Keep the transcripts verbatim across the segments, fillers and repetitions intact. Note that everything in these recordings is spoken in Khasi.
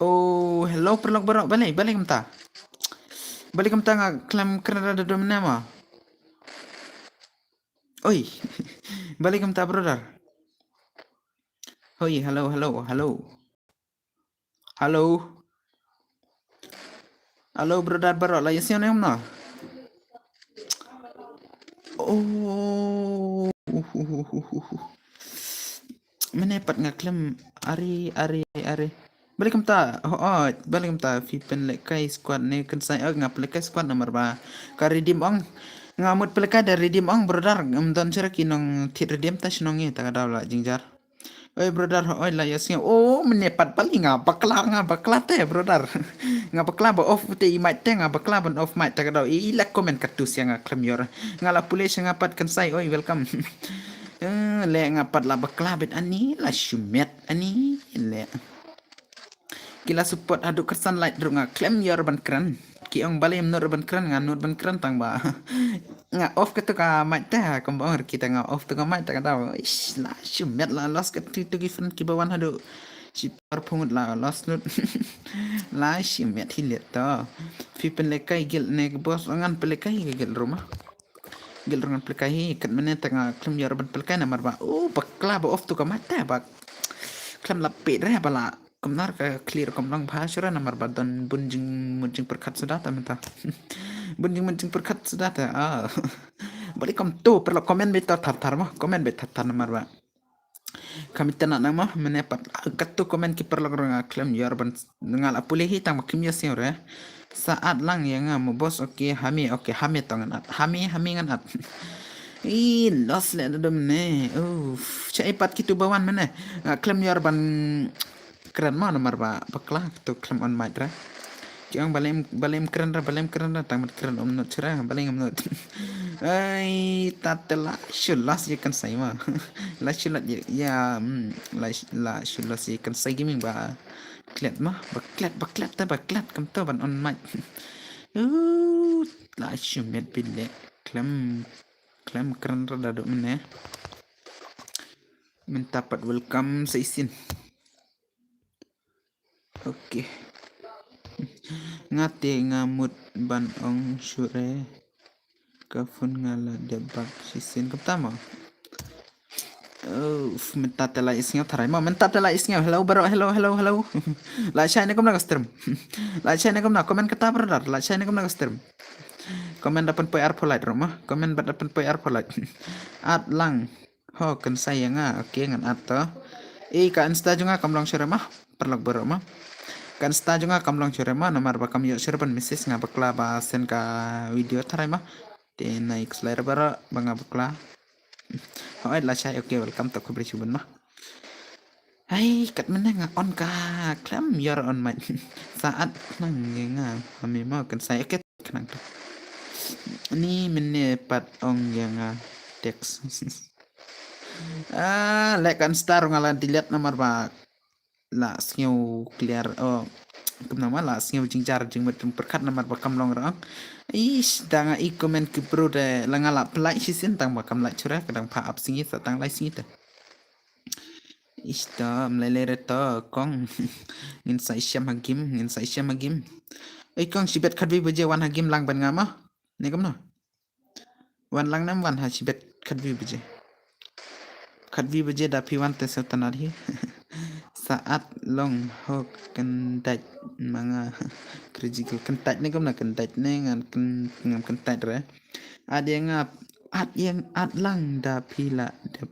Oh, hello paralok baroh. Balei, balei kumta? Balei kumta nga khlem kren da dum ne ma? Oi. Balei kumta brother? Hoi, hello, hello, hello. Hello. Hello brother baroh, la ïa sngew ne em no? Oh. Mynne pat nga khlem. Are, are, are. Balei kumta, hooid, balei kumta phi pynlehkai squad ne Kynsai? Oh, nga pynlehkai squad namar ba ka redeem ong. Nga mut pynlehkai da redeem ong brother, ym don shuh ki nongthied redeem te shnong ngi, ta ka daw la jingjia. Oi brother, hooid la ïa sngew. Oh, mynne pat balei nga bakla, nga bakla te brother. Nga bakla ba off te i mic te, nga bakla ban off mic, ta ka daw i la comment katto sha nga khlem ïoh. Nga la pule sha nga pat Kynsai, oi welcome. Eh, leh nga pat la bakla beit ani, la shimet ani, leh. Ki la support haduh khatsan like ruh nga khlem ïoh ban kren. Ki ong balei ym nud ban kren, nga nud ban kren tang ba nga off katto ka mic te, kumba ong ruh kita nga off to ka mic, ta ka daw. Ish, la shimet, la lost katto to ki friend kiba wan haduh shiphew phew ngut, la lost lut. La shimet hi leh to. Phi pynlehkai guild ne ka boss? Ngan pynlehkai ka guild ruh ma. Guild ruh ngan pynlehkai hi, kat mynne te nga khlem ïoh ban pynlehkai namar ba, oh, bakla ba off to ka mic te ba khlem la peit re ba la. Kumno ka clear kumno bha shuh re namar ba don bun jingmut jingpyrkhat suda te mynta. Bun jingmut jingpyrkhat suda te. Ah. Balei kumto, paralok comment beit thar thar ma, comment beit thar thar namar ba. Kam itynnad nang ma, mynne pat, ah, katto comment ki paralok ruh nga khlem ïoh ban, nga la pule hi tang ba kim ïa sngew re. Sa add lang ïa nga mo boss, okay, ha me, okay, ha me to ngan add. Ha me, ha me ngan add. Ih, lost leh da dum ne. Uff, shaei pat kito ba wan mynne? Nga khlem ïoh ban kren ma namar ba bakla, to khlem on mic re. Ki ong balei, balei ym kren re, balei ym kren re, tang ban kren ym nud shuh re, balei ngam nud. Ai, ta te la shu lost ïa Kynsai ma. La shu lost ïa, ïa, mm, la, la shu lost ïa Kynsai Gaming ba klet ma, ba klet, ba klet te, ba klet kumto ban on mic. Uh, la shimet beit leh, khlem, khlem kren re da dum ne. Mynta pat welcome sa shisien. Okay. Nga te nga mut ban ong shuh re. Ka phone nga la dep bak shisien, kumta mo. Oh, mynta te la ïa sngew tharai mo, mynta te la ïa sngew. Hello baroh, hello, hello, hello. La shai ne kumno ka stream? La shai ne kumno? Comment kata brother, la shai ne kumno ka stream? Comment da pynpoi arphew like ruh mo. Comment bad da pynpoi arphew like. Add lang ho Kynsai ïa nga. Okay, ngan add to. Eh, ka Insta jong nga kam long shuh re mo, paralok baroh mo. Ka Insta jong nga kam long shuh re mo, namar ba kam ïoh shuh re ban message, nga bakla ba send ka video tharai mo. Te nai kslai re baroh ba nga bakla. Hooid la shai, okay, welcome to, khublei shibun mo. Hai, kat mynne nga on ka khlem ïoh on mic. Sa add khnang ïa nga ha me mo Kynsai, okay, khnang to. Ni mynne pat ong ïa nga text. Ah, leh ka Insta ruh nga la delete namar ba la sngew clear, oh, kumno ma, la sngew jingjar jingmut jingpyrkhat namar ba kam long re ong. Ish, da nga i comment ki bro de, la nga la pynlike shisien tang ba kam like shuh re, ka dang pha ap sngi sa tang lai sngi te. Ish, to ym lei lei re to kong. Ngin sa ïashem ha game, ngin sa ïashem ha game. Ei kong, shibit khatwei baje wan ha game lang bad nga mo. Ne kumno? Wan lang ne em wan ha shibit khatwei baje? Khatwei baje da phi wan te sngewtynnad hi. Sa add lang ho kyntait ma nga. Critical kyntait ne kumno, kyntait ne ngan kyn-, ngam kyntait re. Add ïa nga, add ïa, add lang da phi la dep.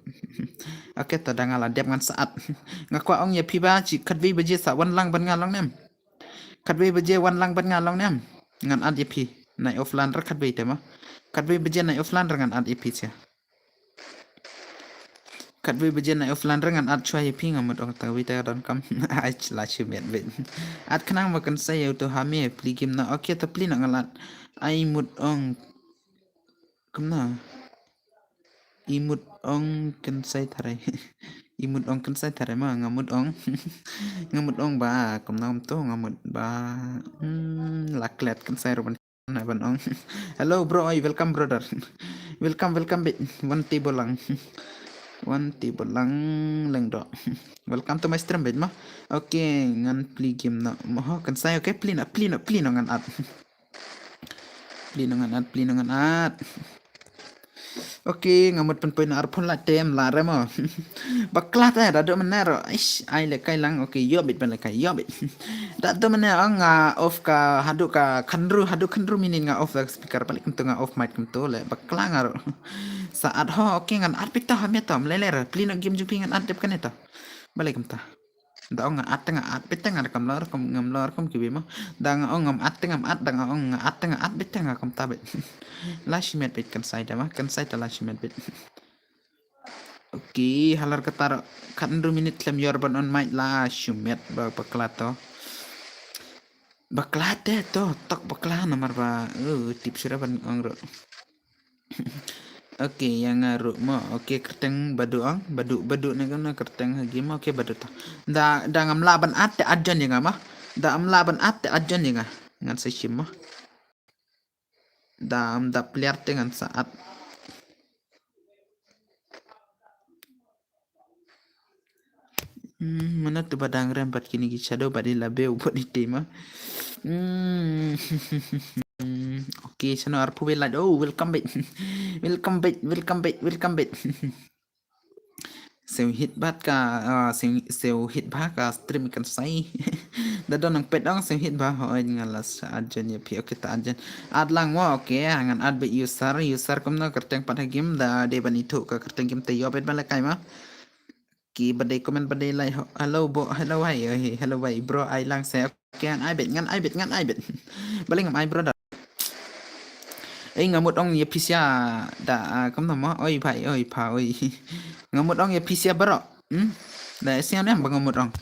Okay, to da nga la dep ngan sa add. Nga kwah ong ïa phi ba shi khatwei baje sa wan lang bad nga long ne em? Khatwei baje wan lang bad nga long ne em? Ngan add ïa phi. Nai offline re khatwei te mo. Khatwei baje nai offline re ngan add ïa phi sha. Khatwei baje nai offline re ngan add shuwa ïa phi, nga mut ong tang wei te ka donkam. Ai la shimet beit. Add khnang ba Kynsai ïa uto ha me plie game na. Okay, to plie na nga la add. Ai mut ong. Kumno? I mut ong Kynsai tharai. I mut ong Kynsai tharai ma, nga mut ong. Nga mut ong ba, kumno kumto, nga mut ba. Hmm, la klet Kynsai ruh ban, ban ong. Hello bro, oi, welcome brother. Welcome, welcome beit. Wan te bol lang. Wan ti balang leng do. Welcome to my stream bit ma. Okay, ngan pli game na. Mo ho kan sai okay pli na pli na pli na ngan at. Pli na ngan at pli na ngan at. Okay, nga mut pynpoi na arphew la tem la re mo. Bakla te da do mena ro. Ish, ai le kai lang. Okay, yo bit ban le kai yo bit. Da do mena nga off ka hadu ka khandru hadu khandru minin nga off ka speaker balik kumtu nga off mic kumtu le bakla nga ro. Sa at ho okay ngan at bit to ha me to mle le re. Pli na game jong pli ngan at dep kane to. Balik kumta. Da ong nga at nga at bit nga kam lor kam ngam lor kam kibi mo. Da nga ong ngam at ngam at da nga ong nga at nga at bit nga kam ta bit. La shimet bit kan sai da ma kan sai ta la shimet bit. Okay, halar katar khandru minit klem yor ban on mic la shimet ba bakla to. Bakla te to tok bakla namar ba uh, tip sura ban ong ro. Okay, yang nga ru mo. Okay, kerteng badu ang, badu badu ne kan kerteng hagi mo. Okay, badu ta. Da da ngam la ban at te ajan yang ma. Da am la ban at te ajan yang. Ngan sa shim mo. Da am da player te ngan sa at. Hmm, mana tu badang rem pat kini ki shadow badi labe u badi tema. Hmm. Okay, sana arpu belaj. Oh, welcome back. Welcome back, welcome back, welcome back. Sew hit bat ka, ah, sew, sew hit ba ka stream kan sai. Da don nang pet ong sew hit ba ho oi nga la sa ajan ya pi. Okay, ta ajan. At lang mo, okay, ngan at bet user, user kumno kerteng pat ha game da de ban itu ka kerteng game te yo bet ban la kai ma. Ki badai comment badai like. Hello bo, hello hi, hi, hello hi bro, ai lang se. Okay, ngan ai bet, ngan ai bet, ngan ai bet. Baling am ai bro da. Ei ngamut ong ya pisia da kam nama oi bhai oi pha oi. Ngamut ong ya pisia bro. Hmm? Da siang ne ba ngamut ong.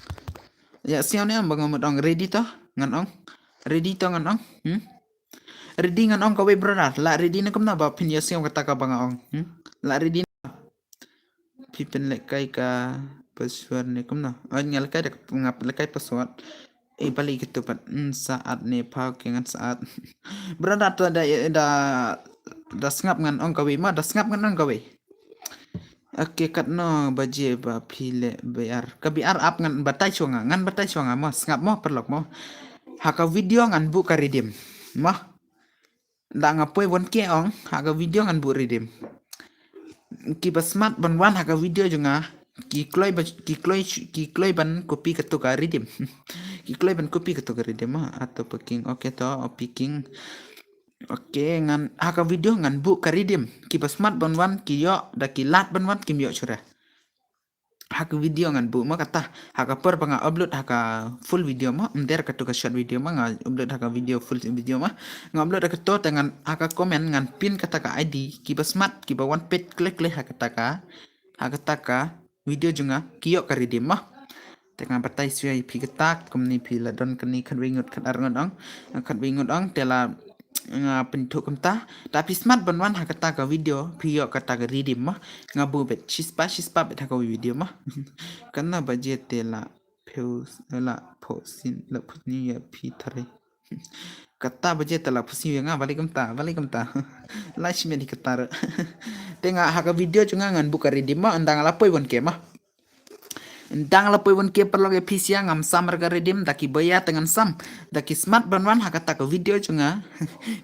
Ya siang ne ba ngamut ong ready to ngan ong. Ready to ngan ong. Hmm? Ready ngan ong kawei brother. La ready ne kumna ba phin ïa siew kata ka ba nga ong. Hmm? La ready na. Phi pynlehkai ka password ne kumna. Oi nga lehkai da nga lehkai password. Eh bali kitu pat. Hmm, saat ne pha ke ngan saat. Brother to da da da sngap ngan ong kawei ma da sngap ngan ong kawei. Okay, katno baje ba phi leh biar. Ka biar ap ngan batai shuwa nga, ngan batai shuwa nga mo, sngap mo, paralok mo. Ha ka video ngan buh ka redeem. Mo. Da nga poi one K ong, ha ka video ngan buh redeem. Ki ba smat ban wan ha ka video jong nga, ki kloi ba ki kloi ki kloi ban copy katu ka redeem. Ki kloi ban copy katu ka redeem mo. Ato picking. Okay to, picking. Okay, ngan ha ka video ngan buh ka redeem. Ki ba smat ban wan ki ïoh da ki lad ban wan kim ïoh shuh. Ha ka video ngan buh ma kata ha ka por ba nga upload ha ka full video ma, ym der katu ka short video ma, nga upload ha ka video full video ma. Nga upload ha kato te ngan ha ka comment ngan pin kata ka I D ki ba smat ki ba wan peit klik klik ha kata ka ha kata ka video jong nga ki ïoh ka redeem ma. Te nga batai shuwa ïa phi kata kumne phi la don kane khatwei ngut khatar ngut ong. Khatwei ngut ong te la nga pynthuh kumta. Da phi smat ban wan ha kata ka video phi ïoh kata ka redeem ma. Nga buh bet shispah shispah bet ha ka video ma. Katno baje te la phew la phosin la phosin ïa phi thare. Kata baje te la phosin ïa nga bali kumta bali kumta. La shim ïa di kata. Te nga ha ka video jong nga ngan buh ka redeem ma ynda nga la poi one K ma. Ynda nga la poi one K paralok ïa phi sha ngam sam re ka redeem da ki ba ïa te ngan sam. Da ki smat ban wan ha kata ka video jong nga.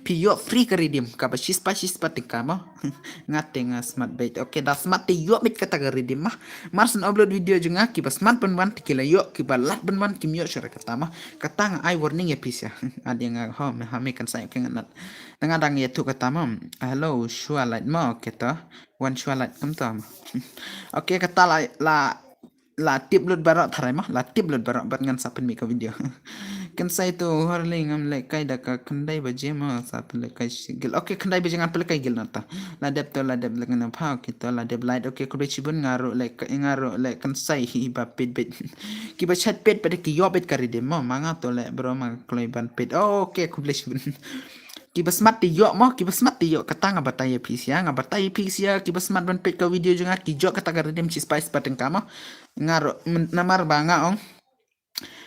Phi ïoh free ka redeem kaba shispah shispah tyngka mo. Nga te nga smat beit. Okay, da smat te ïoh beit kata ka redeem ma. Mar syn upload video jong nga ki ba smat ban wan te ki la ïoh ki ba lad ban wan kim ïoh shuh re kata ma. Kata nga ai warning ïa phi sha. Adi nga ho me ha me kan sai okay nga nat. Da nga dang ïathuh kata ma. Hello shuwa lait ma okay to. Wan shuwa lait kumta ma. Okay kata la la la tip lut baroh tharai ma la tip lut baroh bad ngan sa pynmih ka video. Kan sai to horli ngam lehkai da ka khyndai baje ma sa pynlehkai shi gil. Okay khyndai baje ngan pynlehkai gil nata. La dep to la dep lehkai na pha okay to la dep lait okay khublei shibun nga ruh leh nga ruh leh kan sai hi ba peit beit. Ki ba shat peit peit ki ïoh beit ka redeem ma ma nga to leh bro ma kloi ban peit. Okay khublei shibun. Ki ba smat te ïoh mo ki ba smat te ïoh kata nga batai ïa phi sha nga batai ïa phi sha ki ba smat ban peit ka video jong nga ki ïoh kata ka redeem shispah shispah tyngka mo. Nga ruh namar ba nga ong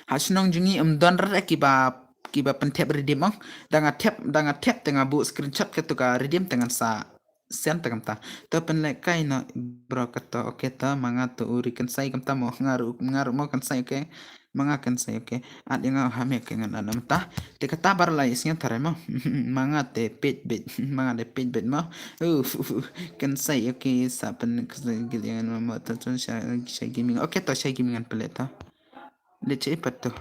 ha shnong jong ngi ym don re ki ba ki ba pynthep redeem ong. Da nga thep da nga thep te nga buh screenshot katu ka redeem te ngan sa Sen ta kamta. To pynlehkai noh bro kato. Okay to, ma nga to u ri kynsai kamta mo, nga ruh, nga ruh mo kynsai, okay. Ma nga kynsai, okay. At ïa nga ha me, okay, ngan at namta. Te kata bar lai sngen tare mo. Ma nga te peit beit, ma nga te peit beit mo. Uh, uh, uh, kynsai, okay, sa pyn kynsai gil ïa nga mo to to sha sha gaming. Okay to sha gaming ngan pynleh to. Leit sha i pat to.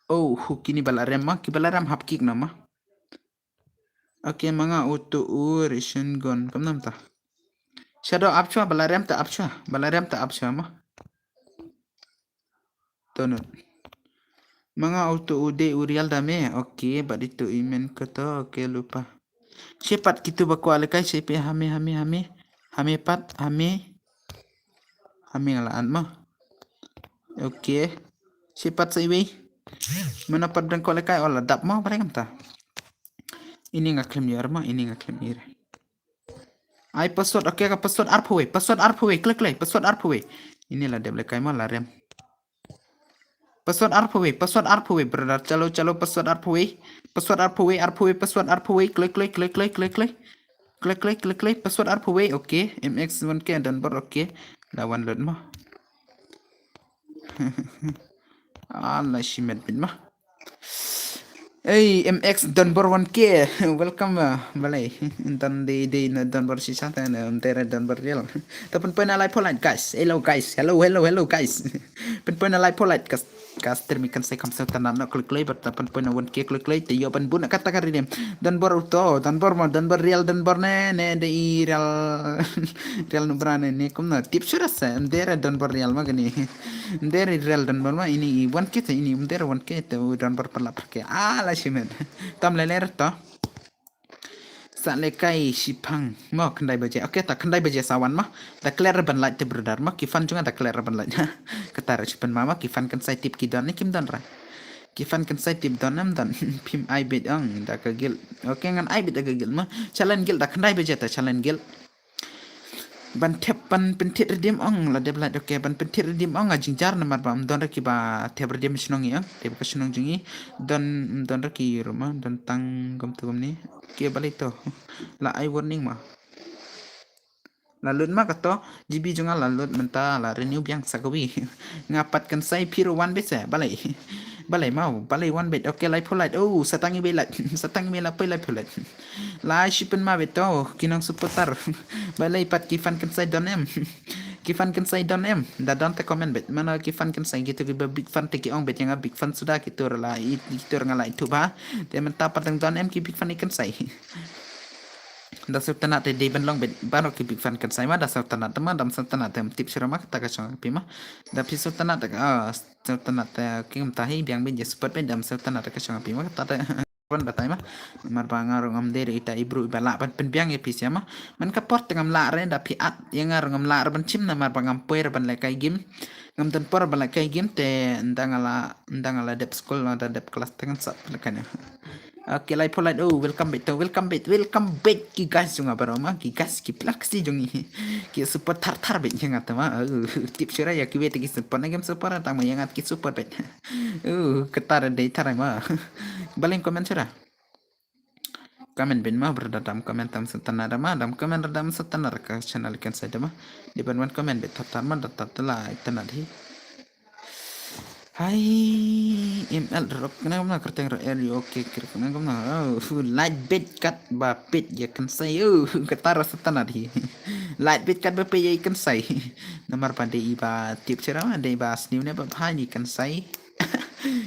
Oh, hu kini ba la rem ma, ki ba la rem hap kick na ma. Okay, ma nga u to u ri shin gon kam namta. Shadow ap chwa, ba la rem ta ap chwa, ba la rem ta ap chwa ma. To no. Ma nga u to u de u real da me. Okay, ba di to i men ko to. Okay, lupa. Shi pat kitu ba kwah lekai shi pe ha me, ha me, ha me. Ha me pat, ha me. Ha me nga la an ma. Okay. Shi pat sa iwei. Mana pat dang kwah lekai, oh la dap ma, ba dang ta. Ini nga khlem ïar ma, ini nga khlem ïar. Ai password, okay, ka password arphew wei, password arphew wei, klik, klik, password arphew wei. Ini la dep lekai ma, la rem. Password arphew wei, password arphew wei, brother, chalo, chalo, password arphew wei. Password arphew wei, arphew wei, password arphew wei, klik, klik, klik, klik, klik, klik. Klik, klik, klik, klik, password arphew wei, okay. M X one K, Dunbar, okay. La wan lut ma. Ala shimet bit ma. Hey, M X Dunbar one K, welcome, uh, balai. Don de de na Dunbar shisha ta na, um, tere Dunbar real. Ta pynpoi na lai polite, guys. Hello, guys. Hello, hello, hello, guys. Pynpoi na lai polite, kas, kas termi kan sai kam sai ta na no klik klik, but ta pynpoi na one K klik klik, te ïoh ban bun kata ka redeem. Dunbar uto, Dunbar ma, Dunbar real, Dunbar ne, ne de i real, real nubra ne, ne kum na tip sura sa, um, dere Dunbar real ma gani. Nderi rel Dunbar ma ini i one K te ini um deri one K te u Dunbar pala pake. Ala shimet. Tam lele to. Sa lekai shipang. Mo khyndai baje. Okay, ta khyndai baje sa wan ma. Da clear ban light te brother ma. Ki fan jong nga da clear ban light. Kata ra shipan ma ma. Ki fan kan sai tip ki don ni kim don ra. Ki fan kan sai tip don em don. Phim ai bit ong da ka guild. Okay, ngan ai bit da ka guild ma. Challenge guild da khyndai baje ta challenge guild. Ban thep ban pynthied redeem ong la dep lait, okay, ban pynthied redeem ong a jingjar namar ba ym don re kiba thep redeem shnong i ong, thep ka shnong jong i don, ym don re ki ruh ma, don tang kumtu kumne. Okay, balei to. La ai warning ma. La lut ma kato, G B jong nga la lut mynta la renew biang sa kawi. Nga pat kan sai phi ruh wan beit se, balei. Balei mau, balei wan beit. Okay, lai pholait. Oh, satang i beit lait. Satang i beit la poi lai pholait. Lai shipan ma beit to, ki nong supporter. Balei pat ki fan kan sai don em. Ki fan kan sai don em. Da don te comment beit. Mano ki fan kan sai, kito kiba big fan te ki ong beit ïa nga big fan suda, kito la i, kito nga la itu ba. Te mynta pat dang don em ki big fan i kan sai. Da sngewtynnat te dei ban long beit baroh ki big fan kan sai ma, da sngewtynnat te ma, da sngewtynnat te tip shuh ma kata ka shong phi ma. Da phi sngewtynnat te, ah, sngewtynnat te ki ngam tahi biang beit ïa support beit, da sngewtynnat te ka shong phi ma kata te. Ban batai ma. Namar ba nga ruh ngam dei re ita i bru iba lah ban pynbiang ïa phi sha ma. Man ka por te ngam lah re da phi at ïa nga ruh ngam lah re ban shim namar ba ngam poi re ban lehkai game. Ngam don por ban lehkai game te ynda nga la, ynda nga la dep skul, ynda dep klas te ngan sah lehkai ne. Okay, lai pholait. Oh, welcome back to, welcome back, welcome back ki guys jong nga baroh ma, ki guys ki plaksi jong i. Ki support thar thar beit ïa nga te ma. Oh, tip shuh ra ïa kiwei te ki support na game support tang ma ïa nga ki support beit. Oh, kata ra dei thar ma. Baleng comment shuh ra. Comment beit ma brother, dam comment dam sngewtynnat ma, dam comment dam sngewtynnat ka channel kan sai da ma. Dei ban wan comment beit thar thar ma da tat la tynnat hi. Hai, M L rock na ma kyrteng rock area, okay, kyrteng na ma. Oh, light beit kat ba peit ïa kan sai. Oh, kata ra sngewtynnat hi. Light beit kat ba peit ïa kan sai. Namar ba dei i ba tip shuh ra ma, dei ba sniew ne ba bha ni kan sai.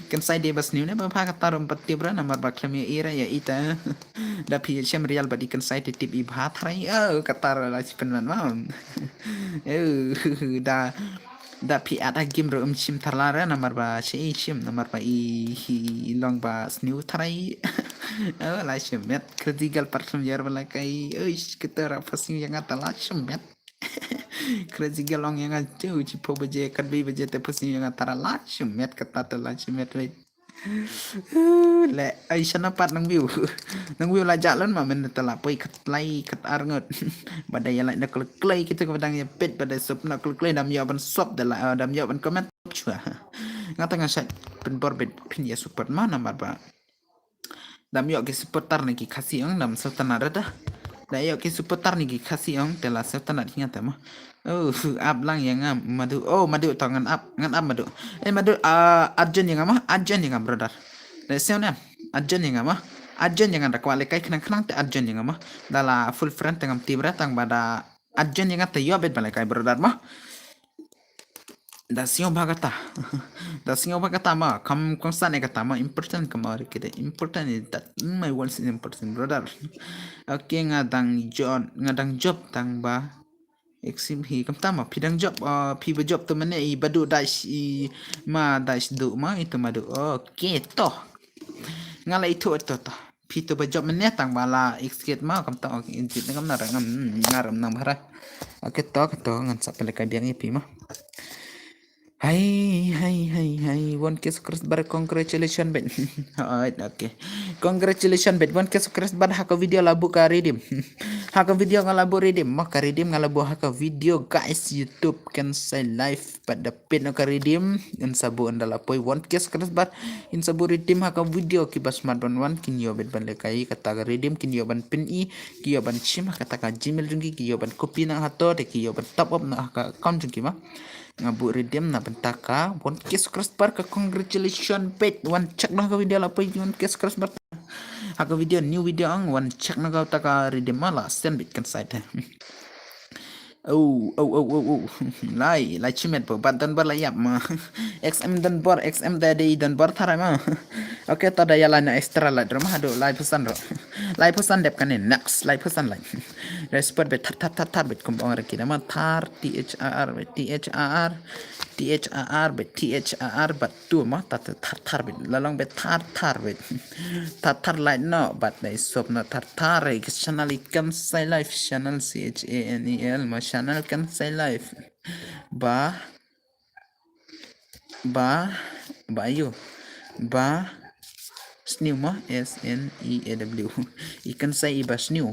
Kan sai dei ba sniew ne ba bha kata ruh pat tip ra namar ba khlem ïa i ra ïa ita. Da phi shem real ba dei kan sai te tip i bha tharai. Oh, kata ra la shi pynman ma. Oh, da Da phi at ha game ruh um shim tharai re namar ba shi i shim namar ba i, i long ba sniew tharai. Oh, la shim met. Crazy girl pat khlem ïar ba la kai. Oi, kata ra pha sniew ïa nga ta la shim met. Crazy girl ong ïa nga tu chi pho baje kat bi baje te pha sniew ïa nga ta ra la shim met kata te la shim met wei. Le ai shana pat nang view. Nang view la jah lon ma men ta la poi kat lai kat ar ngut. Ba dei ïa lai na klik klik kita ka ba dang ïa peit ba dei sup na klik klik dam ïa ban sup da la, eh, dam ïa ban comment. Chua. Nga ta nga shait pynbor beit phin ïa support ma namar ba. Dam ïoh ki supporter ne ki Khasi ong dam sawtanat rata. Da ïoh ki supporter ne ki Khasi ong te la sawtanat hi nga te mo. Oh, ap lang ïa nga Madu. Oh, Madu to ngan ap, ngan ap Madu. Eh, Madu, ah, add join ïa nga mo, add join ïa nga brother. Da siew ne, add join ïa nga mo. Add join ïa nga da kwah lehkai khnang khnang te add join ïa nga mo. Da la full friend te ngam tip re tang ba da add join ïa nga te ïoh bet ba lehkai brother mo. Da siew ba kata. Da siew ba kata mo. Kam kongsan ïa kata mo. Important kam ori kide. Important is that my words is important brother. Okay, nga dang job, nga dang job tang ba. Exim hi kam tama phi dang job, ah, phi ba job tu mane i Badu dais i ma dais du ma itu Madu. Okay to. Nga la itu to to. Phi tu ba job mane tang ba la exit ma kam tang, okay, exit ne kam na rang, mm, nga ram nang bara. Okay to, to ngan sa pele ka biang ïa phi ma. Hai, hai, hai, hai. One K subscriber, congratulations bet. Alright, okay. Congratulations bet. One K subscriber ha ka video la buh ka redeem. Ha ka video nga la buh redeem. Ma ka redeem nga la buh ha ka video guys YouTube Khensai Live. Pat da pin ka redeem. In sa buh ynda la poi one K subscriber. In sa buh redeem ha ka video ki ba smat ban wan kin ïoh bet ban lehkai kata ka redeem kin ïoh ban pyn-i ki ïoh ban shim ha kata ka Gmail jong ki ki ïoh ban copy na ha to te ki ïoh ban top up na ha ka account jong ki ma. Nga buh redeem na bynta ka one K subscriber ka congratulations bet. Wan check na ka video la poi one K subscriber. Ha ka video new video ang wan check na ka ta ka redeem ma la send bet kan site. Oh, oh, oh, oh, oh. Lai, lai chimet po bat dan bar la ïap ma. X M dan bar, X M da dei dan bar tharai ma. Okay, ta da ïa lai na extra lai drama hadu lai pesan ro. Lai pesan dep kane next, lai pesan lai. Respect bet thar thar thar thar bet kum ong reki nama thar T H A R bet T H A R T H A R bet T H A R bet tu ma ta thar thar bet lalong bet thar thar bet thar thar lai no bat dai sop no thar thar reki channel i Khensai Live channel C H A N E L ma channel Khensai Live ba ba ba yu ba sniew ma S N E A W. I Khensai i ba sniew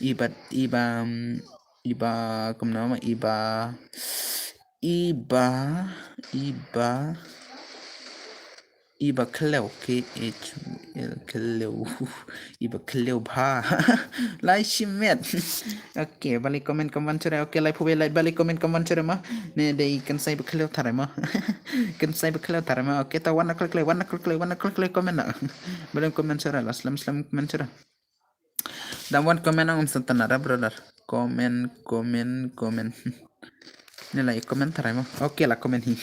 i ba i ba mm, i ba kumno ma i ba i ba i ba i ba khlew K H L khlew i ba khlew ba lai shimet. Okay, bali comment comment chore. Okay, lai phu lai bali comment comment chore ma. Ne dei Khensai ba khlew thare ma. Khensai ba khlew thare ma. Okay, ta wan klik klik wan klik klik wan klik klik comment na. Bali comment chore la slam slam comment chore. Dam wan comment ang um santana ra brother. Comment comment comment. Ni la i comment thare ma. Okay la comment hi.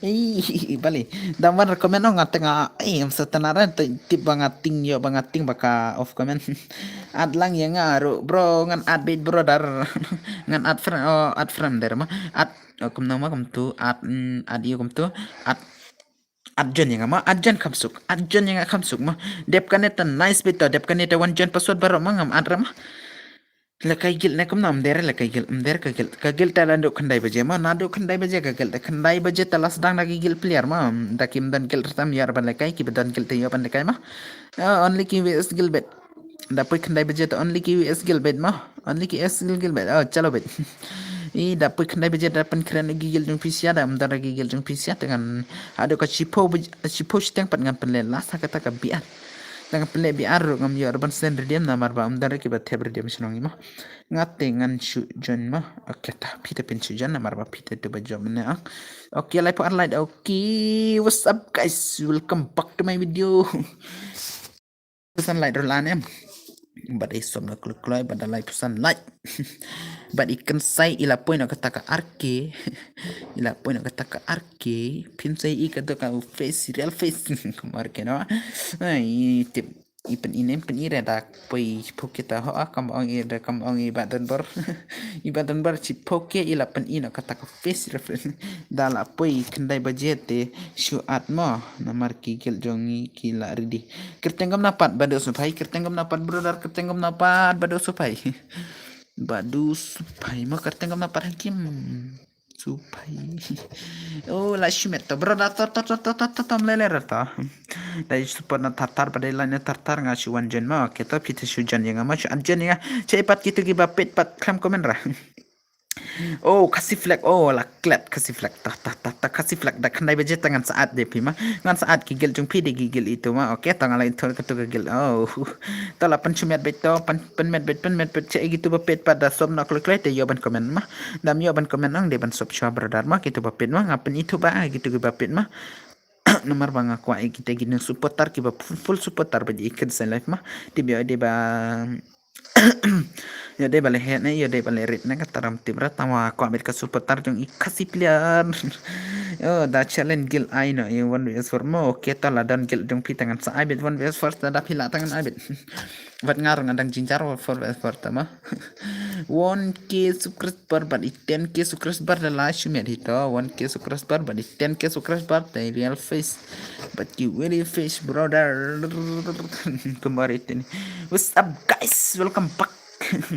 Ei bali. Dam wan comment ang ngateng a. Ei um santana ra tip ba ngating yo ba ngating ba ka off comment. Add lang ïa nga ru bro ngan add bit brother. Ngan add friend oh add friend der ma. Add oh, kumno ma kumtu add mm, add ïa kumtu add add join ïa nga ma add join kham suk add join ïa nga kham suk ma. Dep kane ta nice bit ta dep kane ta wan join password baroh ma ngam add ra ma. La kai guild ne kumno mder la kai guild mder ka guild ka guild ta la duk khyndai baje ma na duk khyndai baje ka guild khyndai baje ta la sdang da ki guild player ma. Da kim don guild tam ïar ban la kai ki ba don guild te ïoh ban la kai ma. Ah, only ki V S guild bet. Da poi khyndai baje ta only ki V S guild bet ma. Only ki S guild guild bet. Oh, chalo bet. I da poi khyndai baje da pynkren ki guild jong phi sia da mder ki guild jong phi sia te ngan hadu ka chipo chipo shiteng pat ngan pynle last ha kata ka biar. Ngan pynle biar ru ngam ïoh ban send redeem namar ba mder ki ba thep redeem shnong i ma. Nga te ngan shu join ma. Okay ta phi te pyn shu join namar ba phi te tu ba join ne ang. Okay lai pho ar lai. Okay, what's up guys? Welcome back to my video. Pesan like ro lan em. Bad i som na kloi kloi bad da lai pesan like. Bad i Khensai i la poi na kata ka R K. I la poi na kata ka R K. Phin sai i kata ka face real face. Kamar ke no. Ai tip i pen i nem pen i re da poi pokita ho a kam ong i da kam ong i ba don bor. I ba don bor chi poke i la pen i na kata ka face real face. Da la poi khyndai baje te shu at mo namar ki guild jong i ki la ready. Kyrteng kumno pat Badu Suphai, kyrteng kumno pat brother, kyrteng kumno pat Badu Suphai. Badu Suphai ma kyrteng kumno pat Hakim Suphai. Oh, la shimet to brother to to to to to to tom lele ra to. Dai support na thar thar ba dai line na thar thar nga shu wan join ma. Okay to phi te shu join ïa nga ma shu an join ïa nga. Che pat kitu ki ba pet pat khlem comment ra. Oh, Khasi flag. Oh, la klet Khasi flag. Ta, ta, ta, ta, Khasi flag. Da khyndai baje ta ngan sa add de phi ma. Ngan sa add ki guild jong phi de ki guild itu ma. Okay, ta ngan la itu katu ka guild. Oh. Ta la pynshim met bet to, pyn, pynmet bet, pynmet bet che gitu ba pet pat da sop na kle kle te ïoh ban comment ma. Dam ïoh ban comment ang de ban sop shwa brother ma, gitu ba pet ma. Nga pyn itu ba, gitu ba pet ma. Namar ba nga kwah ïa kita ki supporter kiba full, full supporter ba ïa kin sa live ma. Tip ïa de ba ïa de ba le het ne, ïa de ba le rit ne, kata ram tip ra tang wa kwah bet ka supporter jong i Khasi player. Oh, da challenge guild ai no, i one versus four mo, okay, ta la don guild jong phi ta ngan sa ai bet one versus four, ta da phi la ta ngan ai bet. Wat ngar nga dang jinjar four versus four ta ma. One K subscriber bad i ten K subscriber da la shu met hi to. One K subscriber bad i ten K subscriber ta real face. Bad ki very face brother. Kembali tini. What's up guys? Welcome back.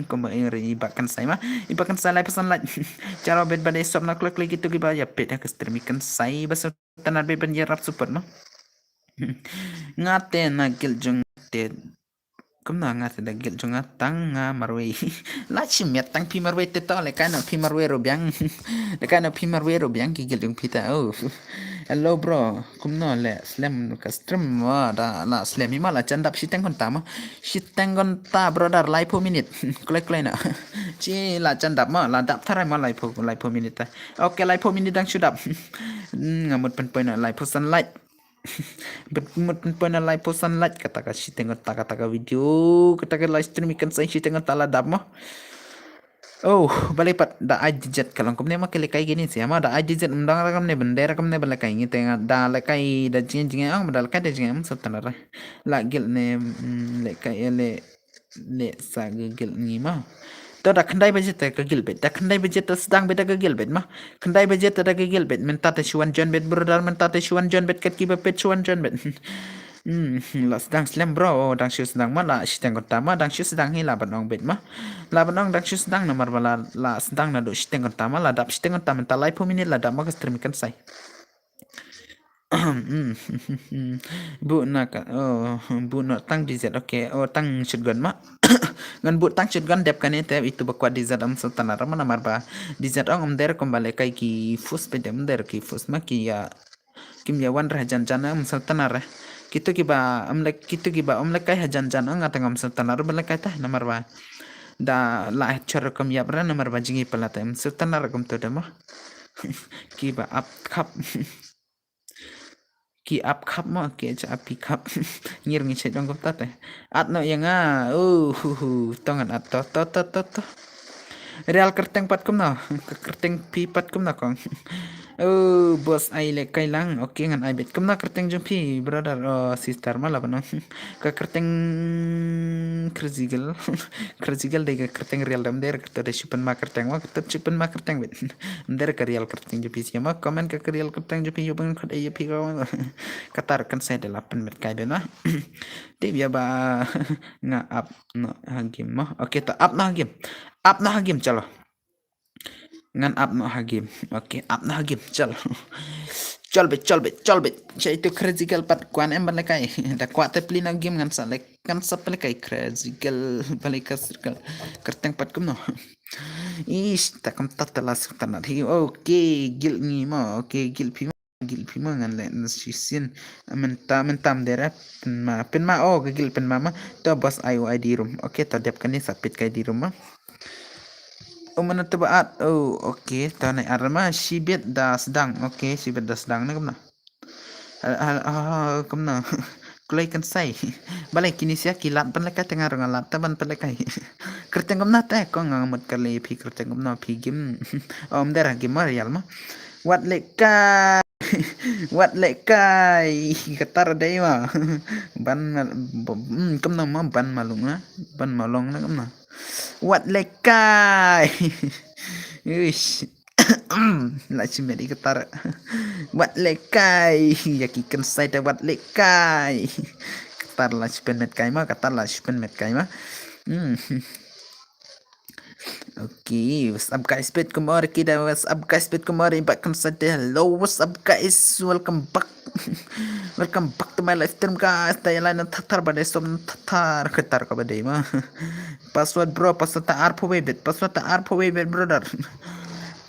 Kembali ri i bakan sai ma. I bakan sai lai pesan lai. Cara bet badai sop na klik klik itu kiba ya bet ha ka stream ikan sai ba so tanat bet ban yarap support ma. Nga te na guild jong te. Kumno nga te da guild jong nga tang nga marwei. La shi miat tang phi marwei te to le kai na phi marwei ro biang. Le kai na phi marwei ro biang ki guild jong phi ta. Oh. Hello bro. Kumno le slem ka stream wa da la slem hi ma la chandap shiteng kon ta ma. Shiteng kon ta brother lai pho minute. Klai klai na. Chi la chandap ma la dap tharai ma lai pho lai pho minute ta. Okay lai pho minute dang shudap. Nga mut pen poi na lai pho sunlight. Mut pen poi na lai pho sunlight kata ka shiteng kata kata ka video kata ka live stream ikan sai shiteng kata la dap mo. Oh, balai pat da ai dijet ka long kumne ma ke lekai gini sia ma da ai dijet undang rakam ne bendera kam ne balekai ngi tenga da lekai da jing jing ang da lekai da jing am sat tanara. La gil ne lekai le le sa gil ngi ma. To da khandai baje ta ka gil bet da khandai baje ta sedang bet da ka gil bet ma. Khandai baje ta da ka gil bet menta ta shuan jon bet brother menta ta shuan jon bet kat ki ba pet shuan jon bet. Hmm, la sedang slem bro, dang shu sedang ma la shiteng konta ma dang shu sedang hi la ban ong bet ma. La ban ong dang shu sedang namar ba la la sedang na do shiteng konta ma la dap shiteng konta menta lai pho minute la dap ma ka stream kan sai. Bu na ka oh bu no tang D Z okay oh tang shotgun ma. Ngan bu tang shotgun dep kane te itu ba kwat D Z am sultana rama namar ba D Z ong am der kom ba lekai ki fus pe dem der ki fus ma ki ya. Kim ya wan rah jan jan am sultana rah. Kitu kiba am lek kitu kiba am lekai ha jan jan ong atang am sultana rah ba lekai ta namar ba da la chor kom ya bra namar ba jingi pala ta am sultana rah kom to demo. Kiba ap khap. Ki ap khap mo ki cha ap pi khap. Ngir ngi chet jong kom ta te. At no yang a. Oh hu hu. Tongan at to to to to to. Real kerteng pat kumno. Ka kerteng pi pat kumno kong. Oh boss ai le kai lang. Okay ngan ai bet kumno kerteng jong pi brother oh sister ma la bano. Ka kerteng crazy girl. Crazy girl dei ka kerteng real dam der ka to dei shupen ma kerteng wa ka to shupen ma kerteng bet. Der ka real kerteng jong pi sia ma comment ka real kerteng jong pi yo bang khat ai pi ka. Katar kan sai de la pen met kai de na. Te bia ba nga ap no ha game ma. Okay to ap no ha game. Ap no ha game chalo. Ngan ap no ha game. Okay, ap no ha game. Chal. Chal bet, chal bet, chal bet. Chai tu crazy girl pat kwan em ban lekai. Da kwat te play no game ngan sa lek kan sa lekai crazy girl. Balik ka circle. Kerteng pat kum no. Ish, ta kam tat la suk tanat hi. Okay, gil ngi ma. Okay, gil pi ma. Gil pi ma ngan le na shisin. Menta menta mdera. Pen ma pen ma oh ka gil pen ma ma. To boss I O I D room. Okay, to dep kani sa pit kai di room ma. Oh mana to ba at. Oh, okay, to nai ar ma shibit da sedang. Okay, shibit da sedang na kamna. Hal hal ah kamna. Kulai kan sai. Balai kini sia ki lat pen lekai tengah rong lat ta ban pen lekai. Kerteng kamna te kong ngamut kali pi kerteng kamna pi game. Om dera game ma real ma. Wat lekai. Wat lekai. Katar dei ma. Ban mal hmm kamna ma ban malung na. Ban malong na kamna. Wat lekai. Uish. La chimet i katar. Wat lekai. Ya ki kan sai ta wat lekai. Katar la chipen met kai ma, katar la chipen met kai ma. Hmm. Okay, what's up guys? Bet kumor kita, what's up guys? Bet kumor ibat kan sai ta. Hello, what's up guys? Welcome back. Welcome back to my live stream guys. Tayo lai na tatar ba dei som tatar katar ka ba dei ma. Password bro, password ta ar pho wei bet, password ta ar pho wei bet brother.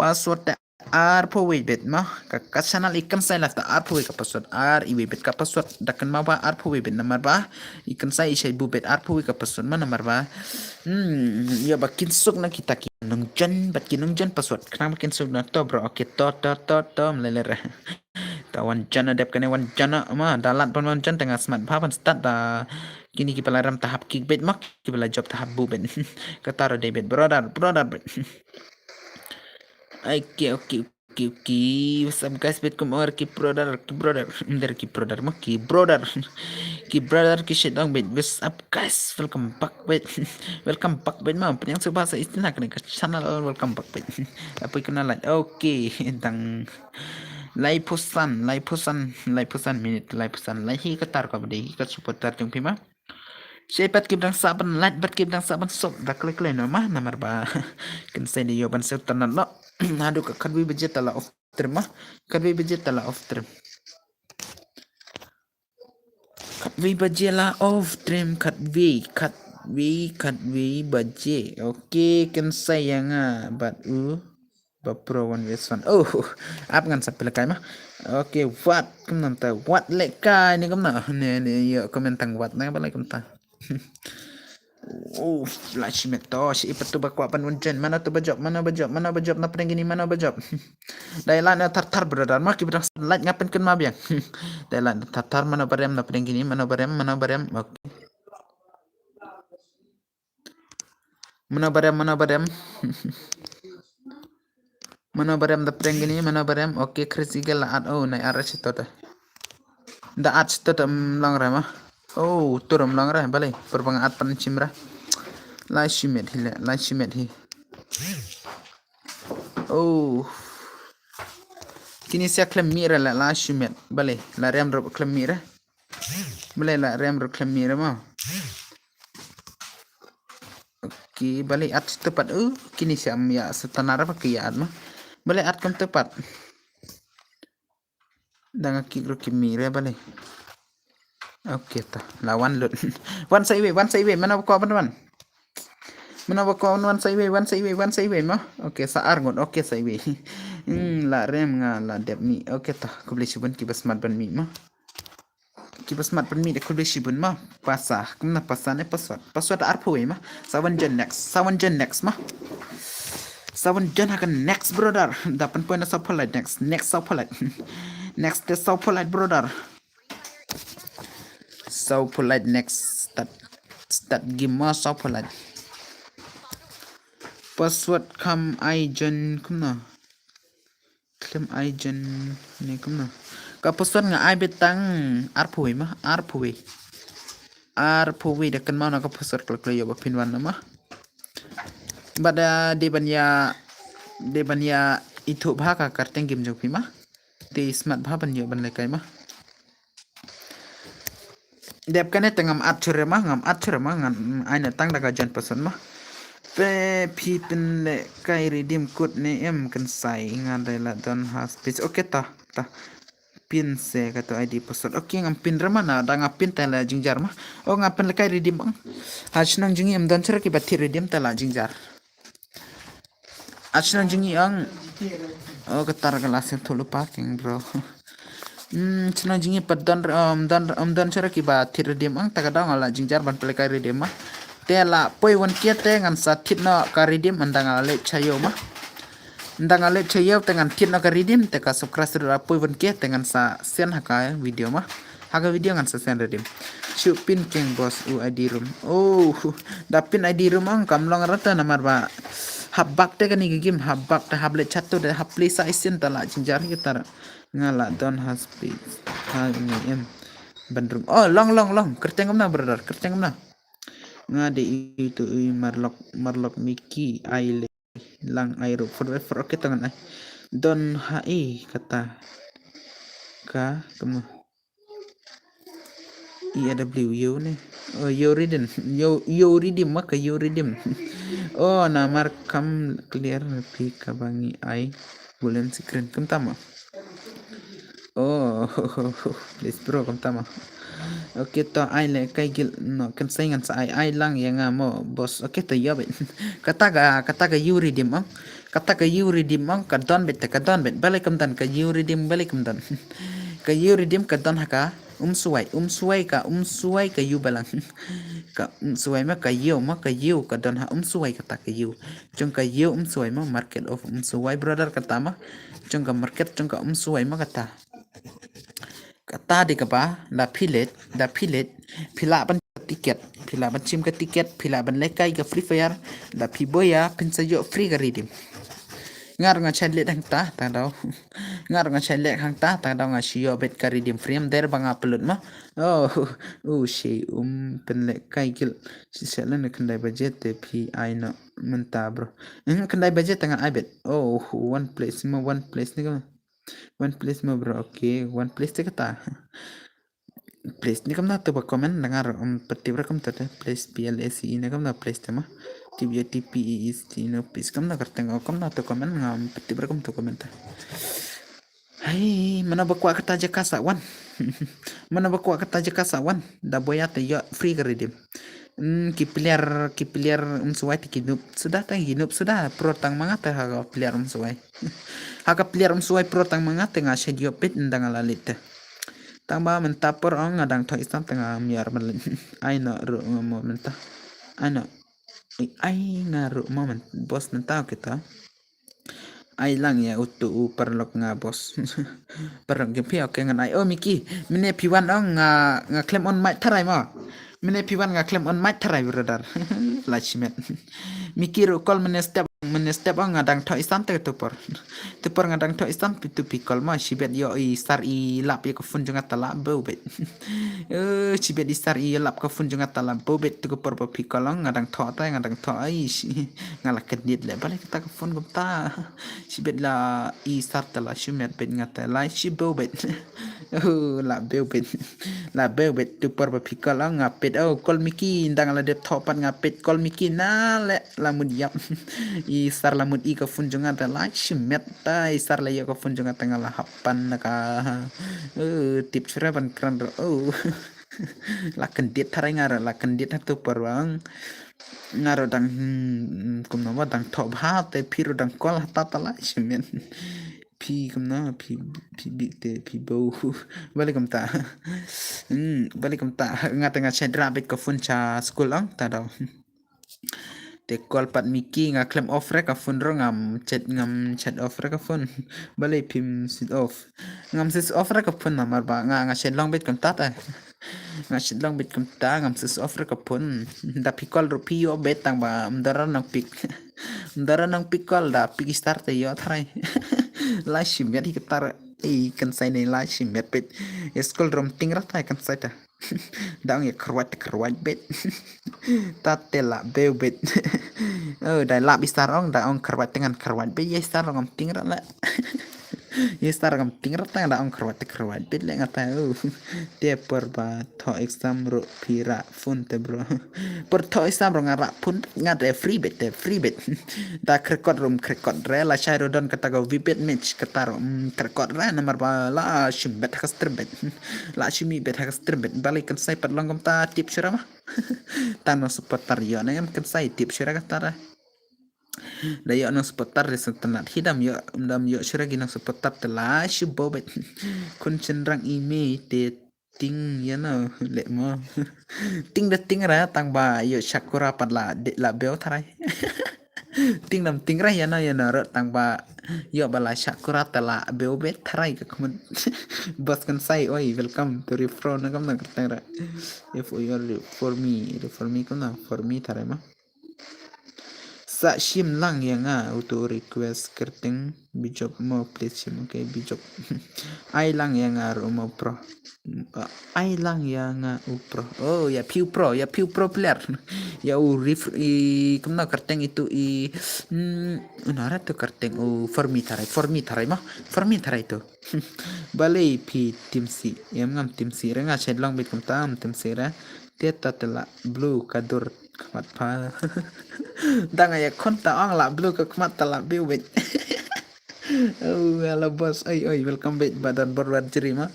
Password te arphew wei beit ma. Ka, ka channel i kynsai live te arphew wei ka password, ar i wei beit ka password. Da kynmaw ba arphew wei beit namar ba i kynsai i shai bu beit arphew wei ka password ma namar ba. Hmm, ïa ba kin suk na kita ki nongjoin bad ki nongjoin password. Khnang ba kin suk na to bro. Okay, to, to, to, to, mlele re. Ta wan jana dep kane wan jana ma da lad ban wan jan tang smat bha ban start da kini ki pala ram ta hap kick beit ma ki pala job ta hap bu beit. Kata ro dei beit brother, brother beit. Okay, okay, okay, okay. What's up guys, beit kum or ki brother, ki brother. Under ki brother ma ki brother. Ki brother ki shit dong beit. What's up guys, welcome back beit. Welcome back beit ma. Pynïang sngewbha sa istina kane ka channel, welcome back beit. Apa ikna like. Okay, tang Laiphew san, laiphew san, laiphew san minit, laiphew san, lai hi ka tar ka bdei, ka supporter jong phi ma. Shei pat ki bdang sa ban like, pat ki bdang sa ban sub, da klik klik no ma, namar ba. Kynsai da ïoh ban sub tanat lo. Haduh ka khatwei baje ta la off stream ma. Khatwei baje ta la off stream. Khatwei baje la off stream, khatwei, khatwei, khatwei baje. Okay, kynsai ïa nga bad u. Ba pro one versus one. Oh, ap ngan sa pynlehkai ma. Okay, wat kumnam ta, wat lehkai ne kumna. Ne, ne, ïa comment tang wat na ba lehkai kumta. Oh, la shimet to, shi ipat tu ba kwah ban wan jen. Mano tu ba job, mano ba job, mano ba job na pdeng kini, mano ba job. Dai la na thar thar brother, ma ki bdang like nga pynkynmaw biang. Dai la na thar thar, mano ba rem na pdeng kini, mano ba rem, mano ba rem. Okay. Mano ba rem, mano ba rem. Mano ba rem da pdeng kini, mano ba rem. Okay, Chris Eagle la at, oh, nai ar shi to da. Da at shi to da, mm, long rem ah. Oh, tur, mm, long rem, balei. Perbang at pan chim ra. Lai shimet hi le, lai shimet hi. Oh. Kini sia klem mi ra la, lai shimet. Balei, la rem ruh klem mi ra. Balei la rem ruh klem mi ra ma. Okay, balei at tepat, uh, kini siam ïa setana ra ba ki ïa at ma. Balei at kam tepat. Dang ki ruh ki mi re balei. Okay ta, la wan lut. Wan sa iwei, wan sa iwei, mano ba kwah ban wan. Mano ba kwah wan sa iwei, wan sa iwei, wan sa iwei ma. Okay, sa ar ngut, okay sa iwei. Hmm, la rem nga la dep mi. Okay ta, khublei shibun ki ba smat ban mi ma. Ki ba smat ban mi de khublei shibun ma. Pasa, kumna pasa ne password. Password arphew wei ma. Sa wan jen next, sa wan jen next ma. Sa wan jen ha ka next brother. Da pynpoi na sa polite next, next sa polite. Next te sa polite brother. Sa polite next start, start game ma sa polite. Password kam ai jen kumna. Khlem ai jen ne kumna. Ka password nga ai beit tang arphew wei ma, arphew wei. Arphew wei da kynmaw na ka password khlem khlem ïoh ba phin wan na ma. Bad, ah, dei ban ïa, dei ban ïa ithuh bha ka kyrteng game jong phi ma. Te smat bha ban ïoh ban lehkai ma. Dep kane te ngam at shuh re ma, ngam at shuh re ma, ngan ai na tang da ka jen person ma. Pe phi pynlehkai redeem code ne em kynsai, nga dei la don ha space. Okay ta, ta. Pin se kato I D password. Okay, ngam pin re ma, na da nga pin te la jingjar ma. Oh, nga pynlehkai redeem ang. Ha shnong jong ngi ym don shuh re kiba thied redeem te la jingjar. Ha shnong jong ngi ang. Oh, kata re ka la sngewthuh lypa keng bro. Hmm, shnong jong ngi pat don, um, don, um, don shuh re kiba thied redeem ang, ta ka daw nga la jingjar ban pynlehkai redeem ma. Te la poi wan K te ngan sa thied noh ka redeem, ynda nga la leit sha ïew ma. Ynda nga leit sha ïew te ngan thied noh ka redeem, te ka subscribe ruh la poi wan K te ngan sa send ha ka video ma. Ha ka video ngan sa send redeem. Shu pin keng boss u I D room. Oh, da pin I D room ang kam long rata namar ba hap bak te kane ka game, hap bak te hap leit chat to de hap play sa isin ta la jingjar kita. Nga la don ha space. Ha ni em. Ban room. Oh, long, long, long. Kyrteng kumna brother, kyrteng kumna. Nga dei itu i marlok, marlok Mickey ai le. Lang ai ruh four by four, okay, tangan ai. Don ha i kata. Ka, kama. E A W, yo ne. Oh, yo redeem. Yo, yo redeem, ma ka yo redeem. Oh, namar kam clear phi kaba ngi ai. Boolean screen. Kumta ma. Oh, please bro, kumta ma. Okay, to ai lehkai guild noh, kynsai ngan sa ai, ai lang ïa nga mo, boss. Okay, to ïa beit. Kata ka, kata ka yo redeem ang. Kata ka ïew redeem ong ka don beit te, ka don beit, balei kam don ka ïew redeem, balei kam don. Ka ïew redeem ka don ha ka Umswai, Umswai ka, Umswai ka ïew balang. Ka Umswai ma ka ïew, ma ka ïew ka don ha Umswai kata ka ïew. Jong ka ïew Umswai ma, market of Umswai brother kata ma. Jong ka market jong ka Umswai ma kata. Kata dei kaba, da phi leit, da phi leit, phi lah ban ticket, phi lah ban shim ka ticket, phi lah ban lehkai ka Free Fire, da phi buh ïa, phin sa ïoh free ka redeem. Nga ruh nga shait leit hangta, tang daw. Nga ruh nga shait leit hangta, tang daw nga shu ïoh beit ka redeem free, ym dei ba nga pynlut ma. Oh, oh, shi um pynlehkai gil. Shi sha lane khyndai baje te phi ai noh mynta bro. Eh, khyndai baje te nga ai beit. Oh, one place ma, one place ne ka. One place ma bro, okay. One place te kata. Place ne kamna to ba comment na nga ruh, um, pyntip ruh kumta te. Place P L A C E ne kamna place te ma. Tip ïa T P E S T no place kamna kyrteng, oh, kamna to comment nga, um, pyntip ruh kumta comment te. Hai, mano ba kwah kata jaka sa wan. Mano ba kwah kata jaka sa wan. Da buh ïa te ïoh free ka redeem. Hmm, ki player, ki player Umswai te ki noob suda, te ki noob suda, pro tang ma nga te ha ka player Umswai. Ha ka player Umswai pro tang ma nga te nga shait ïoh beit ynda nga la leit te. Tang ba mynta por ong nga dang thoh i sam te ngam ïoh ban leit. Ai noh ruh nga mo mynta. Ai noh. Ai, ai nga ruh mo myn-, boss mynta kita. Ai lang ïa utu u paralok nga boss. Paralok jong phi, okay ngan ai. Oh Mickey, mynne phi wan ong nga, nga khlem on mic tharai mo. Mynne phi wan nga khlem on mic tharai brother. Lah shimet. Mickey ruh call mynne step, mynne step ong nga dang thoh i sam te tu por. Tu por nga dang thoh i sam tu phi call mo, shibit ïoh i star i lap ïa ka phone jong nga te lah bew beit. Eh, shibit i star i lap ka phone jong nga te lah bew beit tu ka por ba phi call ong nga dang thoh te, nga dang thoh ai. Nga la kyndit leh, balei kata ka phone kumta. Shibit la i star te lah shimet beit nga te lah shi bew beit. Oh, lah bew beit. Lah bew beit tu por ba phi call ong nga peit, oh, call Mickey, ynda nga la dep thoh pat nga peit call Mickey na leh la mut ïap. I star la mut i ka phone jong nga te lah shimet te, i star la ïoh ka phone jong nga te nga la hap pan na ka. Oh, tip shuh re ban kren ruh. Oh. La kyndit tharai nga ruh, la kyndit ha tu por ba ong. Nga ruh dang, hmm, kumno ba dang thoh bha te phi ruh dang call hata te lah shimet. Phi kumno, phi, phi bit te, phi bew. Balei kumta. Hmm, balei kumta. Nga te nga shait rah beit ka phone sha skul ong, ta daw. Te call pat Mickey nga khlem off re ka phone ruh ngam shait, ngam shait off re ka phone. Balei phim switch off. Ngam switch off re ka phone namar ba nga, nga shait long beit kumta te. Nga shait long beit kumta, ngam switch off re ka phone. Da phi call ruh phi ïoh beit tang ba ym don re nong pick. Ym don re nong pick call, da pick i star te ïoh tharai. Lah shimet hi kata re. Ei, kynsai ne lah shimet beit. Ïa skul ruh ym tieng re te kynsai te. Da ong ïa kyrwat te kyrwat beit. Ta te lah bew beit. Oh, da lap i star ong, da ong kyrwat te ngan kyrwat beit, ïa i star ong ym tieng re lah. Ïa i star ong ym tieng re te da ong kyrwat te kyrwat beit leh nga te, oh. Te por ba thoh exam ruh phi rah phone te bro. Por thoh exam ruh nga rah phone, nga te free beit te, free beit. Da kyrkot ruh ym kyrkot re, lashai ruh don kata ka V pet match, kata ruh ym kyrkot re, namar ba lah shim beit ha ka stream beit. Lah shim beit ha ka stream beit, balei kynsai pat long kumta tip shuh re ma. Tang nong supporter ïoh ne em kynsai tip shuh re kata re. Da ïoh nong supporter re sngewtynnat hi, dam ïoh, dam ïoh shuh re ki nong supporter te lah shu bew beit. Khun shynrang i mei te tieng ïa no leh mo. Tieng da tieng re tang ba ïoh Sakura pat lah de, lah bew tharai. Tieng dam tieng re ïa no, ïa no ruh tang ba ïoh ba lah Sakura te lah bew beit tharai ka khmut. Boss kynsai, oi, welcome to Refro na kam na kyrteng re. If you are for me, for me kam na, for me tharai ma. Sa shim lang ïa nga uto request kyrteng Bijop mo please shim, okay, Bijop. Ai lang ïa nga ruh mo pro. Ah, ai lang ïa nga u pro. Oh, ïa phi u pro, ïa phi u pro player. Ïa u ref, i, kumno kyrteng itu i, hmm, uno re to kyrteng u for me tharai, for me tharai mo. For me tharai to. Balei phi timsi, ïa ngam timsi re, nga shait long beit kumta ym timsi re. Te ta te lah blue ka dur khmat pha. Dang ïa khun ta ong lah blue ka khmat ta lah bew beit. Oh, hello boss. Oi, oi, welcome back ba don bor wan jri ma.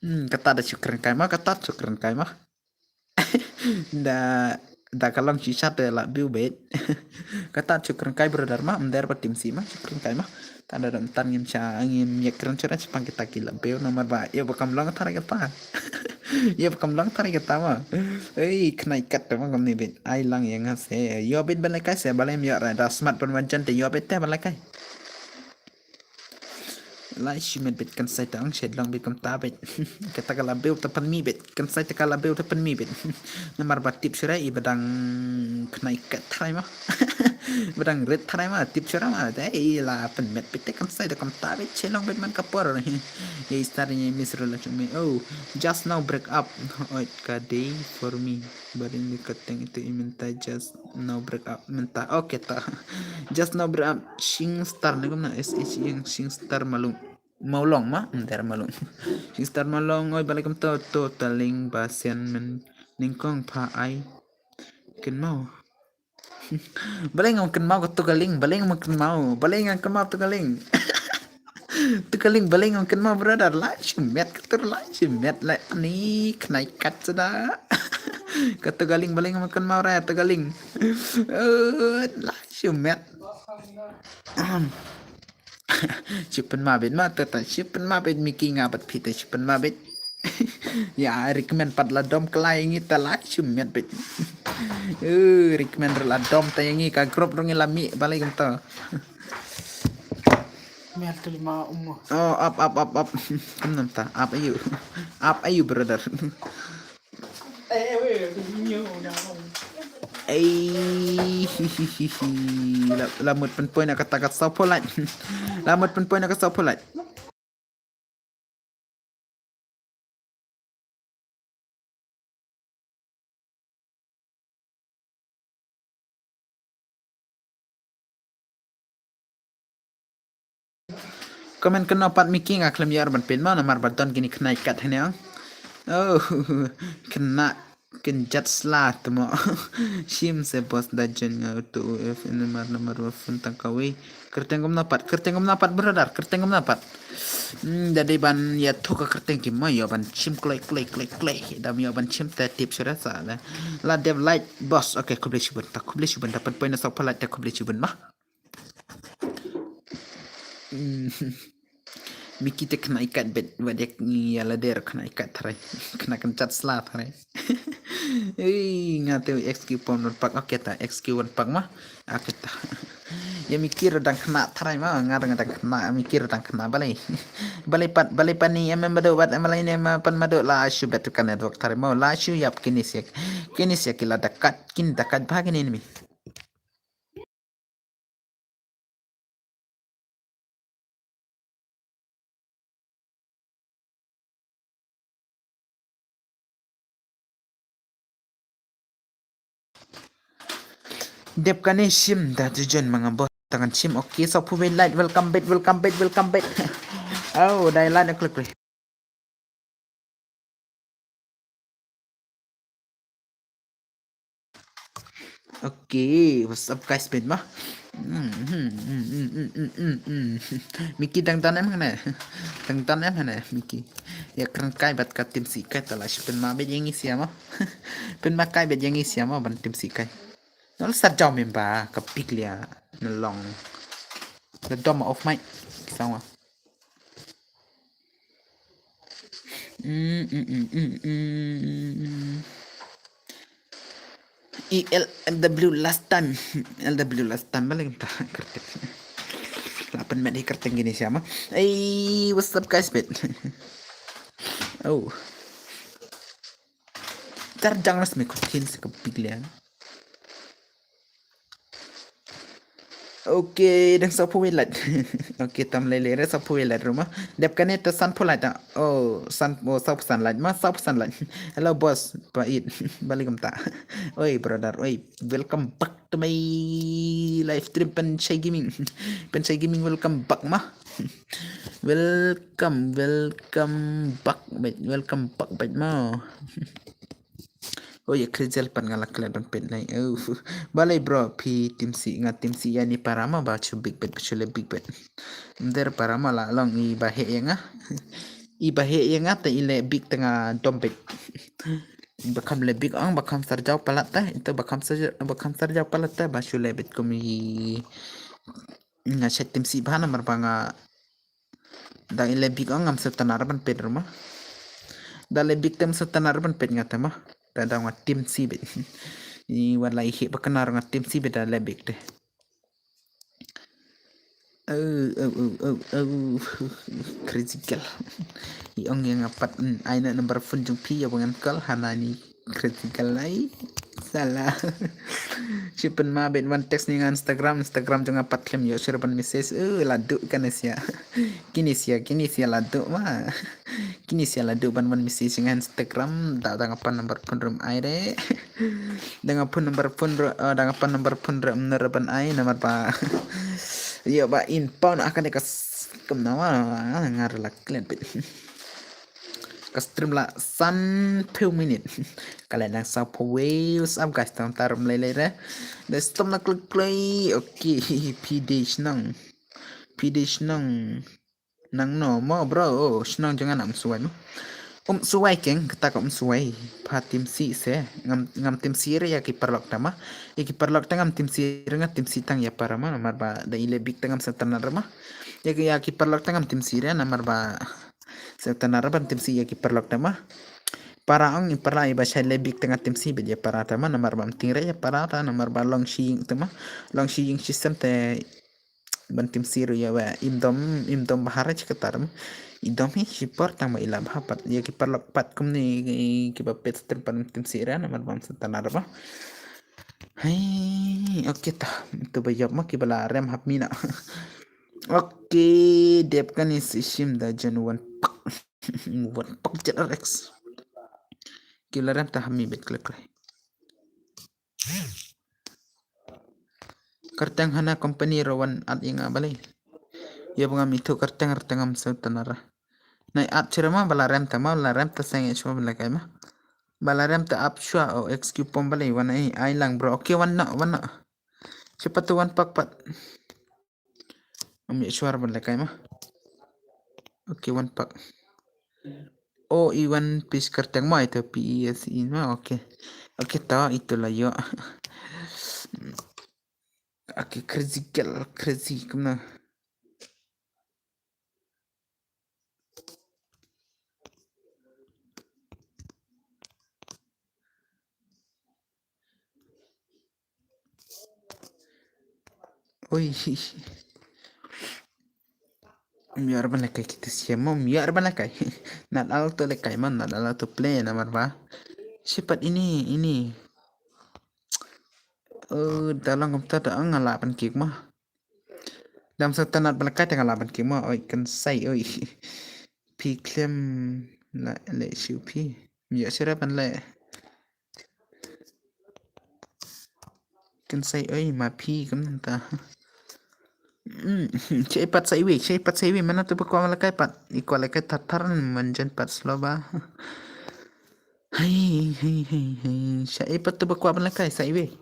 Hmm, kata da shukran kai ma, kata shukran kai ma. Da Da ka long shisha te la biu bet. Kata shu kren kai brother ma, mder ba tim si ma, shu kren kai ma. Ta da dam tan ngim sha, ngim ïa kren shuh shaphang kita ki la biu namar ba ïa ba kam long tharai kata. Ïa ba kam long tharai kata ma. Ei, khnai kat te ma kam ni bet. Ai lang ïa nga se. Ïa bet ba la kai se, ba la ïa ra da smat ban wan jan te ïa bet te ba la kai. Lai shi met bet kan sai ta ang shet long bet kam ta bet. Kata ka la beu ta pan mi bet. Kan sai ta ka la beu ta pan mi bet. Namar ba tip shura i badang khnai kat tharai ma. Badang ret tharai ma tip shura ma. Dai i la pan met bet te kan sai ta kam ta bet shet long bet man ka por. Ye star ye mis rela chumi. Oh, just now break up. Oi ka day for me. Baring ni kateng itu i mynta just now break up mynta. Okay ta. Just now break up. Shing star ne kumna S H ing shing star malung. Maulong ma, mder malung. Shing star malung oi balik kem to to taling ba sian men ningkong pha ai. Ken mau. Baleng ong ken mau ka to kaling, baleng ong ken mau, baleng ong ken mau to kaling. To kaling, baleng ong ken mau brother, la shu met ka to la shu met la ni khnai kat sada. Ka to kaling, baleng ong ken mau ra to kaling. Eh, la shu met. Shu pynma bet ma ta ta shu pynma bet Mickey nga bat phi ta shu pynma bet. Ya recommend pat la dom klai ngi ta la shu met bet. Eh, recommend la dom ta ngi ka group rong la mi balai gam ta. Mer tu lima umur. Oh, up up up up. Kum nam ta up ayu. Up ayu brother. Ei, hi, hi, hi, hi. La, la mut pynpoi na kata ka saw polite. La mut pynpoi na ka saw polite. Comment kynnoh pat Mickey nga khlem ïar ban pyn mo namar ba don kine khnai kat hynne. Oh, kynna kynjat sla tmo. Shim se boss da jon nga tu uf in mar namar wa fun tang kawi. Kyrteng kumno pat, kyrteng kumno pat brother, kyrteng kumno pat. Hmm, da dei ban ïa thok ka kyrteng ki mo ïa ban shim kloi kloi kloi kloi. Dam ïa ban shim te tip sura sa la. La dev light boss. Okay, khublei shibun ta, khublei shibun ta pynpoi na saw pha light ta khublei shibun ma. Hmm. Mickey te khnai kat bet wat ïa ïa la der khnai kat tharai. Khnai kynjat sla tharai. Ei nga te X Q pom wan pak okay ta X Q wan pak ma. Okay ta. Ïa Mickey ro dang khnai tharai ma nga dang dang khnai Mickey ro dang khnai balai. Balai pat balai pat ni em em bado wat em balai ne ma pan mado la shu bet ka network tharai ma la shu ïap kini siak. Kini siak ki la da kat kin da kat ba kini ni mi. Dep kane shim da tu jon manga boss tangan shim okay so phu wei light welcome back welcome back welcome back. Oh dai light na klik klik. Okay, what's up guys bet ma. Mickey dang tan em hane. Dang tan em hane Mickey. Ya kren kai bat ka tim si kai tala shi pen ma bet yang isi ama. Pen ma kai bet yang isi ama ban tim si kai. Nol sar jam em ba ka pik lia. Nalong. The dom of mic. Kisawa. I L W last time. L W last time balik ta kertek. Lapan met hi kertek gini siapa? Hey, what's up guys bet? Oh. Tar jang nas me kutin se kepik lian. Okay, dang sa phu welat. Okay, tam lele re sa phu welat ruma. Dep kane ta san phu lait ta. Oh, san oh sa phu san lait ma sa phu san lait. Hello boss, pa it. Balik kumta. Oi brother, oi. Welcome back to my live stream Pen Shai Gaming. Pen Shai Gaming welcome back ma. Welcome, welcome back, mate. Welcome back, mate ma. Oh ya krijal pan nga la klet ban pet nai. Oh. Balai bro phi tim si nga tim si ya ni para ma ba chu big bet ba chu le big bet. Mder para ma la long i ba he ya nga. I ba he ya nga ta i le big ta nga dom bet. Ba kham leh bik ong, ba kham sar jaw palat te, ito ba kham sar, ba kham sar jaw palat te, ba shu leh bit kum i nga shet tim si ba namar ba nga da i leh bik ong ngam sngewtynnat ban peit ruh ma. Da leh bik te ngam sngewtynnat ban peit nga te ma. Da da nga tim si bit. I wan lai hi ba kena nga tim si bit da leh bik te. Oh, oh, oh, oh, oh. Crazy girl. I ong ïa nga pat, mm, ai na number phone jong phi ïa ba ngan call hana ni crazy girl ai. Salah. Shi pynma bit wan text ni nga Instagram, Instagram jong nga pat khlem ïoh shuh ban message. Oh, la duh kane sia. Kine sia, kine sia la duh ma. Kine sia la duh ban wan message nga Instagram, da da nga pan number phone ruh ym ai re. Da nga pan number phone ruh, eh, da nga pan number phone ruh ym nang ban ai namar ba ïoh ba in pound akan ka s-, kumno ma, nga ruh la klet bit. Ka stream la sanphew minit. Ka la nang sawphew wei, what's up guys, tang tarum lei lei re. Da stom na klik play, okay, phi dei shnong. Phi dei shnong. Nang no mo bro, oh, shnong jong nga na Umsuwai mo. Umsuwai keng, kata ka Umsuwai. Pha tim si se, ngam, ngam tim si re ïa ki paralok te ma. Ïa ki paralok te ngam tim si re, nga tim si tang ïa para ma, namar ba da i leh bik te ngam sngewtynnat re ma. Ïa ki, ïa ki paralok te ngam tim si re, namar ba sngewtynnat re ban tim si ïa ki paralok te ma. Para ong i para i ba shai leh bik te nga tim si bit ïa para te ma, namar ba ngam tim re ïa para te, namar ba long shi ïing te ma. Long shi ïing shi sem te ban tim si ruh ïa wa im dom, im dom bha re shi katta re ma. I dom hi shi por tang ba i la bha pat ïa ki paralok pat kumne ki ba peit stream pat tim si re namar ba ngam sngewtynnat re ba. Hai, okay ta. Tu ba ïap ma ki ba la rem hap mina. Okay, dep kane sa shim da jan wan pak. Wan pak jet R X. Ki la rem ta hap mi bet kle kle. Kyrteng hana company ruh wan add ïa nga balei. Ïa ba ngam ithuh kyrteng, kyrteng ngam sngewtynnat re. Nai add shuwa ma ba la rem ta ma, ba la rem ta seng shuwa ba la kai ma. Ba la rem ta add shuwa o X Q pom balei wan ai, ai lang bro. Okay, wan noh, wan noh. Siapa tu wan pak pat. Ym ïoh shuwa ban lehkai ma. Okay, wan pak. Oh, i wan pis kyrteng ma ito P E S E ma. Okay. Okay, to ito la ïoh. Okay, crazy girl, crazy kumno. Oi. Ym ïoh re ban lehkai kita sia ma, ym ïoh re ban lehkai. Not allowed to lehkai ma, not allowed to play namar ba. Sipat ini, ini. Oh, da long kumta da nga lah ban kick ma. Dam sa tanat ban lehkai te nga lah ban kick ma, oi kan sai oi. Phi khlem la leh shuh phi. Ym ïoh shuh re ban leh. Kan sai oi ma phi kam nang ta. Hmm, sha i pat sa iwei, sha i pat sa iwei, mana tu ba kwah lehkai pat. I kwah lehkai thar thar man jan pat slow ba. Hai, hai, hai, hai. Sha i pat tu ba kwah lehkai sa iwei.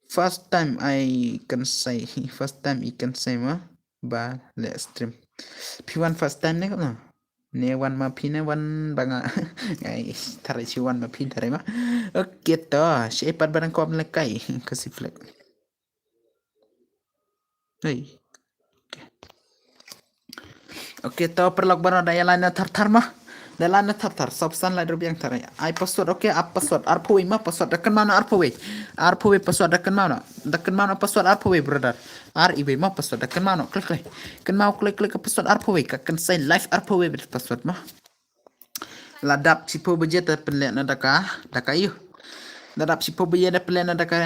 First time I kan sai, first time I kan sai ma ba leh stream. Phi wan first time ne ka na? Ne wan ma phi ne wan ba nga. Ai, tharai shi wan ma phi tharai ma. Okay to, shi pat ba dang kwah lehkai ka si flag. Hey. Okay. Okay to, paralok baroh da ïa line na thar thar ma. Da line na thar thar, sop san lai rubiang thar. Ai password, okay, ap password, arphew wei ma password, da kynmaw na arphew wei. Arphew wei password, da kynmaw na. Da kynmaw na password arphew wei brother. Ar iwei ma password da kynmaw noh, klik klik. Kynmaw klik klik ka password arphew wei ka kan sai live arphew wei bad password ma. La dap shiphew baje ta pynleh na da ka, da ka ïoh. La dap shiphew baje da pynleh na da ka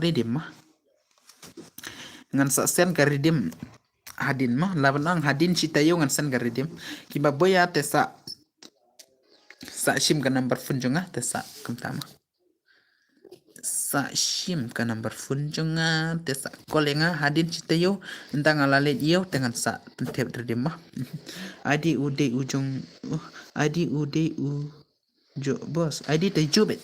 redeem ma. Ngan sa send ka redeem hadien ma, la ban ang hadien shi taïew ngan send ka redeem. Kiba boya te sa, sa shim ka number phone jong nga te sa kumta ma. Sa shim ka number phone jong nga te sa call ïa nga hadien shi taïew, ynda nga la leit ïew te ngan sa pynthep redeem ma. I D u dei u jong, uh, I D u dei u jo boss. I D te Jubit.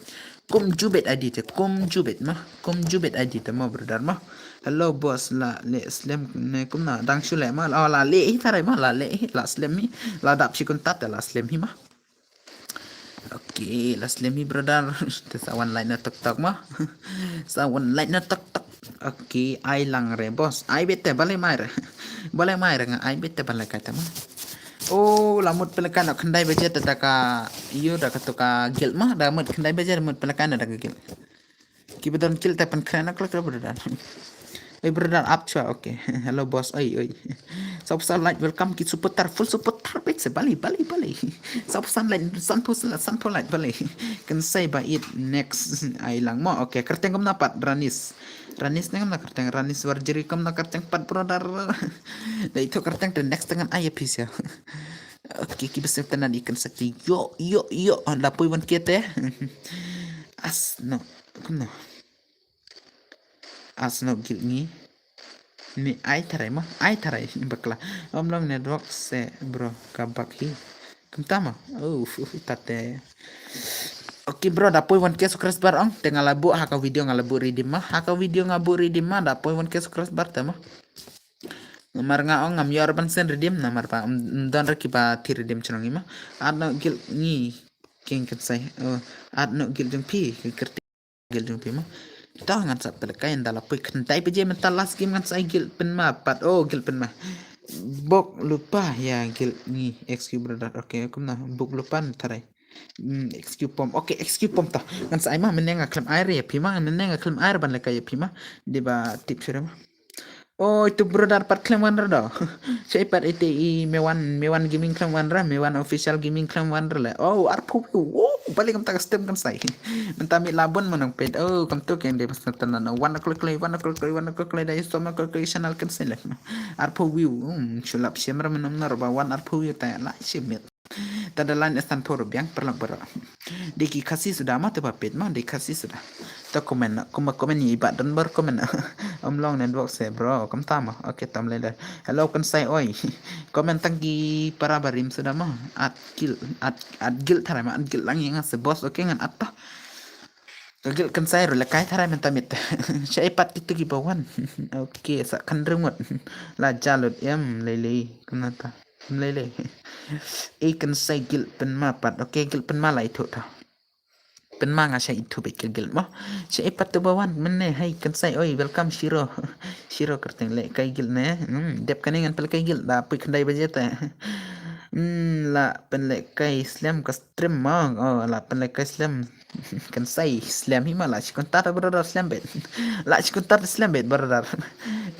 Kum Jubit I D te, kum Jubit ma. Kum Jubit I D te ma brother ma. Hello boss, la leh slem ne kumno dang shu leh ma. Oh, la leh hi tharai ma, la leh hi, la slem hi. La dap shi kumta te la slem hi ma. Okay, last lem hi brother. Te sa wan like na tok tok mo. Sa wan like na tok tok. Okay, ai lang re boss. Ai bete bale mai re. Bale mai re nga ai bete bale kai ta mo. Oh, la mut pele kai na khyndai baje ta da ka ïoh da ka to ka guild mo. Da mut khyndai baje mut pele kai na da ka guild. Kiba don guild te pynkhreh na klek brother. Oi brother ap chwa, okay. Hello boss, oi oi. Sawphew san like, welcome ki supporter, full supporter pek se bale bale bale. Sawphew san like, sanphew san, sanphew like bale. Kynsai ba it next ai lang mo. Okay, kyrteng kumno pat Ranis. Ranis ne kumno kyrteng, Ranis Warjri kumno kyrteng pat brother. Dei to kyrteng te next te ngan ai ïa phi sha. Okay, kiba sngewtynnat ïa kan sakti. Ïoh ïoh ïoh, la poi wan kete. As no. Kumno. As no guild ngi. Ni ai tharai mo, ai tharai bakla. Ym long network se bro ka bak hi. Kumta mo. Oh, tate. Okay bro, da poi wan ke subscriber ong. Te nga la buh ha ka video nga la buh redeem ma. Ha ka video nga buh redeem ma, da poi wan ke subscriber te mo. Namar nga ong ngam ïoh ban send redeem namar ba ym don re kiba thied redeem chnong ngi ma. At no guild ngi, king kynsai. Oh, at no guild jong phi, kyrteng guild jong phi ma. To ngan sa pynlehkai ynda la poi khyndai baje mynta last game ngan sa ai guild pynma pat. Oh, guild pynma. Bok lypa ïa guild ngi, X Q brother. Okay, kumno bok lypa na tharai. Hmm, X Q pom. Okay, X Q pom to. Ngan sa ai ma, mynne nga khlem ai re ïa phi ma, mynne nga khlem ai re ban lehkai ïa phi ma. Dei ba tip shuh re ma. Oi, tu brother pat khlem wan re do. Shaei pat ite i Mewan, Mewan Gaming khlem wan re, Mewan Official Gaming khlem wan re le. Oh, arphew view. Oh, bale kumta ka stem kan sai. Mynta mi la bun ma nang peit. Oh, kumtu keng dei bas natan na wan kloi kloi, wan kloi kloi, wan kloi kloi dei som kloi kloi channel kan sai le. Arphew view. Hmm, shu lap shem re mynnom na ro ba wan arphew view ta la shem miet. Ta da line sanphew ruh biang paralok baroh. Dei ki Khasi suda ma te ba peit ma dei Khasi suda. Ta comment na, kumba comment i ba don bar comment na. Ym long network se bro, kumta ma. Okay, tam lei lei. Hello kan sai oi. Comment tang ki para barim suda ma. At guild, at, at guild tharai ma, at guild lang ïa nga se boss, okay ngan at ta. Ka guild kan sai ruh lehkai tharai mynta miet. Shaei pat kito kiba wan. Okay, sa khan ringut. La jalut em lei lei. Kumta. Lei lei. Ei kan sai guild pynma pat. Okay, guild pynma la ithuh ta. Pynma nga sha ithuh beit ka guild mo. Shaei pat tu ba wan mynne, hei kan sai oi, welcome Shiro. Shiro kyrteng lehkai guild ne. Hmm, dep kane ngan pynlehkai guild da poi khyndai baje te. Hmm, la pynlehkai slem ka stream mo. Oh, la pynlehkai slem. Kan sai slem hi ma la shi kuntar brother slem beit. La shi kuntar slem beit brother.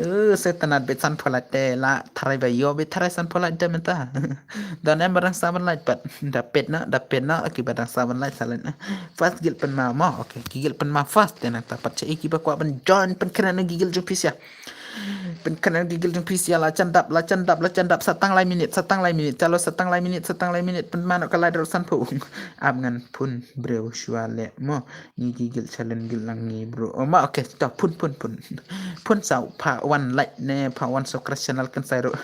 Eh, setanat beit sanphew lait te la tharai ba ïoh beit tharai sanphew lait te mynta. Don em ba dang saw ban lait pat. Da peit na, da peit na, ki ba dang saw ban lait sa lait na. First guild pynma mo, okay. Ki guild pynma first te nangta pat shaei kiba kwah ban join pynkhreh na ki guild jong phi sha. Pynkhreh na ki guild jong phi sha la jan dap, la jan dap, la jan dap sa tang lai minit, sa tang lai minit, chalo sa tang lai minit, sa tang lai minit, pynma noh ka lait ruh sanphew. Ap ngan phone briew shuwa leh mo. Ngi ki guild challenge guild lang ngi bro. Oh ma, okay, to phone phone phone. Phone sa pha wan like ne, pha wan subscribe channel kan sai ruh.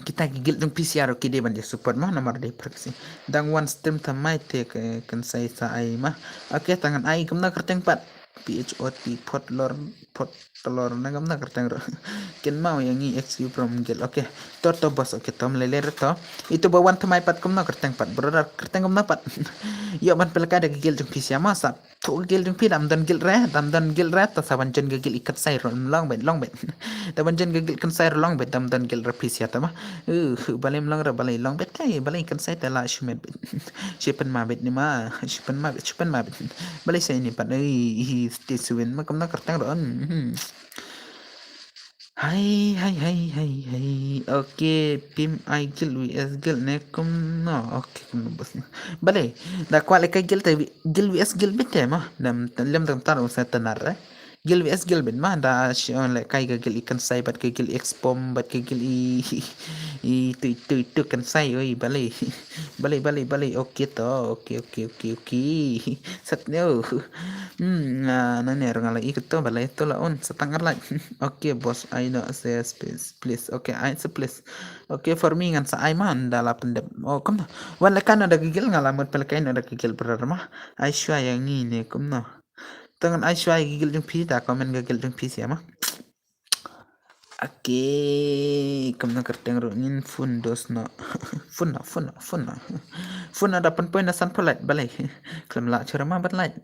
Kita ki guild jong P C R ki dei ban dei support ma namar dei proxy. Dang wan stream thymmai te ke kan sai sa ai ma. Okay, tang ngan ai kumno kyrteng pat. P H O T pot lor pot lor na kumno kyrteng ruh. Ken mau ïa ngi X Q from guild. Okay. To to boss, okay, to mlele re to. Itu ba wan thymmai pat kumno kyrteng pat. Brother kyrteng kumno pat. Ïoh ban pynlehkai da ki guild jong P C R ma sa. Thuh ka guild jong phi, dam don guild re, dam don guild re, ta sa ban join ka guild i kan sai ruh long beit, long beit. Ta ban join ka guild kan sai ruh long beit, dam don guild re P C R ta ma. Uh, balei long re, balei long beit, kai, balei kan sai ta la shu met beit. Shu pynma beit ni ma, shu pynma beit, shu pynma beit. Balei sai ni pat, eh, stay swin ma kumno kyrteng ruh. Hmm. Hai, hai, hai, hai, hai. Okay, pim ai guild V S guild ne kumno. Okay, kumno bos ne. Balei, da kwah lehkai guild te V-, guild V S guild beit te ma. Dam, lem dam tar usa tenar, eh. Guild V S guild beit ma, da shi on lehkai ka guild i kan sai bad ka guild X pom bad ka guild i, i tu, tu, tu kan sai, oi, balei. Balei, balei, balei. Okay to, okay, okay, okay, okay. Sat ne, oh. Hmm, ah, na ne rnga la i to, balei to la on, sa tang ar lai. Okay, boss, I know, say yes, please. Please. Okay, ai sa please. Okay, for me ngan sa ai ma, nda la pyndep. Oh, kumno. Wan lehkai na da ka guild nga la mut pynlehkai na da ka guild brother ma. Ai shuwa ïa ngi ne kumno. To ngan ai shuwa ïa ka guild jong phi, da comment ka guild jong phi sha ma. Okay, kumno kyrteng ruh ngin phone dos no. Phone no, phone no, phone no. Phone no da pynpoi na sanphew lait balei. Khlem lah shuh re ma ban lait.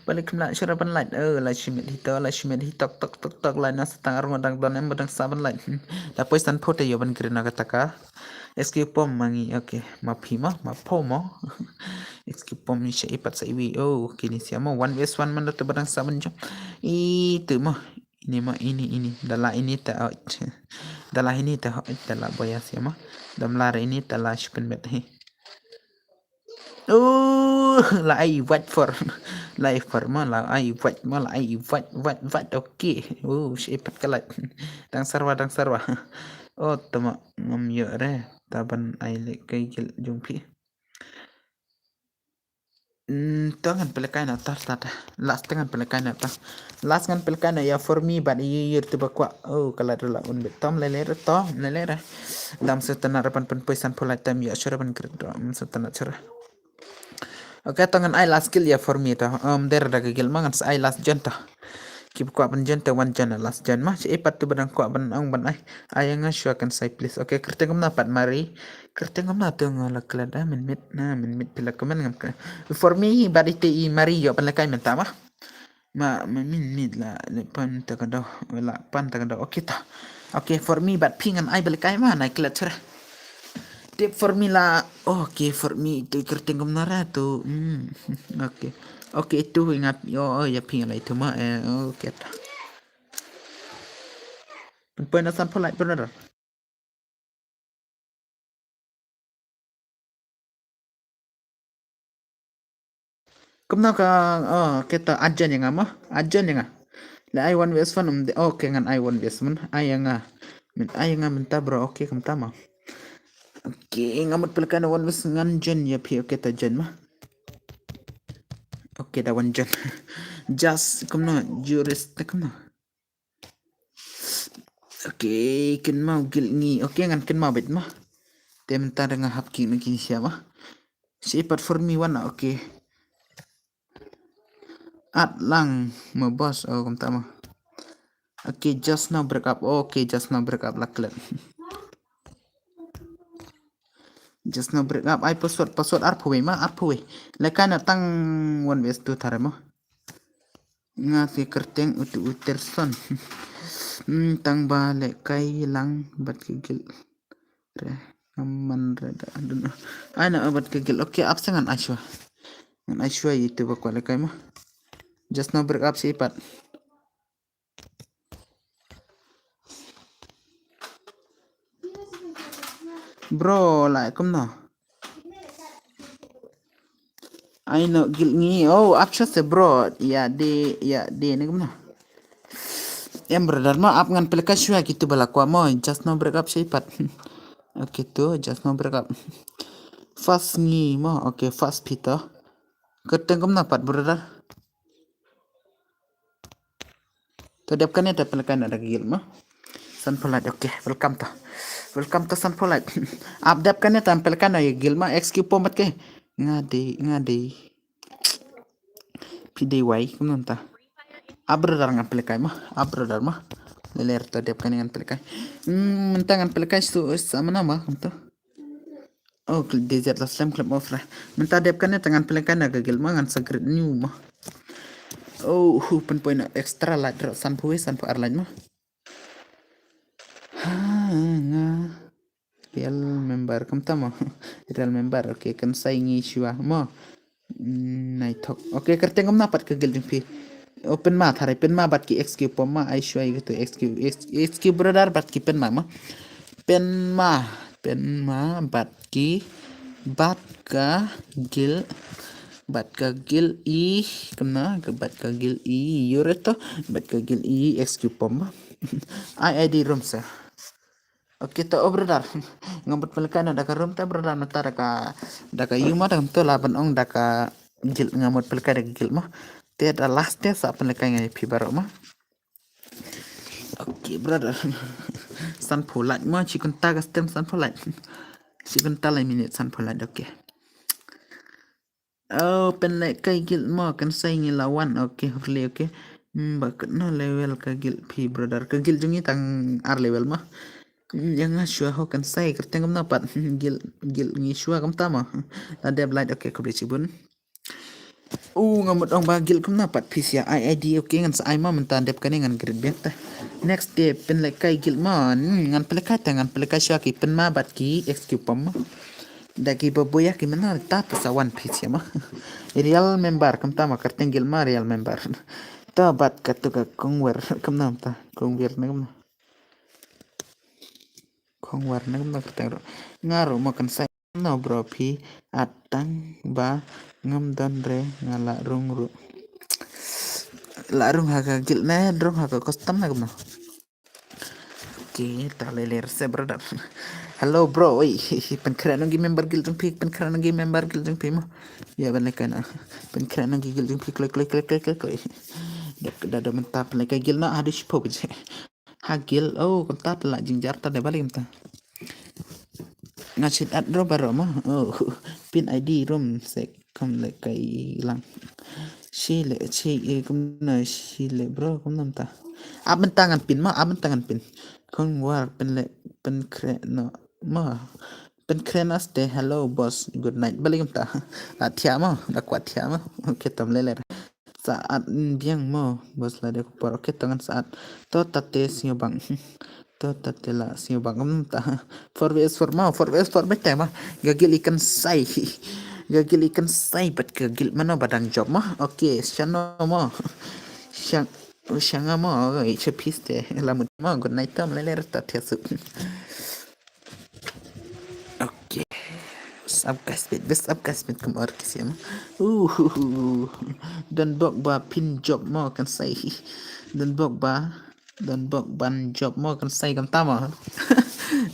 Balei khlem lah shuh re ban lait. Oh, lait shi minit hi to, lait shi minit hi tok tok tok tok, lait na sa tang arngut dang don em ba dang sa ban lait. Da poi sanphew te ïoh ban kren na kata ka. Excuse pom ma ngi, okay. Ma phi mo, ma pho mo. Excuse pom ni sha i pat sa iwi. Oh, kini sia mo. One vs one man da tu ba dang sa ban jump. I tu mo. Ini mo, ini, ini. Da la ini ta out. Da la ini ta out, da la boya sia mo. Dam la ini ta la shupen bet hi. Oh, la ai wat for. La ai for mo, la ai wat mo, la ai wat, wat, wat. Okay. Oh, shi pat kalat. Dang sarwa, dang sarwa. Oh, tama ngam ïoh re. Taban ai le kai gil jong phi. Hmm, to ngan pynlehkai na ta, ta, ta. Last ngan pynlehkai na ta. Last ngan pynlehkai na ïa for me bad ïa ïa tu ba kwah. Oh, kalat rula un bit tom lele re tom lele re. Dam sa tana rapan pynpoi sanphew lait tam ïa sura ban krit ro. Hmm, sa tana sura. Okay, to ngan ai last kill ïa for me to. Um, der da ka gil ma ngan sa ai last jon to. Ki ba kwah ban jon te wan jon last jon ma. Shi i pat tu ba dang kwah ban ong ban ai. Ai nga shuwa kan sai please. Okay, kyrteng kumno pat Mari. Kyrteng kumno tu nga la klet ah, min mit na, min mit phi la comment ngam ka. For me bad ite i Mari ïoh pynlehkai mynta ma. Ma, ma min mit la, le pan ta ka do, la pan ta ka do. Okay ta. Okay, for me bad phi ngan ai pynlehkai ma, nai klet sura. Tip for me la, okay, for me tu kyrteng kumno ra tu. Hmm, okay. Okay, tu ngap, oh, oh, ïa phi ngan ai tu ma, eh, okay ta. Pynpoi na sanphew lait brother. Kumno ka, oh, kata ajan ïa nga ma, ajan ïa nga. Le ai one vs one, um, de, okay, ngan ai one vs one, ai ïa nga. Min, ai ïa nga mynta bro, okay, kumta ma. Okay, nga mut pynlehkai na one vs ngan jon ïa phi, okay, ta jon ma. Okay, da wan jon. Just, kumno, jurist, kumno. Okay, kynmaw gil ngi. Okay, ngan kynmaw bit ma. Te mynta da nga hap ki na ki sia ma. Shi pat for me wan, okay. At lang ma boss, oh, kumta ma. Okay, just now break up. Okay, just now break up la klet. Just now break up. Ai password, password arphew wei ma, arphew wei. Lehkai na tang one vs two thare ma. Nga te kyrteng utu uter son. Hmm, tang ba lehkai lang bad ka gil. Re, aman re da, I don't know. Ai na bad ka gil. Okay, ap sa ngan ai shuwa. Ngan ai shuwa ïa itu ba kwah lehkai ma. Just now break up shi pat. Bro, like, kumno? Ai no gil ngi. Oh, ap shuwa se bro. Ïa de, ïa de ne kumno? Em brother ma ap ngan pynlehkai shuwa kitu ba la kwah mo. Just now break up shi pat. Okay tu, just now break up. Fast ngi mo. Okay, fast phi to. Kyrteng kumno pat brother? To dep kane ta pynlehkai na da ka gil ma. Sanphew lait, okay, welcome to. Welcome to sanphew lait. Ap dep kane ta pynlehkai na ïa gil ma, X Q pom bad ke. Nga dei, nga dei. Phi dei wai, kumno ta. Ap brother ngan pynlehkai ma, ap brother ma. Leler to dep kane ngan pynlehkai. Hmm, mynta ngan pynlehkai su sa mana ma, kumto. Oh, klik D Z la slem klik off ra. Mynta dep kane ta ngan pynlehkai na ka gil ma ngan sa create new ma. Oh, hu pynpoi na extra lait ro sanphew wei sanphew ar lait ma. Ha nga. Real member kumta mo. Real member. Okay, kan sai ngi shuwa mo. Hmm, nai thok. Okay, kyrteng kumno pat ka gil jong phi. Oh, pynma thare, pynma bad ki X Q pom ma, ai shuwa ïa katu X Q, X Q brother bad ki pynma ma. Pynma, pynma bad ki, bad ka gil, bad ka gil i, kumno, ka bad ka gil i, ïure to, bad ka gil i X Q pom ma. Ai ID room sa. Okay, to, oh, brother. Nga mut pynlehkai na da ka room ta, brother, na ta da ka, da ka ïu ma, da ka mut la ban ong da ka gil, nga mut pynlehkai da ka gil ma. Te da last te sa pynlehkai nga ïa phi baroh ma. Okay, brother. Sanphew lait ma, shi kynta ka stem sanphew lait. Shi kynta lai minit sanphew lait, okay. Oh, pynlehkai gil mo, kan sai ngi la wan. Okay, hopefully, okay. Hmm, ba katno level ka guild phi brother? Ka guild jong ngi tang ar level ma. Hmm, ïa nga shuwa ho kan sai kyrteng kumno pat. Hmm, guild, guild ngi shuwa kumta ma. La dep light, okay, khublei shibun. U nga mut ong ba guild kumno pat phi sha ai ID, okay, ngan sa ai ma mynta dep kane ngan create biang ta. Next day pynlehkai guild ma. Hmm, ngan pynlehkai ta, ngan pynlehkai shuwa ki pynma bad ki execute pam ma. Da ki ba buya ki mynta ta pisa wan phi sha ma. Real member kumta ma, kyrteng guild ma real member. Ta bad katu ka kongwer kumno ta, kongwer na kumno. Kongwer na kumno kyrteng ruh. Nga ruh mo kan sai no bro phi at tang ba ngam don re nga la rung ruh. La rung ha ka guild ne, rung ha ka custom na kumno. Okay, ta le le se brother. Hello bro, oi, pynkhreh nong ki member guild jong phi, pynkhreh nong ki member guild jong phi mo. Ïa ban le kana. Pynkhreh nong ki guild jong phi, kloi kloi kloi kloi kloi. Da da da mynta pynlehkai guild na haduh shiphew baje. Ha guild, oh, kumta te la jingjar ta de bali kumta. Nga shit at ro baro ma. Oh, pin ID room sek kam le kai lang. Shi le, shi, eh, kumna shi le bro, kumna mynta. Ap mynta ngan pin ma, ap mynta ngan pin. Kong war pin le, pin kre no ma. Pyn kren aste, hello boss, good night. Bali kumta. La thiah mo, la kwah thiah mo. Okay, tam le le. Sa at biang mo, boss la de kupar. Okay, to ngan sa at. To tate sngewbang. To tate la sngewbang kumta. Four vs four mo, four vs four bete ma. Ga guild i kan sai. Ga guild i kan sai, but ga guild mano ba dang job mo. Okay, shano mo. Shang, shanga mo. Oi, che piste. La mut mo, good night tam le le ta thiah suk. Okay. Sab kasbit, bes sab kasbit kum or kisiam. Uh, don bok ba pin job mo kan sai. Don bok ba, don bok ban job mo kan sai kumta mo.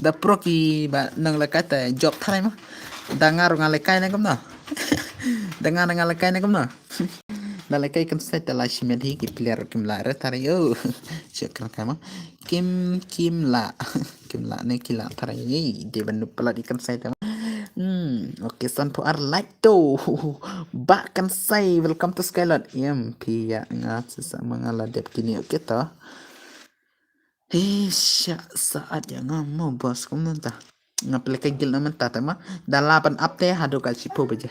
Da pro ki ba nang lekai te job tharai mo. Da nga ruh nga lekai ne kumno. Da nga nga lekai ne kumno. Da lekai kan sai te la shimet hi ki player kim la re tharai yo. Shukran kama. Kim, kim la. Kim la ne ki la tharai. Ei, de ban palat i kan sai te. Hmm, okay, san pho ar like to. Ba kan sai, welcome to Skylord. Em, phi ïa nga sa sa ma nga la dep kini, okay to. He, sha, sa at ïa nga mo boss, kumno ta. Nga pynlehkai guild na mynta te ma. Da la ban ap te haduh ka shiphew baje.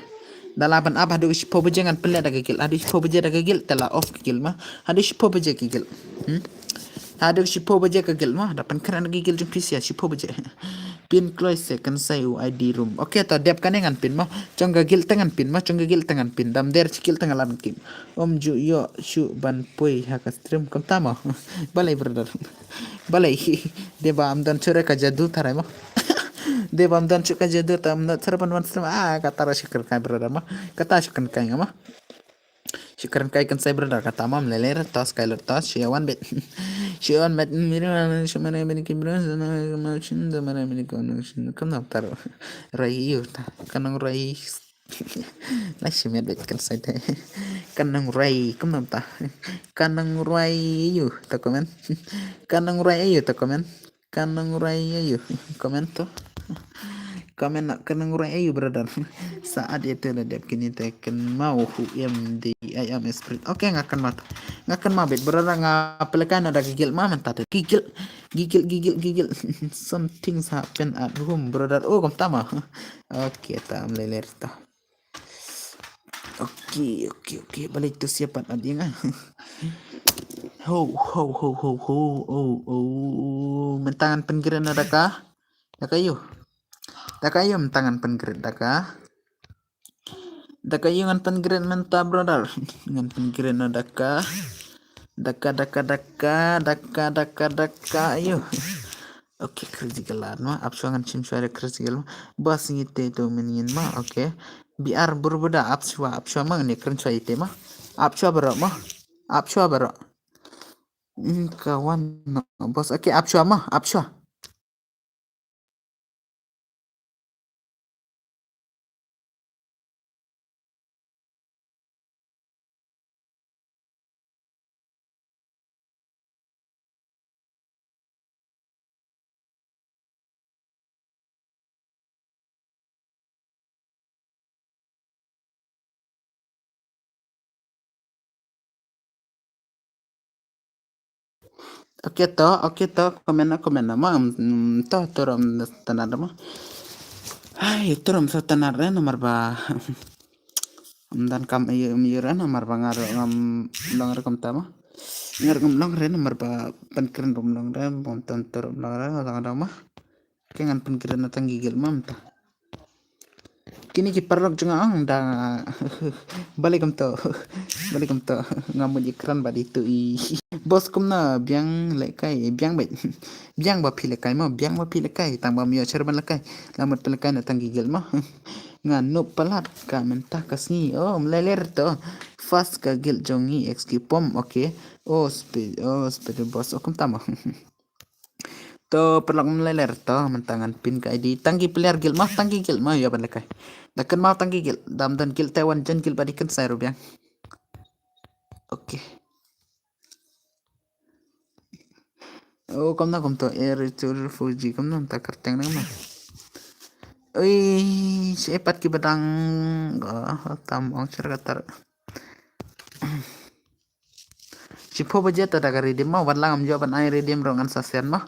Da la ban ap haduh ka shiphew baje ngan pynleh da ka guild. Haduh shiphew baje da ka guild te la off ka guild ma. Haduh shiphew baje ka guild. Hmm? Haduh shiphew baje ka guild ma. Da pynkhreh na ka guild jong phi sha shiphew baje. Pin kloi se kan sai u ID room. Okay, to dep kane ngan pin ma. Jong ka guild te ngan pin ma. Jong ka guild te ngan pin. Dam der shi guild te ngan la ban kim. Ym ju ïoh shuh ban poi ha ka stream kumta ma. Balei brother. Balei, de ba am don shuh re ka jadu tharai mo. De ba am don shuh ka jadu ta am don shuh re ban wan stream. Ah, kata ruh shukran kai brother mo. Kata shukran kai nga mo. Shukran kai kan sai brother kata mo, am lele re tos kai lo tos, shi wan bet. Shi wan bet, mira, shi mana bini ki bro, sana ma shin, da mana bini ko no shin. Kam na tar. Rai yu ta. Kanang rai. La shimet bad kan sai te. Kanang rai, kumno ta. Kanang rai ayu ta comment. Kanang rai ayu ta comment. Kanang rai ayu comment to. Comment na kanang rai ayu brother. Sa at ïa te la dep kini te kan mau hu em di ai am spirit. Okay, nga kan mat. Nga kan ma bit brother, nga pelekan ada gigil ma menta te. Gigil, gigil, gigil, gigil. Something's happen at home brother. Oh, kumta ma. Okay, ta am leler ta. Okay, okay, okay. Balei tu siapa tadi nga? Ho, ho, ho, ho, ho. Oh, oh. Menta ngan penggerin ada ka? Da ka yu. Da ka yu menta ngan penggerin da ka? Da ka yu ngan penggerin menta brother. Ngan penggerin ada ka? Da ka, da ka, da ka, da ka, da ka, da ka yu. Okay, crazy galar ma. Ap shuwa ngan shim shuwa da crazy galar ma. Bas ngi te to min ngin ma. Okay. B R burbuda ap shuwa, ap shuwa ma ngi kren shuwa ite ma. Ap shuwa baro ma. Ap shuwa baro. Hmm, kawan no. Bos, okay, ap shuwa ma, ap shuwa. Okay to, okay to, comment na, comment na ma, um, to, to ram tanat ma. Hai, to ram sa tanat re namar ba. Um, dan kam ayu, um, yu re namar ba nga ruh ngam long re kumta ma. Nga ruh ngam long re namar ba pynkren rum long re, bom tan to rum long re, long re ma. Ke ngan pynkren na tang ki guild ma mynta. Kine ki paralok jong nga ong da. Balei kumto. Balei kumto. Nga mut ïakren bad itu i. Boss kumno biang lehkai, biang bad. Biang ba phi lehkai mo, biang ba phi lehkai. Tang ba ym ïoh shuh ban lehkai. La mut phi lehkai na tang ki guild mo. Nga noob palat ka mynta ka sngi. Oh, ym lei ler to. First ka guild jong ngi X Q pom, okay. Oh, spe-, oh, speed boss. Oh, kumta mo. To paralok, ym lei ler to, mynta ngan pin ka I D. Tang ki player guild mo, tang ki guild mo, ïa ban lehkai. Da kynmaw tang ki guild, dam don guild te wan jon guild ba dei kynsai ruh biang. Okay. Oh, kumno kumto, air to refugee, kumno mynta kyrteng na kumno. Ui, shaei pat ki ba dang, oh, tam ong sha ka tar. Shiphew baje te da ka redeem mo, wat la ngam ïoh ban ai redeem ruh ngan sa send mo.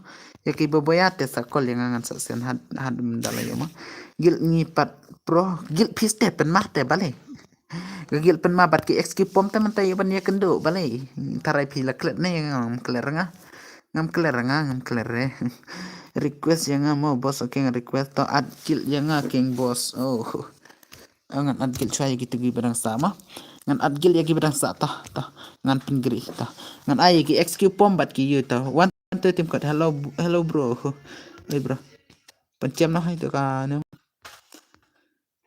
Ïa ki ba bun ïa te sa call ïa nga ngan sa send had, had mynta la ïoh mo. Guild ngi pat pro, guild phi step pynmah te balei. Ka guild pynmah bad ki X Q pom te mynta ïa ban ïakynduh balei. Tharai phi la klet ne ngam klet nga. Ngam klet nga, ngam klet re. Request ïa nga mo boss, okay, nga request to add guild ïa nga keng boss. Oh. Oh, ngan add guild shuwa ïa kitu ki ba dang sah mo. Ngan add guild ïa ki ba dang sah to, to. Ngan pynkhreh to. Ngan ai ïa ki X Q pom bad ki ïa to. One two team code. Hello, hello bro. Hey bro. Pynchem noh hai to ka ne.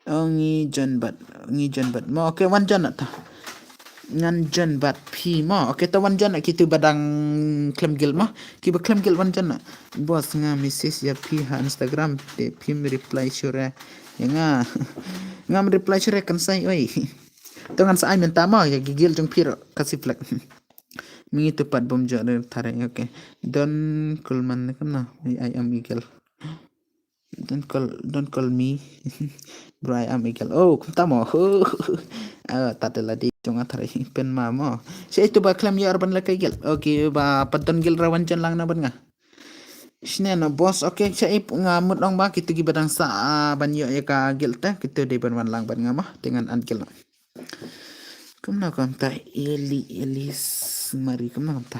Oh, ngi jon bad, ngi jon bad mo. Okay, wan jon na to. Ngan jon bad phi mo. Okay, to wan jon na kitu ba dang khlem guild mo. Ki ba khlem guild wan jon na. Boss nga message ïa phi ha Instagram te phim reply shuh re. Ïa nga. Ngam reply shuh re kynsai oi. To ngan sa ai mynta mo ïa ki guild jong phi ruh ka sih plek. Mynta pat bom jot re tharai, okay. Don Kulman ne kumno. I am eagle. Don't call, don't call me. Bro, I am eagle. Oh, kumta mo. Ah, ta te la dei jong nga tharai pynmah mo. Shaei tu ba khlem ïoh ban lehkai guild. Okay, ba pat don guild ra wan jon lang na bad nga. Shane no boss. Okay, shaei nga mut ong ba kitu ki ba dang sah, ah, ban ïoh ïa ka guild te. Kitu dei ban wan lang bad nga mo. Te ngan add guild. Kumno kumta Eli, Elis Mari, kumno kumta.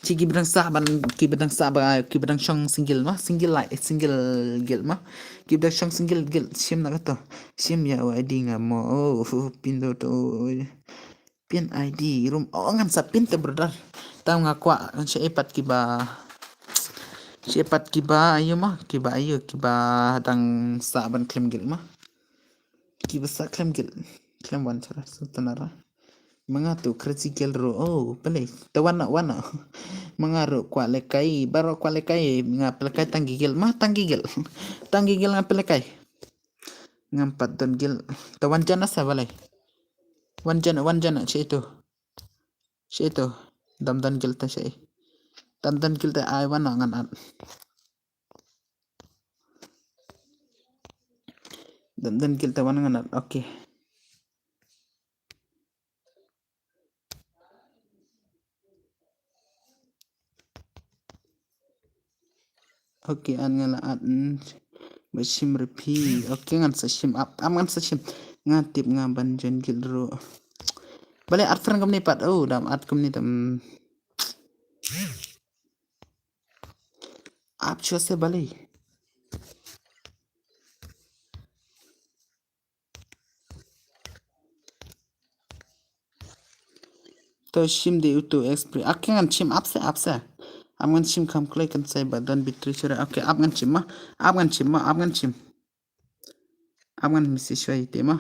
Shi ki ba dang sah ban, ki ba dang sah ba, ki ba dang shong single mo, single life, single guild mo. Ki ba dang shong single guild, shim na kato. Shim ïa u I D nga mo. Oh, pin to to. Pin I D rum. Oh, ngan sa pin te brother. Tam nga kwah, shaei pat ki ba. Shaei pat ki ba ayu mo, ki ba ayu, ki ba dang sah ban khlem guild mo. Ki ba sah khlem guild. Khlem wan shuh ra, sultanara. Ma nga tu crazy guild ruh. Oh, balei. Te wan noh, wan noh. Ma nga ruh kwah lehkai, baroh kwah lehkai, nga pynlehkai tang ki guild, ma tang ki guild. Tang ki guild nga pynlehkai. Ngam pat don guild. Te wan jon na sa balei. Wan jon, wan jon na shaei tu. Shaei tu. Dam don guild te shaei. Dam don guild te ai wan noh ngan add. Dam don guild te wan ngan add. Okay. Okay, add nga la add, mm, ba shim re phi. Okay, ngan sa shim ap, ap ngan sa shim. Nga tip nga ban join guild ruh. Balei add friend kumne pat. Oh, dam add kumne tam. Ap shuwa se balei. To shim de utu expre. Okay, ngan shim ap se, ap se. Ap ngan shim kham kloi kan sai ba don battery shuwa. Okay, ap ngan shim ma. Ap ngan shim ma, ap ngan shim. Ap ngan misi shuwa ite ma.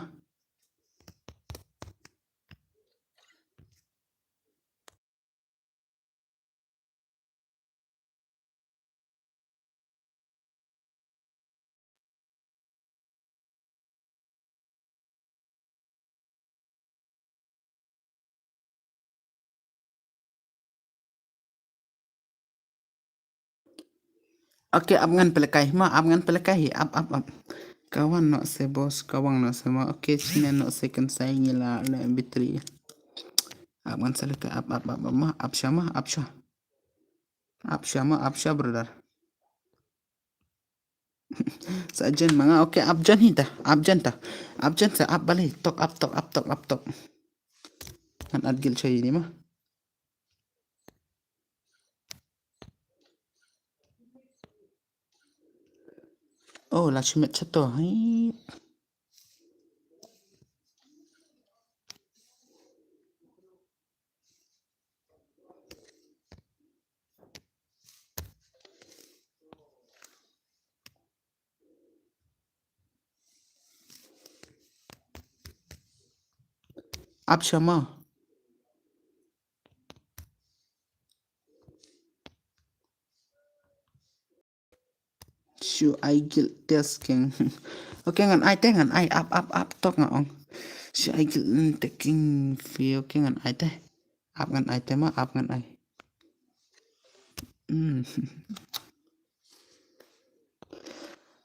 Okay, ap ngan pynlehkai ma, ap ngan pynlehkai, ap, ap, ap. Ka wan noh se boss, ka wan noh se ma. Okay, shine noh se kan sai ngi la, la battery. Ap ngan sa lehkai, ap, ap, ap, ap ma, ap sha ma, ap sha. Ap shuwa ma, ap shuwa brother. Sa join ma nga, okay, ap join hi ta, ap join ta. Ap join sa, ap balei, tok, ap tok, ap tok, ap tok. Ngan add guild sha ïa ini ma. Oh, la shu met shato. Hai. Ap shuwa ma. Shu ai guild test keng. Okay, ngan ai te, ngan ai, ap, ap, ap tok nga ong. Shu ai guild, mm, taking fee, okay, ngan ai te. Ap ngan ai te ma, ap ngan ai. Hmm.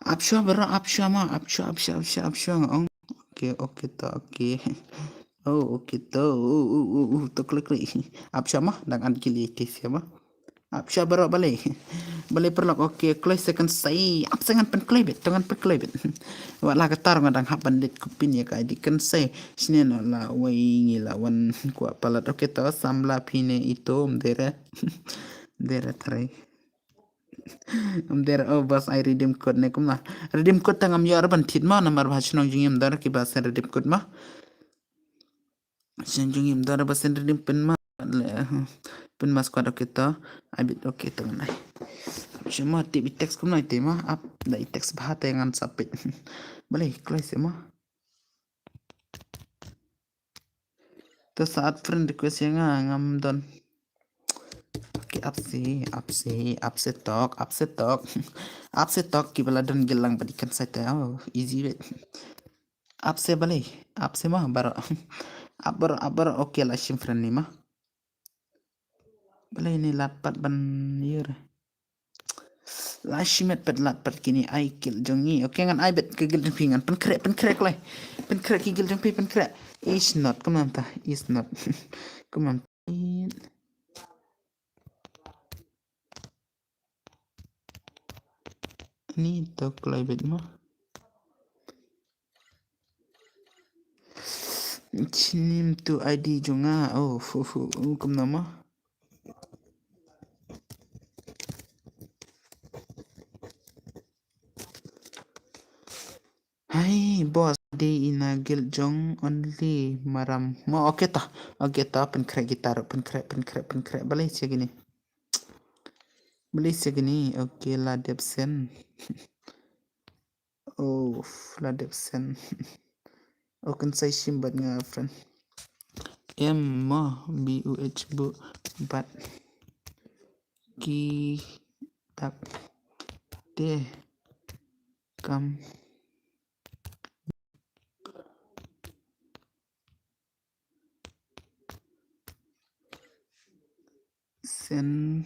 Ap shuwa bro, ap shuwa ma, ap shuwa, ap shuwa, ap shuwa, ap shuwa nga ong. Okay, okay to, okay. Oh, okay to. Oh, oh, oh, oh, to klik, klik. Ap shuwa ma, dang add guild ïa te shuwa ma. Ap shuwa baroh balei. Balei paralok, okay, kloi sa kan sei. Ap sa ngan pynkloi beit, to ngan pynkloi beit. Wat la katta nga dang hap ban leit copy ïa ka I D kan sei. Shane na la wei ngi la wan kwah palat. Okay to, samla phi ne ito, ym dei re. Ym dei re trai. Ym dei re, oh boss, ai redeem code ne kumno. Redeem code te ngam ïoh re ban thied ma, namar ba ha shnong jong ngi ym don re kiba send redeem code ma. Shnong jong ngi ym don re ba send redeem, pynma le, pynma squad, okay to. Ai beit, okay to ngan ai. Shu ma tip i text kumno i te ma, ap da i text bha te ngan sa peit. Balei kloi se ma. To sa add friend request ïa nga, ngam don. Okay, ap se, ap se, ap se tok, ap se tok. Ap se tok kiba la don guild lang ba dei kan sa te. Oh, easy beit. Ap se balei, ap se ma baroh. Ap baroh, ap baroh, okay la shim friend ni ma. Balei ni lad pat ban ïa re. La shim met pat lad pat kine ai guild jong ngi. Okay, ngan ai beit ka guild jong phi, ngan pynkhreh, pynkhreh kloi. Pynkhreh ki guild jong phi, pynkhreh. Is not, kumno mynta, is not. Kumno mynta. Ni to kloi beit ma. Chim tu I D jong nga. Oh, fu, fu, oh, kumno ma. Hai boss, dei ina guild jong Only Maram. Ma, okay ta. Okay ta, pynkhreh kita ruh, pynkhreh, pynkhreh, pynkhreh. Balei sha kine. Balei sha kine. Okay, la dep send. Oh, la dep send. Oh, kan sa shim bad nga friend. Em mo, B U H bu bad ki tak te kam. Sen,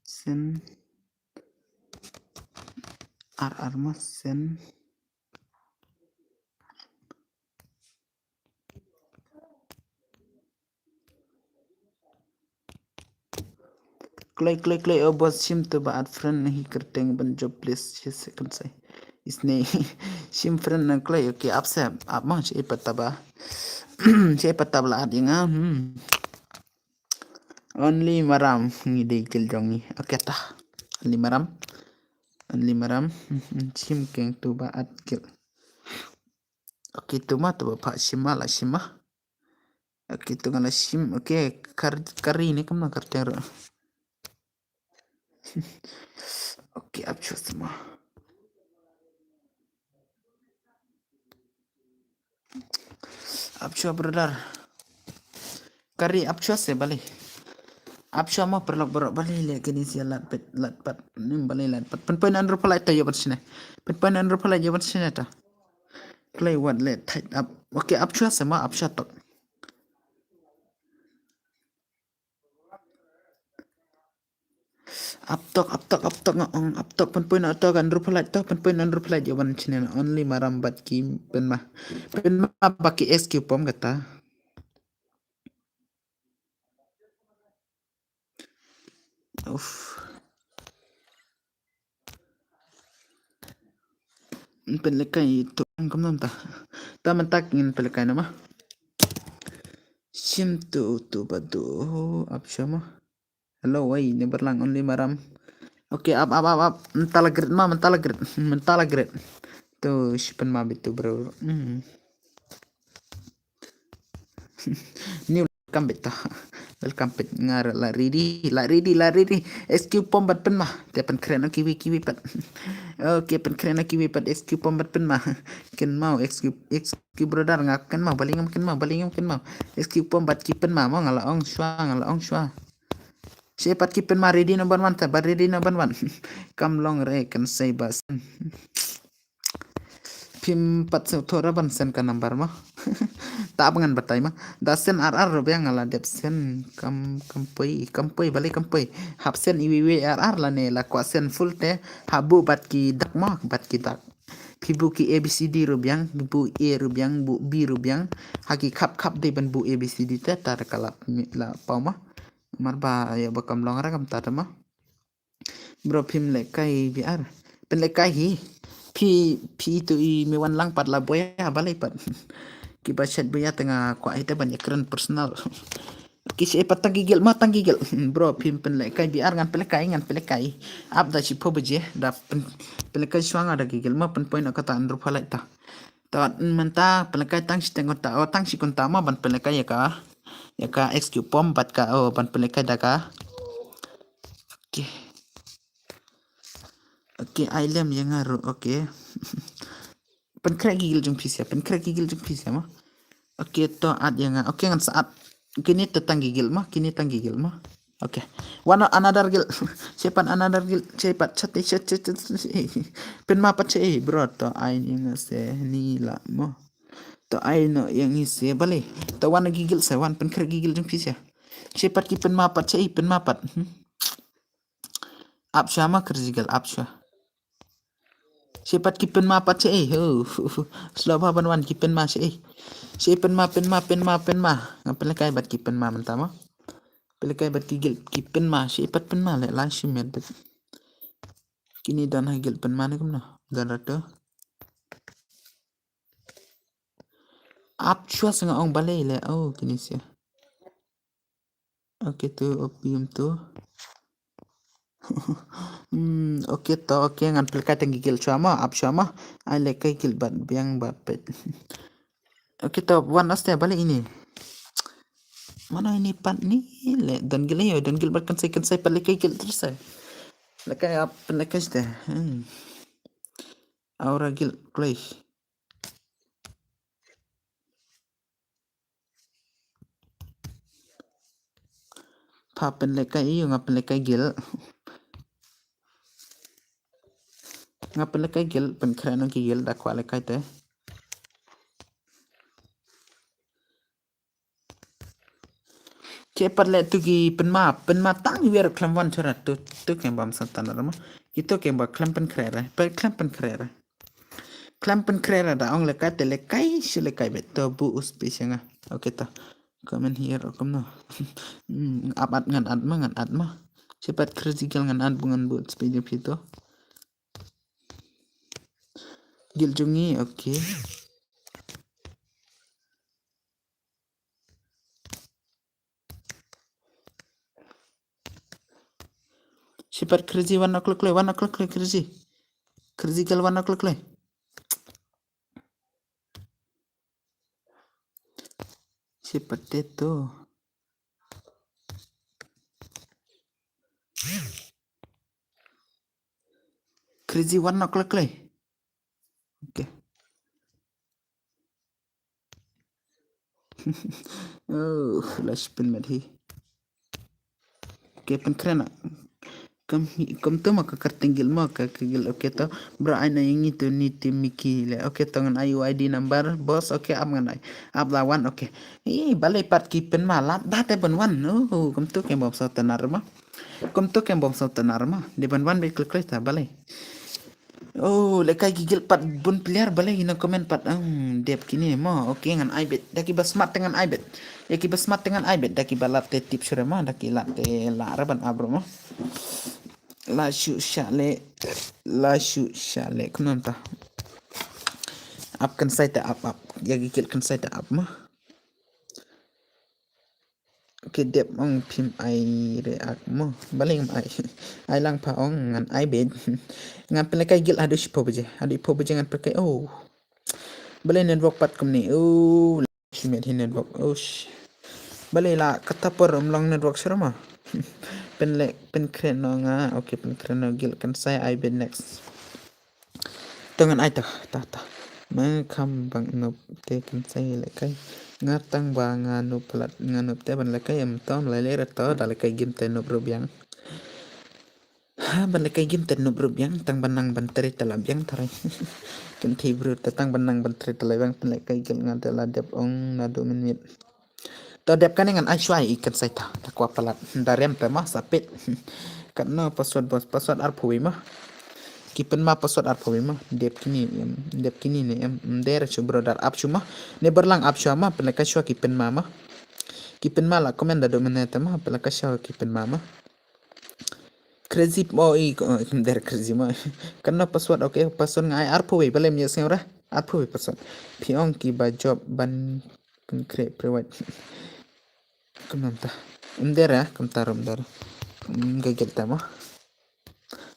sen, ar, ar ma sen. Kloi, kloi, kloi, oh boss, shim tu ba add friend hi kyrteng ban job please, shi second sai. Isne, shim friend na kloi, okay, ap se, ap ma, shi pata ba. Shi pata ba la add ïa nga, hmm. Only Maram, ngi dei guild jong ngi. Okay ta. Only Maram. Only Maram. Hmm, hmm, shim keng tu ba add guild. Okay, tu ma, tu ba pha shim ma, la shim ma. Okay, tu nga la shim. Okay, kar, kari ne kumno kyrteng ruh. Okay, ap shuwa ma. Ap shuwa brother. Kari ap shuwa se balei. Ap shuwa ma paralok baroh balei le kini sia lad pat, lad pat. Nim balei lad pat. Pynpoi na ruh phalai ta ïa ban shane. Pynpoi na ruh phalai ïa ban shane ta. Kloi wat le tight up. Okay, ap shuwa se ma, ap shuwa tok. Ap tok, ap tok, ap tok nga ong, ap tok, pynpoi na tok, kan ruh phalai tok, pynpoi na ruh phalai ïa ban shane na Only Maram bad ki pynma. Pynma ba ki S Q pom kata. Uff. Pynlehkai tu kam nam ta. Ta mynta ngin pynlehkai nama. Sim tu tu badu ap shama. Hello, wei, ni berlang only maram. Okay, ap ap ap ap. Mentala grit ma, mentala grit, mentala grit. Tu sipen ma bitu bro. Hmm. New welcome beta. Welcome bet ngar la ready, la ready, la ready. S Q pom bat pen ma. Te pen kren kiwi kiwi pat. Okay, pen kren kiwi pat S Q pom bat pen ma. Ken mau S Q S Q brother nga ken mau baling ken mau baling ken mau. S Q pom bat ki pen ma mo nga la ong shwa nga la ong shwa. She pat ki pen ma ready number one ta bat ready number one. Kam long re kan sei bas. Phim pat se thora ban sen ka number ma. Ta ba ngan batai ma. Da sen ar ar rubiang ala dep sen kam kam poi kam poi bale kam poi. Hap sen iwi wi ar ar la ne la kwa sen full te. Ha bu bat ki dak ma bat ki dak. Phi bu ki A B C D rubiang bu A rubiang bu B rubiang. Ha ki khap khap de ban bu A B C D te ta da kalap la pau ma. Mar ba ya ba kam long ra kam ta ma. Bro phim lehkai biar. Pynlehkai hi. Phi phi tu i me wan lang pat la boya balai pat. Ki ba chat boya tengah kwa ite ban ya kren personal. Ki se pat tang gigil ma tang gigil. Bro phim pynlehkai biar ngan pynlehkai ngan pynlehkai. Ap da si pho baje da pynlehkai suang ada gigil ma pyn point kata andru phalai ta. Ta mynta pynlehkai tang si teng ta o tang si kunta ma ban pynlehkai ya ka. Ya ka X Q pom bat ka o ban pynlehkai da ka. Okay. Okay, ai lem ya nga ruh. Okay. Pynkhreh gigil jong phi sia, pynkhreh gigil jong phi sia ma. Okay, to at ya nga. Okay, ngan sa at. Kini te tang gigil ma, kini tang gigil ma. Okay. One another gil. Sepan another gil. Sepat chat chat chat chat. Pynma pat se bro to ai ni nga se ni la mo. To ai no yang ni se bale. To wan gigil se wan pynkhreh gigil jong phi sia. Sepat ki pynma pat se pynma pat. Hmm. Ap shwa ma kyrjigel ap shwa. She pat ki pynma pat she eh. Slow ba ban wan ki pynma she eh. She pynma pynma pynma pynma. Nga pynlehkai bat ki pynma mynta ma. Pynlehkai bat ki gil ki pynma she pat pynma le la shi met bat. Kini don ha gil pynma ne kumno. Don ratu. Ap shwa se nga ong balei le. Oh kini sia. Okay tu opium tu. Hmm, okay to okay ngan pynlehkai tang gigil shwa ma ap shwa ma. Ai lehkai gil bat biang ba pet. Okay to wan aste bale ini. Mana ini pat ni le don gil yo don gil bat kan sai kan sai pynlehkai gil terus sai. Lehkai ap pynlehkai ste. Hmm. Aura gil kloi. Pha pynlehkai ïa nga pynlehkai gil. Nga pynlehkai gil pynkhreh nang ki gil da kwah lehkai te. Ke pat leh tu ki pynma pynma tang wer khlem wan chora tu tu keng bam satan rama. Ki tu keng ba khlem pynkhreh re khlem pynkhreh re. Khlem pynkhreh ra da ong lehkai te lehkai shu lehkai bet to bu u space nga. Okay to. Comment here or kumno. Hmm, ap at ngan at ma ngan at ma. Sepat critical ngan at bu ngan bu space phi to. Gil jungi okay. Shepherd crazy one o'clock le one o'clock le crazy. Crazy girl one o'clock le. Shepherd teto. Crazy one o'clock le. Okay. Oh, la spin mat hi. Okay, pynkhreh na. Kam hi kam tu ma ka kyrteng gil ma ka ka gil okay to. Bro ai na yang itu ni tim Miki le. Okay to ngan ai U I D number boss okay ap ngan ai. Ap lawan okay. Eh balai pat ki pynma lap da te ban wan. Oh kam tu kem bom sa tenar ma. Kam tu kem bom sa tenar ma. Di ban wan be klik klik ta balai. Oh, lehkai ki guild pat bun player, balei ngi nang comment pat. Hmm, dep kine mo. Okay, ngan ai beit. Da kiba smart te ngan ai beit. Ïa kiba smart te ngan ai beit. Da kiba lat te tip shuh re mo. Da ki lat te lah re ban ap ruh mo. La shu sha le. La shu sha le. Kumno mynta? Ap kynsai te ap ap. Ïa ki guild kynsai te ap mo. Ki dep ong phim ai react mo. Balei ngam ai. Ai lang pha ong ngan ai beit. Ngan pynlehkai guild haduh shiphew baje. Haduh shiphew baje ngan pynlehkai. Oh. Balei network pat kumne. Oh. Shimet hi network. Oh. Sh- Balei la kata por ym long network shuh re mo. Pynleh pynkhreh noh nga. Okay, pynkhreh noh guild kynsai ai beit next. To ngan ai to, to, to. Me kham bang nup te kynsai lehkai. Nga tang ba nga nup palat, nga nup te ban lehkai em to, lei lei re to, da lehkai game te nup ruh biang. Ha, ban lehkai game te nup ruh biang, tang ban nang ban trei te la biang tharai. Kynthei briew te tang ban nang ban trei te la biang, pynlehkai guild nga te la dep ong naduh mynmiet. To dep kane ngan ai shuwa ïa i kynsai to. Da kwah palat. Da rem te mo sa peit. Katno password boss, password arphew wei mo. Ki pynma password arphew wei mo. Dep kine em, dep kine ne em. Ym dei re shuh brother, ap shuwa mo. Ne Borlang ap shuwa mo, pynlehkai shuwa ki pynma mo. Ki pynma la comment da duh mynne te mo, pynlehkai shuwa ki pynma mo. Crazy mo i ko, oh, ym dei re crazy mo. Katno password, okay, password nga ai arphew wei, balei ym ïohsngew re. Arphew wei password. Phi ong kiba job ban pynkhreh private. Kumno mynta? Ym dei re, kumta ruh ym dei re. Ym, ka guild te mo.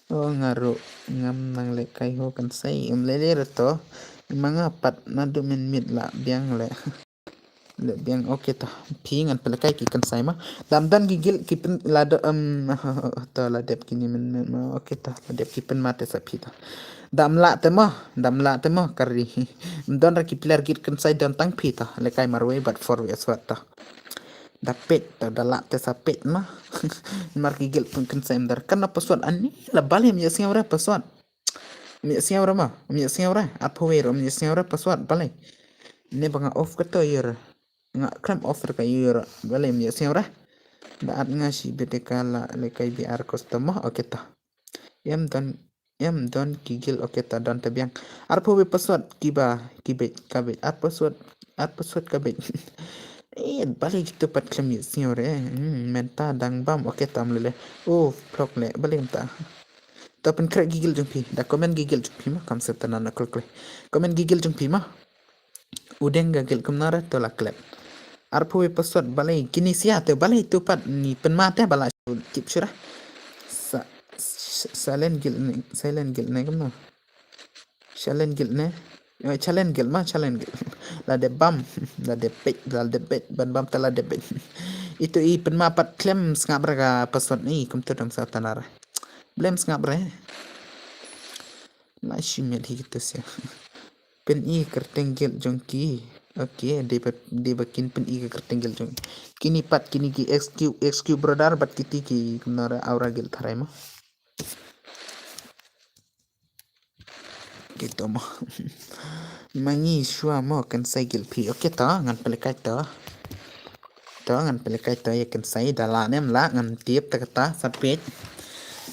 Oh, nga ruh ngam nang lehkai ho kynsai. Ym lei lei re to. Ma nga pat naduh mynmiet la biang leh. Leh biang, okay to. Phi, ngan pynlehkai ki kynsai mo. Dam don ki guild ki pyn la do, em, to la dep kine mynmiet mo. Okay to, la dep ki pynma te sa phi to. Dam lah te mo, dam lah te mo kari. Ym don re ki player guild kynsai, don tang phi to. Lehkai marwei bad four wei aswad to. Da peit to, da lah te sa peit mo. Mar ki guild pynkynsai ym don. Katno password ani, la balei ym ïohsngew re password. Ym ïohsngew re mo, ym ïohsngew re. Arphew wei ruh ym ïohsngew re password, balei? Ne ba nga off kato ïoh re. Nga khlem off re ka ïoh re. Balei ym ïohsngew re. Da at nga shibit ïa ka la lehkai B R custom mo, okay to. Em don, em don ki guild, okay to, don te biang. Arphew wei password kiba, ki beit, ka beit. Ar password, ar password ka beit. Eh, balei kito pat khlem ïohsngew re. Hmm, mynta dang bam, okay to, ym lei lei. Oh, block leh, balei mynta. To pynkhreh ki guild jong phi, da comment ki guild jong phi mo, kam sngewtynnat na khlem khlem. Comment ki guild jong phi mo. U Deng ka guild kumno re, to la klet. Arphew wei password, balei kine sia te, balei to pat ngi pynma te ba la shu tip shuh re. Sa, sa, Silent Guild ne, Silent Guild ne kumno. Silent Guild ne. Eh, Silent Guild mo, Silent Guild. La dep bam, la dep peit, la dep peit, ban bam te la dep peit. Ito i pynma pat khlem sngap re ka password ni, kumto dang sngewtynnat re. Balei ym sngap re. La shimet hi kito sia. Pyn-i kyrteng guild jong ki. Okay, dei ba, dei ba kin pyn-i ka kyrteng guild jong ki. Kine pat kine ki X Q, X Q brother bad kiti ki kumno re, Aura Guild tharai mo. Kito mo. Ma ngi shuwa mo, kynsai guild phi. Okay to, ngan pynlehkai to. To ngan pynlehkai to ïa kynsai, da lah ne ym lah, ngam tip te kata, sa peit.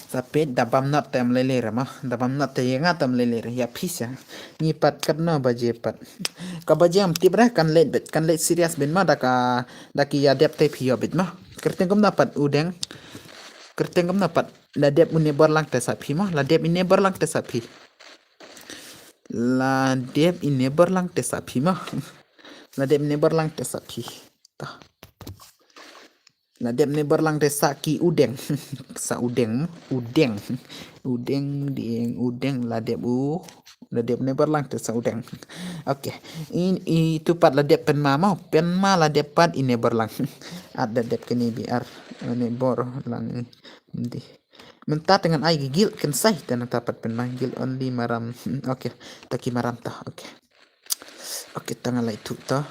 Sa peit, da bam not te ym lei lei re mo. Da bam not te ïa nga te ym lei lei re, ïa phi sia. Ngi pat katno baje pat. Ka baje ngam tip re, kan leit beit, kan leit serious beit mo, da ka, da ki ïa dep te phi ïoh beit mo. Kyrteng kumno pat u Deng. Kyrteng kumno pat. La dep une Borlang te sa phi mo, la dep ine Borlang te sa phi. La dep ine Borlang te sa phi mo. La dep ine Borlang te sa phi. Ta. La dep ine Borlang te sa ki u Deng. Sa u Deng mo, u Deng. U Deng, Deng, u Deng, la dep u. La dep ine Borlang te sa u Deng. Okay. In, itu pat la dep pynma mo, pynma la dep pat ine Borlang. At la dep kine B R, ine Borlang. Di. Mynta te ngan ai ki guild kynsai te nangta pat pynma guild only maram. Hmm, okay. Ta ki maram ta. Okay. Okay, ta ngan leit thuh ta.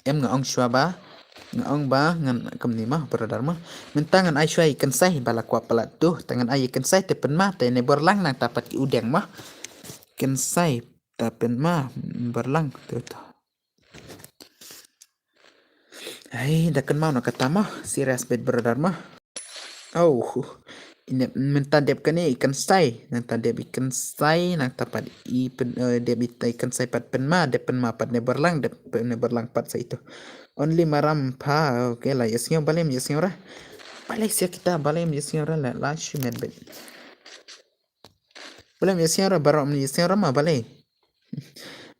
Em nga ong shuwa ba. Nga ong ba ngan kumne mo, brother mo. Mynta ngan ai shuwa i kynsai ba la kwah palat tu. Ta ngan ai i kynsai te pynma te ne Borlang nangta pat ki u Deng mo. Kynsai ta pynma Borlang tu ta. Hei, da kynmaw na kata mo, serious beit brother mo. Oh, Mynta dep kane i kynsai, nangta dep i kynsai, nangta pat i pyn, eh, dep i kynsai pat pynma, dep pynma pat ne barlang, dep pyn ne barlang pat sa ito. Only maram pha, okay, la ïa sngew, balei ym ïa sngew ra. Balei sia kita, balei ym ïa sngew ra la, la shu met beit. Balei ym ïa sngew ra, baroh ym ïa sngew ra ma balei.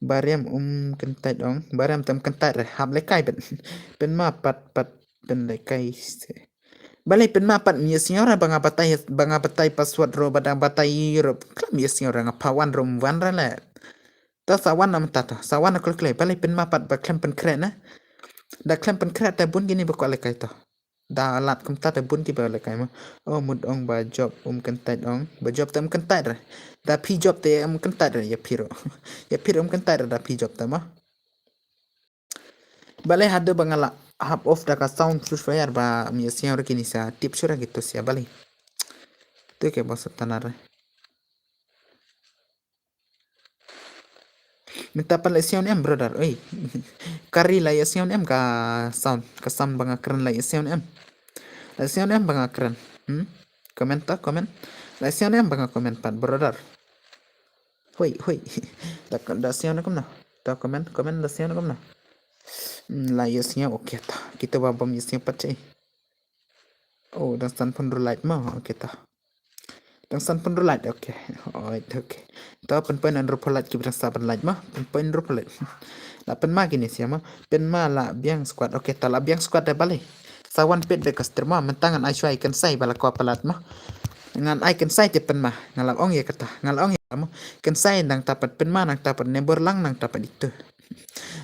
Bariam um kyntait ong, bariam tam kyntait re, hap lekai bet. Pynma pat pat pynlekai se. Balei pynma pat ym ïa sngew ra ba nga batai, ba nga batai password ro, ba dang batai ro. Khlem ïa sngew ra nga pha wan ro ym wan ra le. Ta sa wan na mynta ta, sa wan na kle kle, balei pynma pat ba khlem pynkhreh na. Da khlem pynkhreh ta bun kine ba kwah lekai ta. Da lad kumta te bun ki ba lekai mo. O mut ong ba job um kyntait ong. Ba job te um kyntait re. Da phi job te um kyntait re ïa phi ro. Ïa phi ro um kyntait re da phi job te mo. Balei haduh ba nga la hap off da ka sound Free Fire ba ym ïa sngew re kine sa tip shuh ra kito sia balei. Tu ke ba sa tanar re. Mynta pat la ïa sngew ne em brother, oi. Kari la ïa sngew ne em ka sound, ka sound ba nga kren la ïa sngew ne em. La ïa sngew ne em ba nga kren. Hmm? Comment ta, comment. La ïa sngew ne em ba nga comment pat brother. Hoi, hoi. Da, da sngew ne kumno. Ta comment, comment da sngew ne kumno. Hmm, la ïa sngew, okay ta. Kita ba bym ïa sngew pat che. Oh, dang san pynru light mo, okay ta. Dang san pynru light, okay. Oi, okay. To pynpoi hynriewphew light ki ba dang sa pynlight mo. Pynpoi hynriewphew light. La pynma kine sia mo. Pynma la biang squad. Okay, ta la biang squad da balei. Sa wan pet de ka stream mo. Mynta ngan ai shuwa i kynsai ba la kwah palat mo. Ngan ai kynsai te pynma. Nga la ong ïa kata. Nga la ong ïa mo. Kynsai nangta pat pynma nangta pat ne barlang nangta pat itu.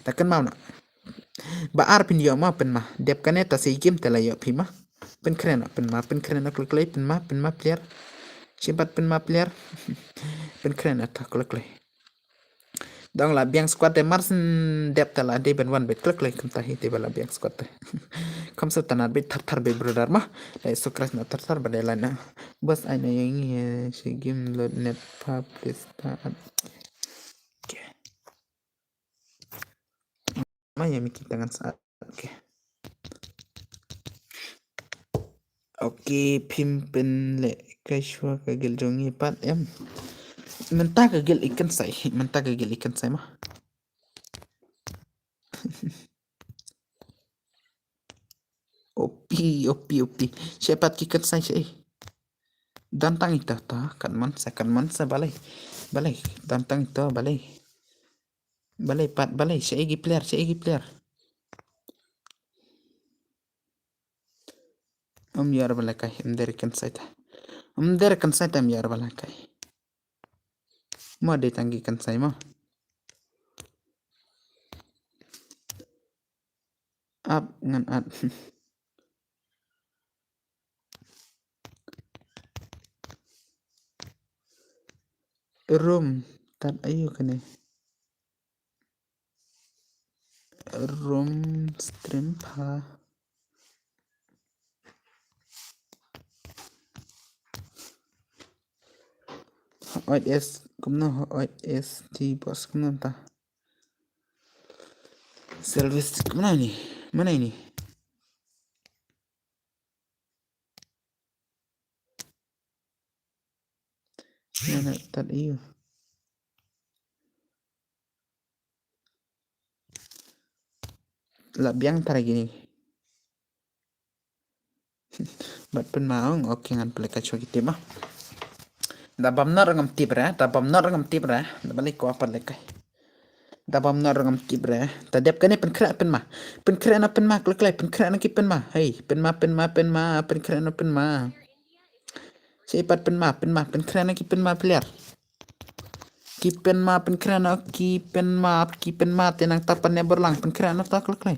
Ta kynmaw na. Ba ar phin ïoh mo pynma. Dep kane ta sei game te la ïoh phi mo. Pynkhreh na pynma, pynkhreh na kle kle, pynma, pynma player. Shim pat pynma player. Pynkhreh na ta kle kle. Dang la biang squad te mar syn dep ta la dei ban wan beit kle kle kumta hi te ba la biang squad te. Kham sa tanar beit thar thar beit brother mo. Dei sukras na thar thar ba dei la na. Bas ai na ïa ngi, eh, shi game load net pa please pa. Okay. Ma ïa mi kita ngan sa. Okay. Okay, phim pynlehkai shuwa ka guild jong ngi pat em. Mynta ka guild i kynsai, mynta ka guild i kynsai mo. Opi, opi, opi. Shaei pat ki kynsai shaei. Don tang ito to, katman sa, katman sa balei. Balei, don tang ito balei. Balei pat, balei, shaei ki player, shaei ki player. Ym ïoh re ba lehkai, ym dei re kynsai ta. Ym dei re kynsai ta, ym ïoh re ba lehkai. Mo dei tang ki kynsai mo. Ap ngan at. Room, tad ayu kane. Room stream pha. Hooid S, kumno hooid S T boss kumno ta. Service kumno ni, mana ni. Mana tad ayu. La biang tara gini. Bad pynma ong, okay ngan pynlehkai shuwa ki tip ma. Da bam not ngam tip re, da bam not ngam tip re, da balei ko apa lehkai. Da bam not ngam tip re, da dep kane pynkhreh pynma. Pynkhreh na pynma, khlei khlei, pynkhreh na ki pynma. Hei, pynma, pynma, pynma, pynkhreh na pynma. Shaei pat pynma, pynma, pynkhreh na ki pynma player. Ki pynma pynkhreh na, ki pynma, ki pynma te nangta pat ne barlang pynkhreh na ta khlei khlei.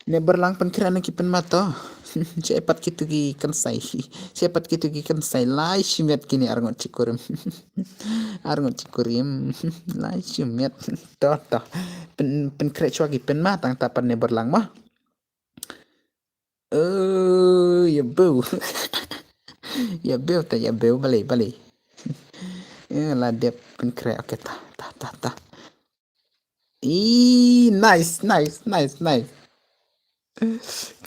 Ne barlang pynkhreh na ki pynma to. Shaei pat kitu ki kynsai. Shaei pat kitu ki kynsai. Lai shimet kini arngut shikurim. Arngut shikurim. Lai shimet. To, to. Pyn, pynkhreh shuwa ki pynma tangta pat ne barlang ma. Oh, ïa bew. Ïa bew ta, ïa bew balei, balei. Eh, la dep pynkhreh, okay, ta, ta, ta, ta. Ih, nice, nice, nice, nice.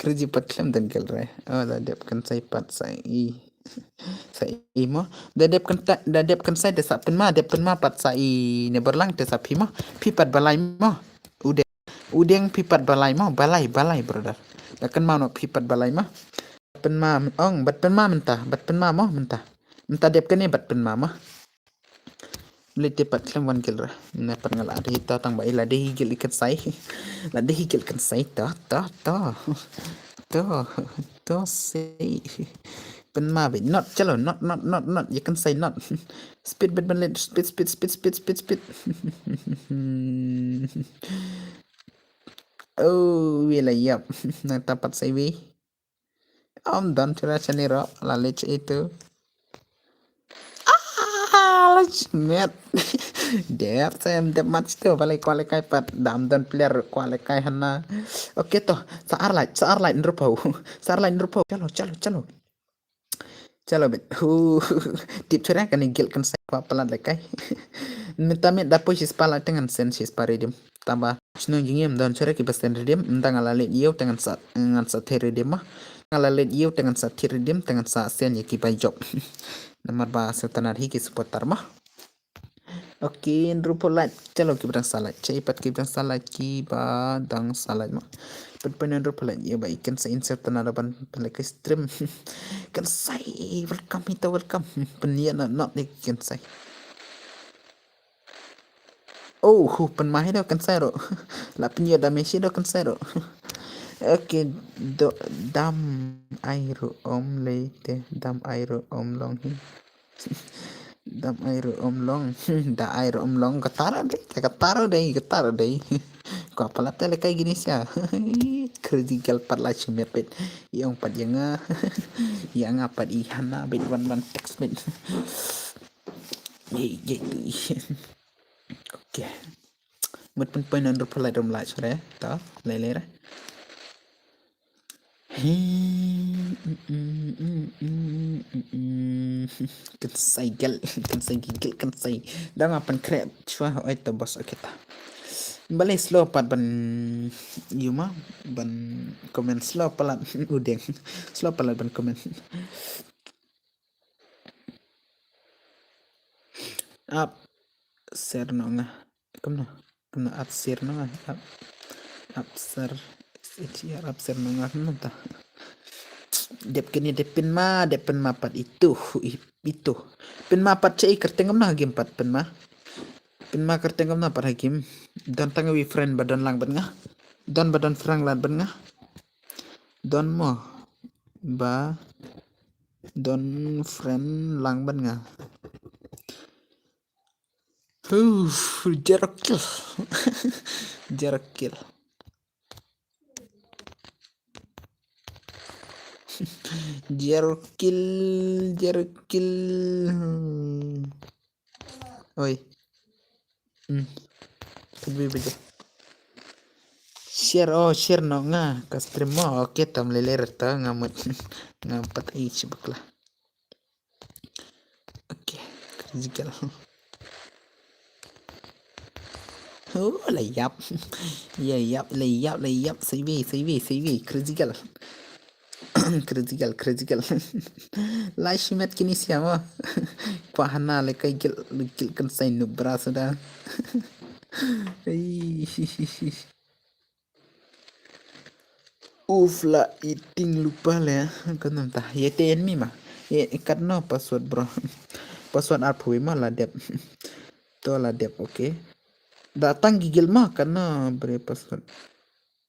Crazy pat khlem don guild re. Oh, la dep kynsai pat sa. Ih. Sa i mo. Da dep kan da dep kan sai da sa pynma, dep pynma pat sa i ne berlang te sa phi mo. Phi pat balai mo. Udeng. Udeng phi pat balai mo. Balai, balai, brother. Da kan ma no phi pat balai mo. Pynma ong, bat pynma mynta, bat pynma mo mynta. Mynta dep kane bat pynma mo. Mlei te pat khlem wan gil ra. Ne pat nga la dei to tang ba i la dei gil i kan sai. La dei gil kan sai to, to, to. To, to sai. Pynma be not, chalo, not, not, not, not. I kan sai not. Speed bet ban let, speed, speed, speed, speed, speed, speed. Oh, wi la yap. Nang tapat sai wi. Om don chura chani ro, la lech itu. Ah, lech met. Dep sem dep mat tu, balai kwale kai pat, dam don player kwale kai hana. Okay to, sa ar lait, sa ar lait nrupo. Sa ar lait nrupo. Chalo, chalo, chalo. Chalo bet. Hu. Tip chura kan gil kan sai kwa palat le kai. Mita mit da poi sis pala tengan sen sis pa redim. Taba. Shnong jingim don chura ki basen redim. Mda nga la let yeu tengan sa, ngan sa the redim ma. Nga la let yeu tengan sa the redim, tengan sa sen ya ki bai job. Namar ba sa tanar hi ki supporter ma. Okay, nrupo lait. Chalo ki badang sa lait. Chai pat ki badang sa lait, ki badang sa lait ma. Pat pynyan nrupo lait. Ya ba i kan sa insert tana da ban pynlek stream. Kan sai, welcome ita, welcome. Pynyan na not ni kan sai. Oh, hu pynma hi do kan sai ro. La pynyan da me shi do kan sai ro. Okay, do dam ai ro om lei te, dam ai ro om long hi. Dam ai ro om long. Da ai ro om long. Katara dei, katara dei, katara dei. Ko pala tele kai gini sia. Crazy girl pat la chimepet. Yang pat yang ah. Yang apa di hana bet wan wan text bet. Ye ye. Okay. Mut pun pun under pala dom la chore. Ta, lele re. Kan sai gel, kan sai gel, kan sai. Dang apan krep chua oi to bos kita. Bale slow pat ban yuma ban comment slow palat udeng. Slow palat ban comment. Ap ser no nga. Kumno. Kumno ap ser no nga. Ap, ap ser. Ap ser no nga. Kumno ta. Dep kini dep pynma, dep pynma pat itu. Itu. Pynma pat chai kerteng kumno game pat pynma. Pynma kerteng kumno pat game. Don tang wi friend ba don lang ban nga. Don ba don friend lang ban nga. Don mo. Ba don friend lang ban nga. Uf, jerkil. Jerkil. Jerkil, jerkil. Oi. Hmm. Kedua baju. Share, oh, share no nga ka stream mo. Okay, tam lele reta nga mut. Nga empat i chibakla. Okay, crazy girl. Oh, la yap. Ya yap, la yap, la yap. Save, save, save. Crazy girl. Crazy girl, crazy girl. La shimet kini siama. Pahana le kai gil, gil kan sai nu brasa da. Ai. Uf la eating lupa le. Kan ta. Ye te en mi ma. Ye kat no password bro. Password ar phui ma la dep. To la dep, okay. Da tang gigil ma kan no bre password.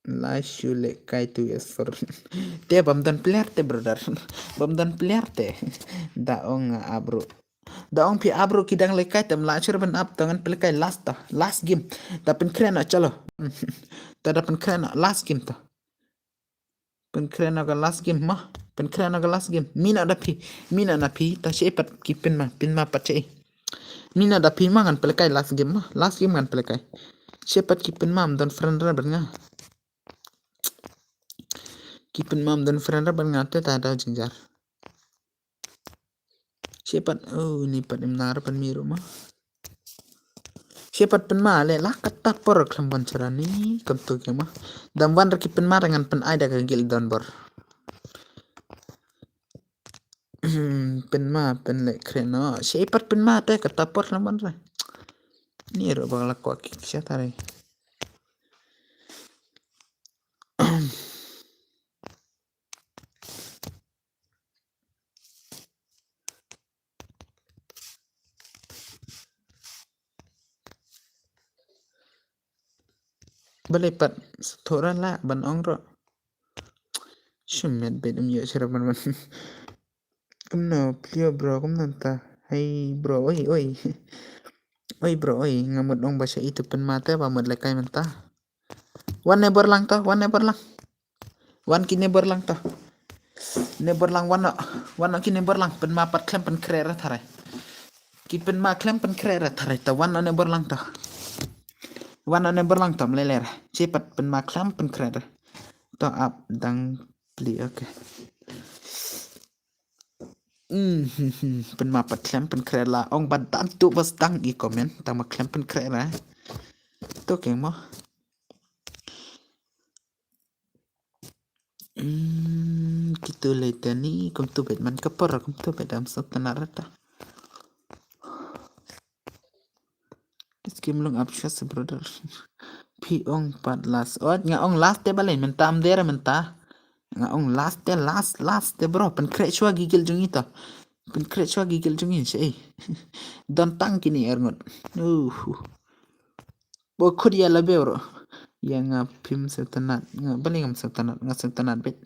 La shu le kai tu ya sor. Te bam dan player te brother. Bam dan player te. Da ong abro. Da ong phi abro ki dang le kai tem la chur ban ap tangan pele kai last ta. Last game. Da pen kren na chalo. Ta da pen kren na last game ta. Pen kren na ka last game ma. Pen kren na ka last game. Mina da phi. Mina na phi. Ta che pat ki pen ma. Pen ma pat che. Mina da phi ma ngan pele kai last game ma. Last game ngan pele kai. Che pat ki pen ma am don friend ra ban nga. Ki pen ma am don friend ra ban nga te ta da jingjar. Shepat, oh, ni pat im nar pan miru ma. Shepat pen ma le la kata por khlem ban chara ni kam tu ke ma. Dam wan raki pen ma dengan pen ai da ka gil don bor. Pynma pynleh kren no. Shi pat pynma te kata por laman re. Ni ro bang la kwah ki sha tare. Balei pat thora la ban ong ro. Shimet beit um ïoh sharap man man. Kumno plio bro kumno ta. Hey bro oi oi. Oi bro oi nga mut ong ba sha itu pynma te ba mut lekai mynta. Wan ne bor lang to, wan ne bor lang. Wan ki ne bor lang to. Ne bor lang wan no. Wan no ki ne bor lang pynma pat khlem pynkhreh ra tharai. Ki pynma khlem pynkhreh ra tharai ta wan no ne bor lang to. Wan no ne bor lang to mlele ra. Che pat pynma khlem pynkhreh ra. To ap dang pli okay. Hmm, hmm, hmm. Pynma pat khlem pynkhreh la ong ba dan tu bas dang i comment tang ma khlem pynkhreh ra. To keng mo. Hmm, kitu le tani kum tu bet man ka por kum tu bet am sa tana rata. Skim lung up shas brother. Phi ong pat last. Oh, nga ong last te balen mynta am dera mynta. Nga ong last te last last te bro. Pynkhreh shwa gigil jong ito. Pynkhreh shwa gigil jong i shi. Don tang kini erngut. Uh. Bo khut ya la bew ro. Ya nga phim sa tanat. Nga balen ngam sa tanat. Nga sa tanat bet.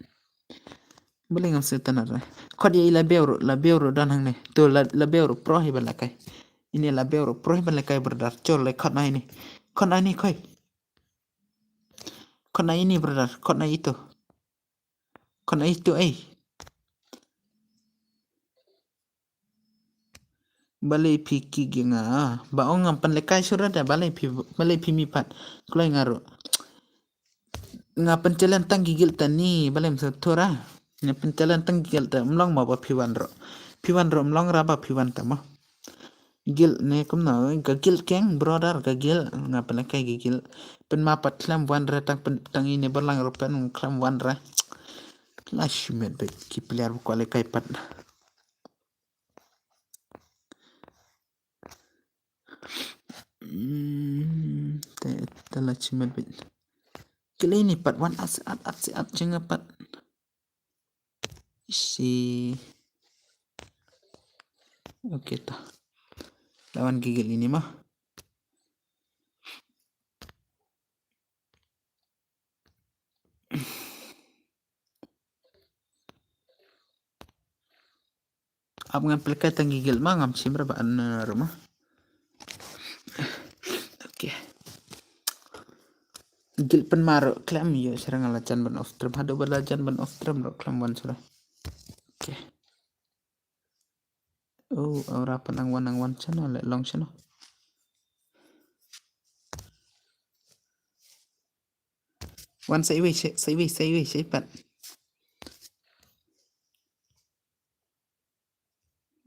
Balen ngam sa tanat re. Khot ya i la bew ro, la bew ro don hangne. Tu la, la bew ro pro hi ban lakai. Ini la bew ro pro hi ban lakai brother. Chol le khot na ini. Khot na ini khoi. Khot na ini brother. Khot na itu. Khot na itu eh. Balei phi ki gi nga ba ong ngam pynlekai shuh da balei phi balei phi mi pat kloi nga ruh. Nga pynchalen tang gigil tani balei msa thura. Nga pynchalen tang gigil ta mlong ma ba phi wan ruh. Phi wan ruh mlong ra ba phi wan ta mo. Gil ne kumno ga gil keng brother ga gil nga pynlekai gigil. Pynma pat khlem wan ra tang pyn tang ine balang ruh pyn khlem wan ra. La shimet bet ki player ba kwalekai pat. Hmm, te te la chimat bit. Kile ni pat wan at at at at at chinga pat. Si. Okay ta. Lawan gigil ini mah. Ap ngan pelkai tang gigil ma ngam chim ra ba an ruma. Okay. Gil pen maro klem yo serang ala jan ban off stream hado bala jan ban off stream ro klem wan sura. Okay. Oh, ora pen ang wan ang wan channel le long channel. Wan sa iwi sa iwi sa iwi sa ipat.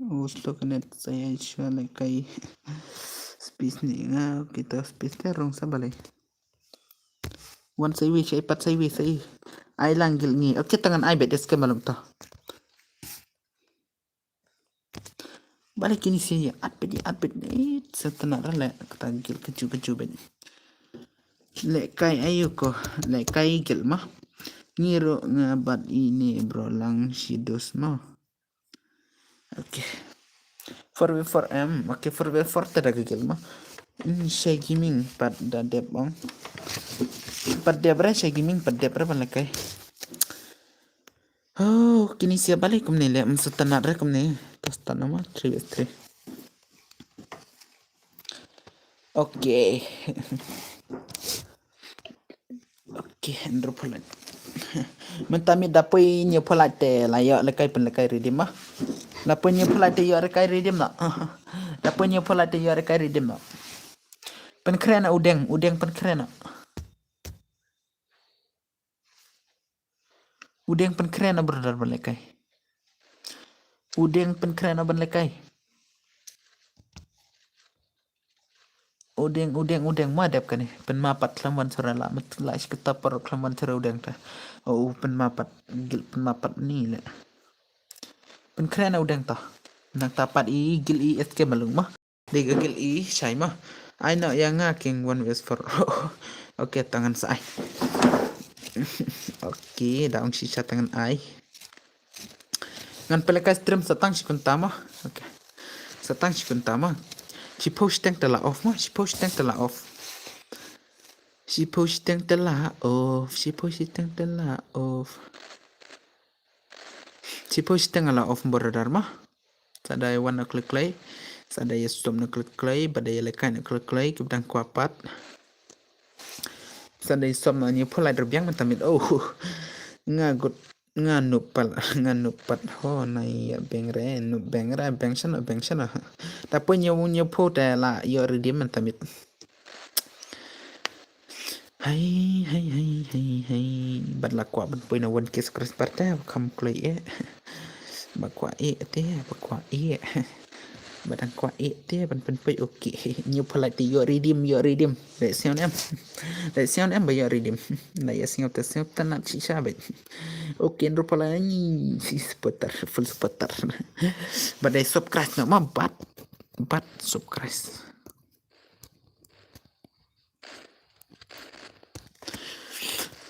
Oh, slow connect sa iwi sa le kai. Space ni nga kita space te rong sa balai. Wan sa iwi sa ipat sa iwi sa iwi. Ai lang gil ngi. Okay tangan ai bet des ke malum to. Bale kini sien ya at bit ya at bit ni setana rale kata gil keju keju bit. Le kai ayu ko le kai gil ma. Ngiru nga bat ini bro lang sidus ma. Okay. Four v four m. Okay, four v four tada gil ma. Hmm, Shay Gaming pat da dep ong. Pat dep re Shay Gaming pat dep re ban le kai. Oh, kini sia balik kumne le msa tanat re kumne. Tas tanama three by three. Okay. Okay, andro pholat. Mentami dapoi nyo pholat te layo lekai pen lekai redeem ah. Dapoi nyo pholat te yo lekai redeem na. Dapoi nyo pholat te yo lekai redeem na. Pen kren udeng, udeng pen kren. Udeng pen kren a brother ban lekai. Udeng pen kren a ban lekai. Udeng udeng udeng ma dep kani pen ma pat klam wan sura la met la shi kita par klam wan sura udeng ta. Oh pen ma pat gil pen ma pat ni le. Pynkhreh na u deng to. Nangta pat i gil i S K Malung mo. Dei ka gil i shai mo. Ai noh ïa nga king one versus four. Okay, to ngan sa ai. Okay, da ong shisha, to ngan ai. Ngan pynlehkai stream sa tang shi kynta mo. Okay. Sa tang shi kynta mo. Shiphew shiteng te la off mo. Shiphew shiteng te la off. Shiphew shiteng te la off. Shiphew shiteng te la off. Shiphew shiteng la off brother mo. Sa da ïa wan na khlei khlei. Sa da ïa sop na khlei khlei. Ba da ïa lehkai na khlei khlei. Kiba dang kwah pat. Sa da ïa sop na, hynñiewphew light ruh biang mynta miet. Oh. Nga gut, nga nup pat, nga nup pat. Ho, na ïa beng re, nup beng re, beng shano, beng shano. Da poi hynñiew, hynñiewphew te la ïoh redeem mynta miet. Hai, hai, hai, hai, hai. Bad la kwah ban poi na one K subscriber te, ba kham kloi eh. Ba kwah eh te, ba kwah eh. Ba dang kwah eh te, ban pynpoi, okay. Hynñiewphew light te ïoh redeem, ïoh redeem. Leh sngew em. Leh sngew em ba ïoh redeem. La ïa sngew te sngew te nat shisha bad. Okay, hynriewphew light, si supporter, full supporter. Bad dei subscribe noh mo, bad, bad subscribe.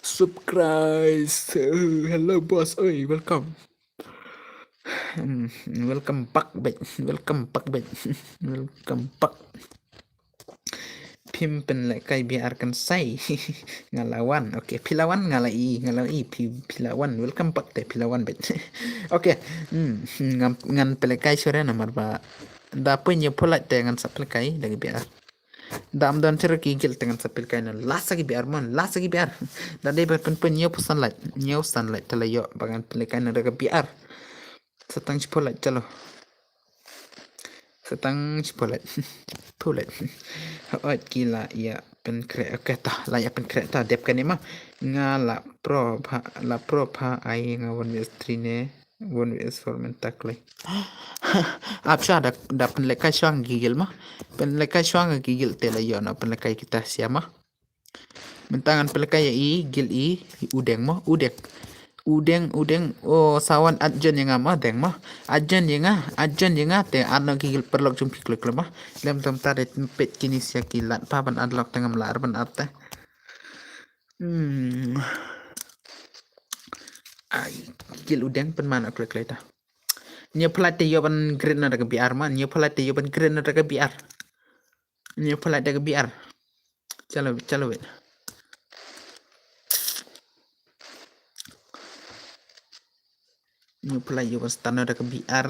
Subscribe. Hello boss. Oi, welcome. Hmm, welcome back, back. Welcome back, back. Welcome back. Phim pynlehkai B R kan sai. Nga la wan. Okay, phi la wan, nga la i, nga la i, phi, phi la wan. Welcome back te, phi la wan, back. Okay. Hmm, ngan, ngan pynlehkai shuwa re namar ba da poi hynñiewphew light te ngan sa pynlehkai da ka B R. Da ym don shuh ki guild te ngan sa pynlehkai na last ki B R mo, last ki B R. Da dei ba pynpoi hynñiewphew san light, hynñiew san light te la ïoh ba ngan pynlehkai na da ka B R. Sa tang shiphew light, chalo. Sa tang shiphew light. Phew light. Hooid ki la ïa pynkhreh. Okay to, la ïa pynkhreh to, dep kane mo. Nga la pro pha, la pro pha, ai nga one versus three ne. One versus four mynta kloi. Ap shuwa da, da pynlehkai shuwa ki guild mo. Pynlehkai shuwa ki guild te la ïoh na pynlehkai kita sha mo. Mynta ngan pynlehkai ïa i guild i, u deng mo, u deng. U deng, u deng, o sa wan at join ïa nga mo, deng mo. At join ïa nga, at join ïa nga te at noh ki guild paralok jong phi kloi kloi mo. Lem tam ta de peit kine sha ki lad pa ban at lok te ngam lah ban at te. Hmm. Ai, guild u deng pynman kloi kloi ta. Hynñiewphew light te ïoh ban create na da ka B R mo, hynñiewphew light te ïoh ban create na da ka B R. Hynñiewphew light da ka B R. Chalo, chalo wait. Hynñiewphew light ïoh ban start na da ka B R.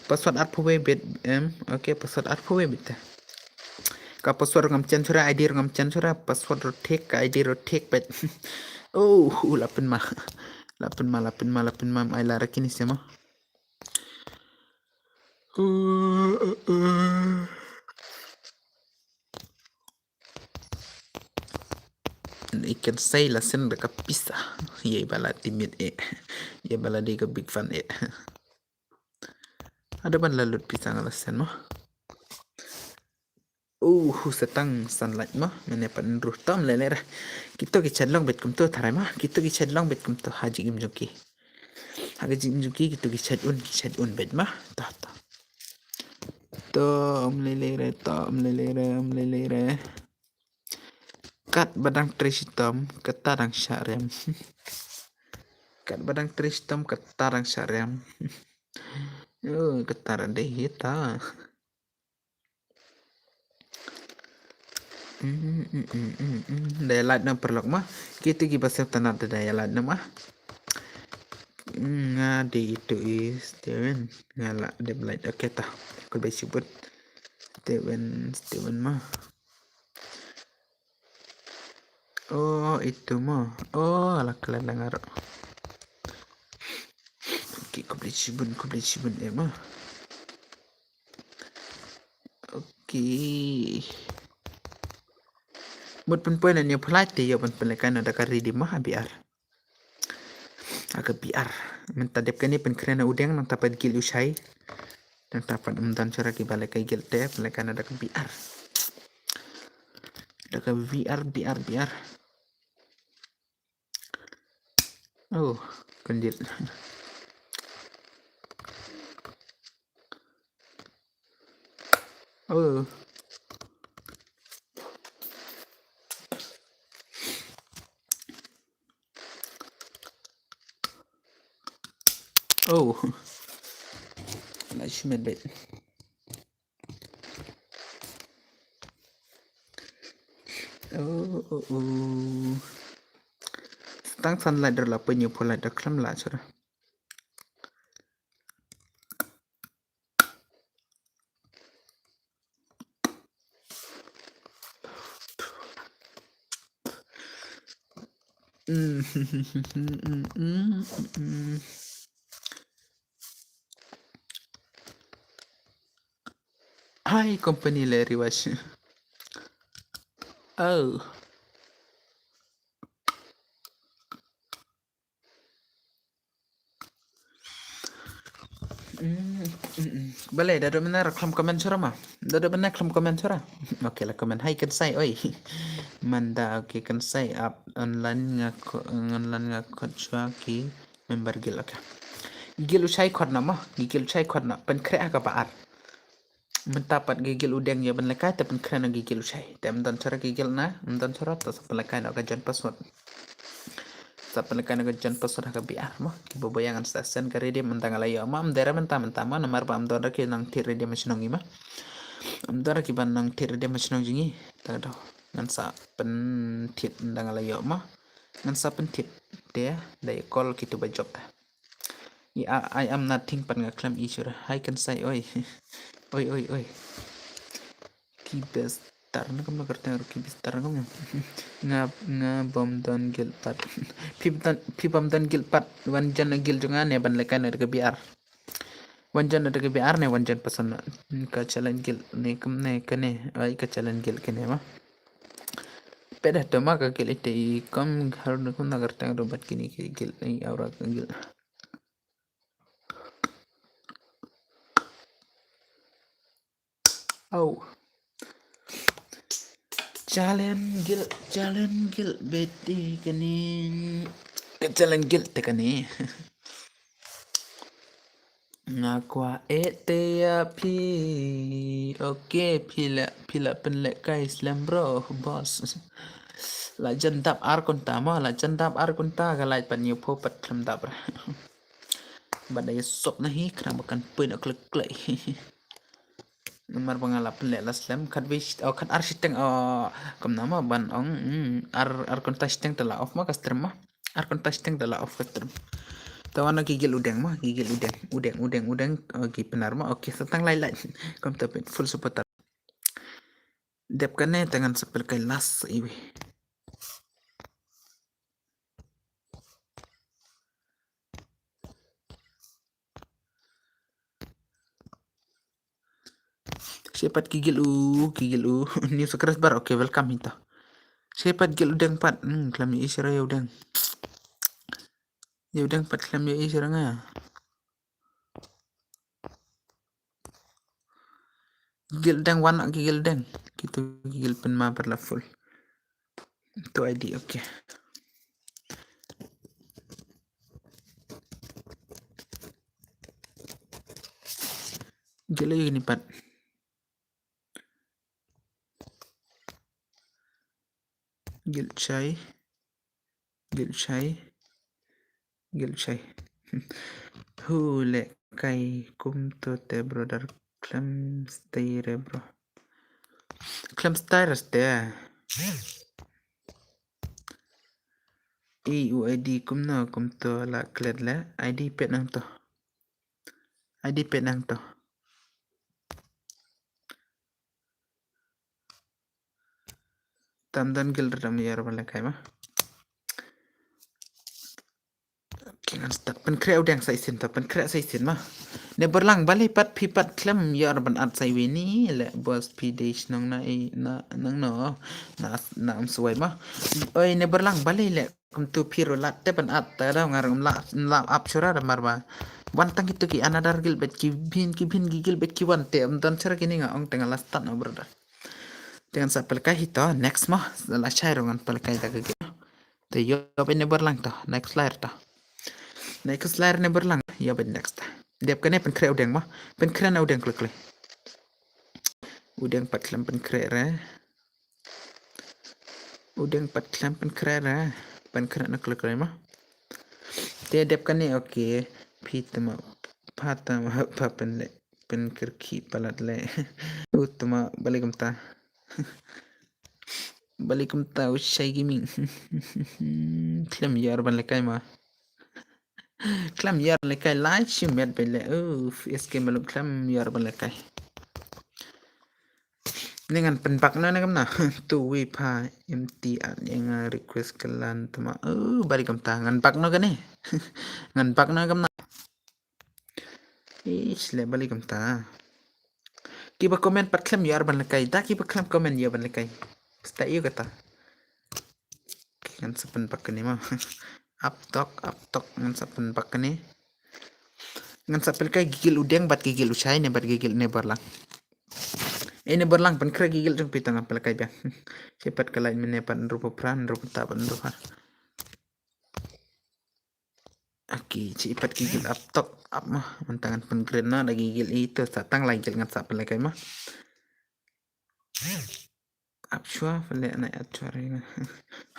Password arphew wei beit em. Okay, password arphew wei beit te. Ka password ruh ngam chen shuh re, I D ruh ngam chen shuh re, password ruh thik, ka I D ruh thik beit. Oh, la pynma. La pynma, la pynma, la pynma, ai la ra kine sha mo. I kan sei la send da ka pisa. Ïa ba la timit eh. Ïa ba la dei ka big fan eh. Ada ban la lut pisa nga la send mo. Uh, sa tang san light mo. Mane pan ruh tom le le ra. Kito ki chat long bet kumto tharai mo. Kito ki chat long bet kumto ha jingim jong ki. Ha ka jingim jong ki kito ki chat un, ki chat un bet mo. Ta ta. To, um le le re, to, um le le re, um le le re. Katba dang trei shitom, kata dang shah rem. Katba dang trei shitom, kata dang shah rem. Oh, kata dang dei hita. Mm, mm, mm, mm, mm. Da ïa like na paralok mo. Kito kiba sngewtynnat da ïa like na mo. Mm, nga dei itu i Steven. Nga la dep like. Okay ta. Khublei shibun. Steven, Steven mo. Oh, itu mo. Oh, ala kala langar. Okay, khublei shibun, khublei shibun eh mo. Okay. Mut pynpoi na hynñiewphew light te ïoh ban pynlehkai na da ka redeem mo ha B R. Ha ka B R. Mynta dep kane pynkhreh na u deng nangta pat guild u shai. Nangta pat ym don shuh ra kiba lehkai guild te pynlehkai na da ka B R. Da ka B R, B R, B R. Oh, kyndit. Oh. Oh. Let's make bed. Oh, oh, oh. Tang sunlight dur la pynyu pulai dur khlem la chura. Hi, company le riwach. Oh. Balei da dum nar khlem comment chura ma? Da dum nar khlem comment chura. Okay, la comment. Hi, kan sai oi. Manda, okay, kan sai ap online nga online nga khot chwa ki member guild, okay. Guild u chai khot na ma? Guild u chai khot na. Pynkhreh ha kaba ar. Mynta pat ki guild u deng ïa ban lehkai te pynkhreh na ki guild u chai. Te ym don chura ki guild na, ym don chura te sa pynlehkai na ka join password. Sa pynlehkai na ka join password ha ka B R mo. Ki ba ba ïa ngan sa send ka redeem mynta nga la ïoh ma, ym dei re mynta mynta ma, namar ba ym don re ki nongthied redeem shnong ngi ma. Ym don re ki ba nongthied redeem shnong jong ngi. Te ka dei ngan sa pynthied mynta nga la ïoh ma. Ngan sa pynthied te da ïa call kito ba jop te. I, I, I am nothing pat nga khlem i chura. Hi kan sai oi. Oi, oi, oi. Ki best tar na kam na kyrteng ruh ki best tar na kam. Nga, nga bym don guild pat. Phi bym don, phi bym don guild pat. Wan join na guild jong nga ne ban lehkai na ka B R. Wan join na ka B R ne wan join person na. Ka challenge guild ne kam ne kane. Ai ka challenge guild kane ma. Peda to ma ka guild ite i kam har na kam na kyrteng ruh bad kini ki guild i aura ka guild. Au. Challenge guild, challenge guild beti kani. Ka challenge guild te kani. Nga kwah eh te ïa phi. Okay, phi la, phi la pynlehkai slem bro, boss. La jan dap ar kynta mo, la jan dap ar kynta ka lait pat ñiew phew pat khlem dap re. Bad da ïa sop na hi khnang ba kan poi na klek klek. Namar ba nga la pynleh la slem khat wei, oh, khat ar shiteng, oh, kumno ma ban ong, mm, ar, ar kynta shiteng te la off ma ka stream ma. Ar kynta shiteng te la off ka stream. Te wan na ki guild u deng ma, ki guild u deng, u deng, u deng, u deng, oh, ki Pnar ma. Okay, sa tang lai lai. Kumta pyn full supporter. Dep kane te ngan sa pynlehkai last iwi. Shi pat ki guild u, ki guild u, new subscriber, okay, welcome hi to. Shi pat guild u deng pat, hmm, khlem ïohi shuh ïa u deng. Ïa u deng pat khlem ïohi shuh nga. Guild deng wan ki guild deng. Kitu ki guild pynma pat la full. Tu I D, okay. Guild ïa kini pat. Guild chai. Guild chai. Guild chai. Hu lehkai kumto te brother khlem stay re bro. Khlem stay re te. I u I D kumno kumto la klet le I D pet nangto. I D pet nangto. Tam don guild re dam ïa ra ban lehkai ma. Ki ngan start pynkhreh u deng sa shisien ta pynkhreh sa shisien ma. Ne Borlang balei pat phi pat khlem ïa ra ban at sa iwi ni le boss phi dei shnong na i na nang no na na Umswai ma. Oi ne Borlang balei le kumtu phi ruh lat te ban at ta da nga ruh la la ap shura da mar ba. Wan tang kitu ki another guild bet ki bhin ki bhin ki guild bet ki wan te ym don shura kini nga ong te nga la start no brother. Te ngan sa pynlehkai hi to, next mo, la shai ruh ngan pynlehkai da ka guild. Te ïoh bad ne Borlang to, next layer to. Next layer ne Borlang, ïoh bad next. Dep kane pynkhreh u deng mo, pynkhreh na u deng klik klik. U deng pat khlem pynkhreh re. U deng pat khlem pynkhreh re. Pynkhreh na klek re ma. Te dep kane, okay. Phi tama, pha tama, pha pynle, pynkyrkhi palat le. U tama, balik kumta. Balik kumta, u shai gaming. Khlem ïar ban lekai ma. Khlem ïar lekai lai shimet bele. Uf, S K Malum khlem ïar ban lekai. Ni ngan pynbak na ne kamna. Tu wi pha M T an yang request kelan tama. Uh, balik kumta ngan bak no kane. Ngan bak na kamna. Ish, le balik kumta. Kiba comment pat khlem ïar ban lekai. Da kiba khlem comment ïar ban lekai. Sta ïu kata. Ngan sa pynbak kane ma. Aptok, aptok, ngan sa pynbak kane. Ngan sa pynlekai gigil u deng bad gigil u shai ne bad gigil ne barlang. Eh, ne barlang pynkhreh gigil jong phi, to ngan pynlekai biang. Shi pat ka lai mene pat nrup pran, nrup ta pat nrup ha. Aki, chi pat gigil aptok, ap ma. Mynta ngan pynkren na da gigil ito, sa tang lai gigil ngan sa pynlekai ma. Ap shwa pynlek na ap shwa ri na.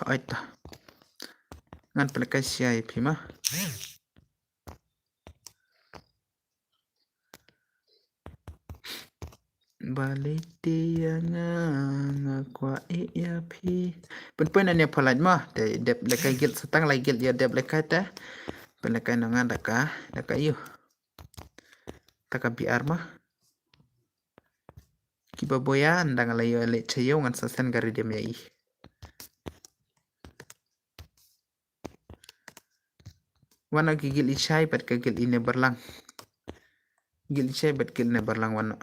Hoi ta. Ngan pynlekai sia ïa phi ma. Balei te ïa nga, nga kwah eh ïa phi. Pynpoi na ne pholait ma. Te dep lekai gilda, sa tang lai gilda ïa dep lekai te. Pynlekai na nga da ka, da ka ïu. Ta ka B R ma. Kiba boya nda nga la ïoh leh cha ïew ngan sa send ka ridem ïa i. Wan noh ki gilda i shai bad ka gilda i ne barlang. Gilda i shai bad gilda ne barlang wan noh.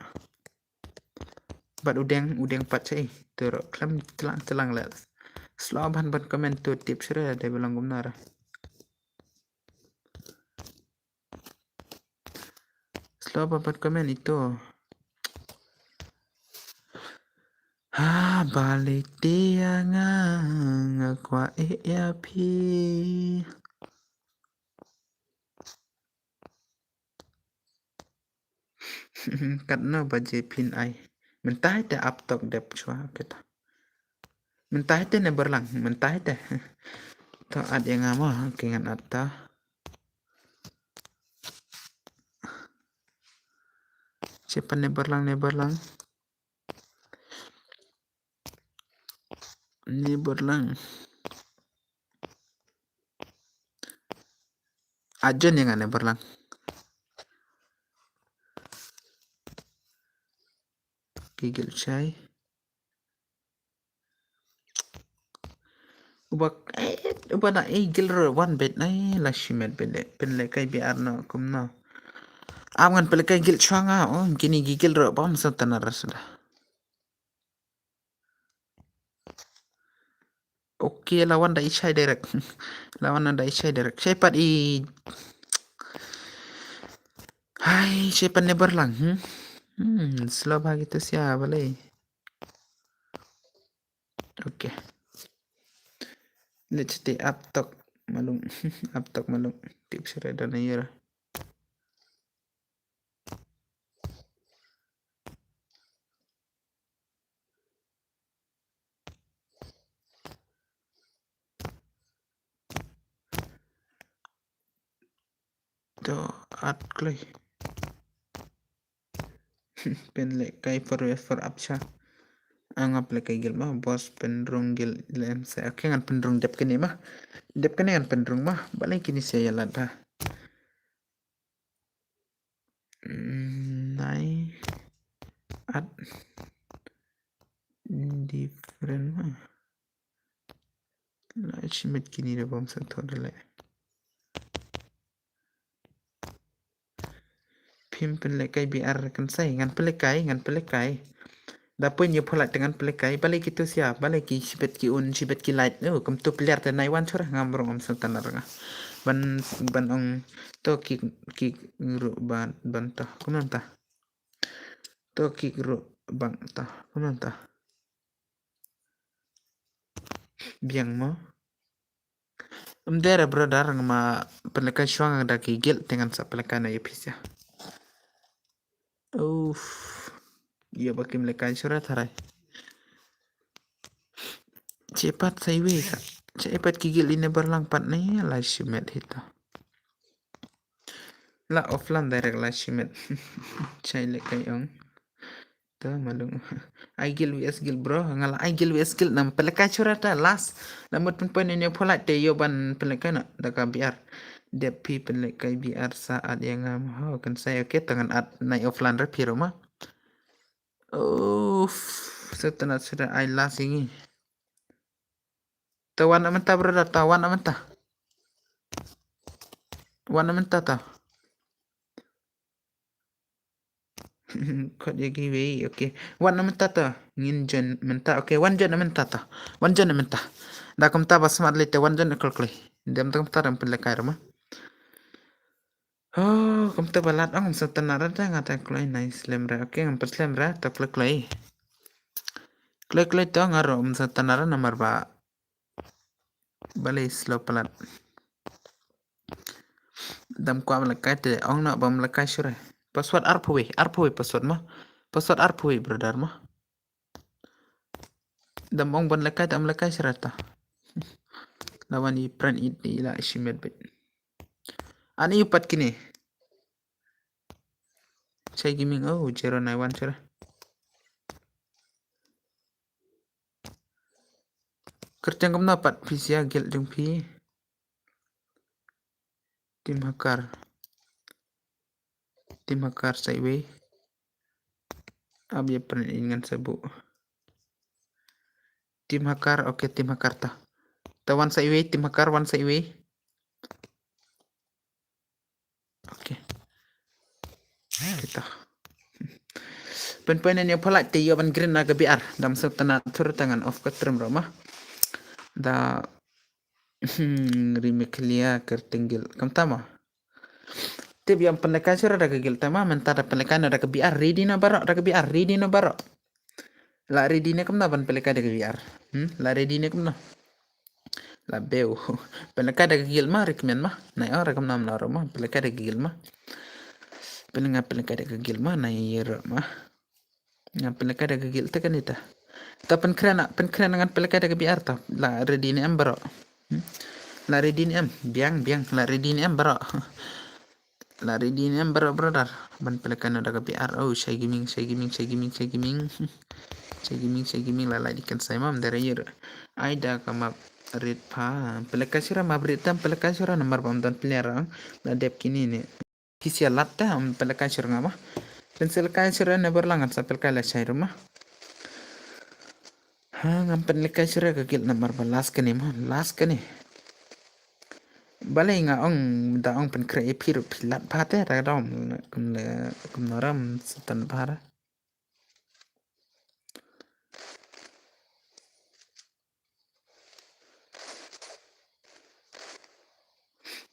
Bad u deng, u deng pat cha i. Te ruh khlem tlang tlang leh. Slow ban ban comment to tip shuh re dei ba long kumno re. Slow ba pat comment ito. Ha, balei te ïa nga, nga kwah eh ïa phi. Katno baje phin ai. Mynta hi te ap tok dep shwa kita. Mynta hi te ne barlang, mynta hi te. To add ïa nga mo, okay ngan add to. Chepan ne barlang, ne barlang. Ne barlang. Add ïa nga ne barlang. Ki gilda shai. Uba, eh, uba na, eh, gilda ruh wan beit, eh, la shimet beit, pynlehkai B R noh kumno. Ap ngan pynlehkai gilda shwa nga, oh, kine ki gilda ruh bam sa tana rasda. Okay, la wan da i shai direct. La wan da i shai direct. Shai pat i. Hai, shai pat ne barlang. Hmm, hmm, slow bha kito sia balei. Okay. Let's stay up talk malung. Up talk malung. Tip shuh re da na ïa ra. To add kloi. Pynlehkai forever ap sha. Nga pynlehkai gilda ma, boss pynrung gilda lem sa. Okay, ngan pynrung dep kane ma. Dep kane ngan pynrung ma. Balei kine sa ïa lad bha. Mm, nai add different ma. Nai shimet kine da bam sa thot le. Phim pynlehkai B R kan sai, ngan pynlehkai, ngan pynlehkai. Da poi ïa pholat te ngan pynlehkai, balei kito sia, balei ki shibet ki un, shibet ki light. Oh, kumto pynlehkai te nai wan chora ngam rong am santana ranga. Ban, ban ong to ki, ki ruh ban, ban to. Kumno ta. To ki ruh bang ta. Kumno ta. Biang mo. Em dei re brother nga ma pynlehkai shwa nga da ki gilda te ngan sa pynlehkai na ïa phi sia. Uff. Ïa ba kim lehkai shuh ra tharai. Chepat sa iwei sa. Chepat ki gil ine barlang pat ne la shimet hita. La offline direct la shimet. Chai lehkai ong. Ta malung. Ai gil V S gil bro. Nga la ai gil V S gil nam pynlehkai shuh ra ta last. Namut pynpoi ne ne pholat te ïoh ban pynlehkai na da ka B R. Dep phi pynlehkai B R sa at ïa nga ma ho kan sai okay ta ngan at nai offline ra phi ro ma. Uff, sa tana suda ai last ïa ngi. Ta wan na mynta brother, ta wan na mynta. Wan na mynta ta. Khot ïa kiwei, okay. Wan na mynta ta. Ngin join mynta, okay. Wan join na mynta ta. Wan join na mynta. Da kumta ba smat lei te wan join na kloi kloi. Dem ta kumta dang pynlehkai ra ma. Oh, kumta ba lat ong sa tana ra da nga ta kloi nai slem ra. Okay, ngam pynslem ra ta kloi kloi. Kloi kloi to nga ro um sa tana ra namar ba. Balei slow palat. Dam kwah ban lehkai te ong na bam lehkai shuh re. Password arphew wei, arphew wei password ma. Password arphew wei brother ma. Dam ong ban lehkai te am lehkai shuh re ta. Lawan i pran it i la shimet bet. Ani u pat kine. Chai Gaming oh zero nine one shuh re. Kyrteng kumno pat phi sia gil jong phi. Team Hakar. Team Hakar sa iwei. Ab ïa pran in ngan sa buh. Team Hakar, okay, Team Hakar ta. Ta wan sa iwei, Team Hakar wan sa iwei. Okay. Kita. Pynpoi ne ne pholat te ïoh ban green na ka B R. Dam sa tana thur ta ngan off ka trim ro ma. Da Hmm, ri me khlia kyrteng gil. Kam tama. Tip ïa pynlehkai shuh ra da ka gil tama mynta da pynlehkai na da ka B R ready na baroh, da ka B R ready na baroh. La ready ne kumno ban pynlehkai da ka B R. Hmm, la ready ne kumno. La beu. Pynlehkai da ka gil ma recommend ma. Nai ong ra kumno mno ro ma pynlehkai da ka gil ma. Pynlehkai pynlehkai da ka gil ma nai ro ma. Nga pynlehkai da ka gil te kane ta. Ta pynkhreh na, pynkhreh na ngan pynlehkai da ka B R ta. La ready ne em baroh. Hmm? La ready ne em. Biang, biang. La ready ne em baroh. La ready ne em baroh brother. Ban pynlehkai na da ka B R. Oh, Shai Gaming, Shai Gaming, Shai Gaming, Shai Gaming. Shai Gaming, Shai Gaming la lai di kan sai mam da rayir. Ai da ka map rit pha. Pynlehkai shuh ra map rit tam pynlehkai shuh ra namar bam don player ang. La dep kini ne. Phi sia lat te am pynlehkai shuh ra nga ma. Pynlehkai shuh ra ne bar lang ngan sa pynlehkai la shai ru ma. Ha ngam pynlehkai shuh ra ka gil namar ba last kane ma, last kane. Balei nga ong da ong pynkhreh ïa phi ruh phi lat bha te da dom kum le kum noram satan bha ra.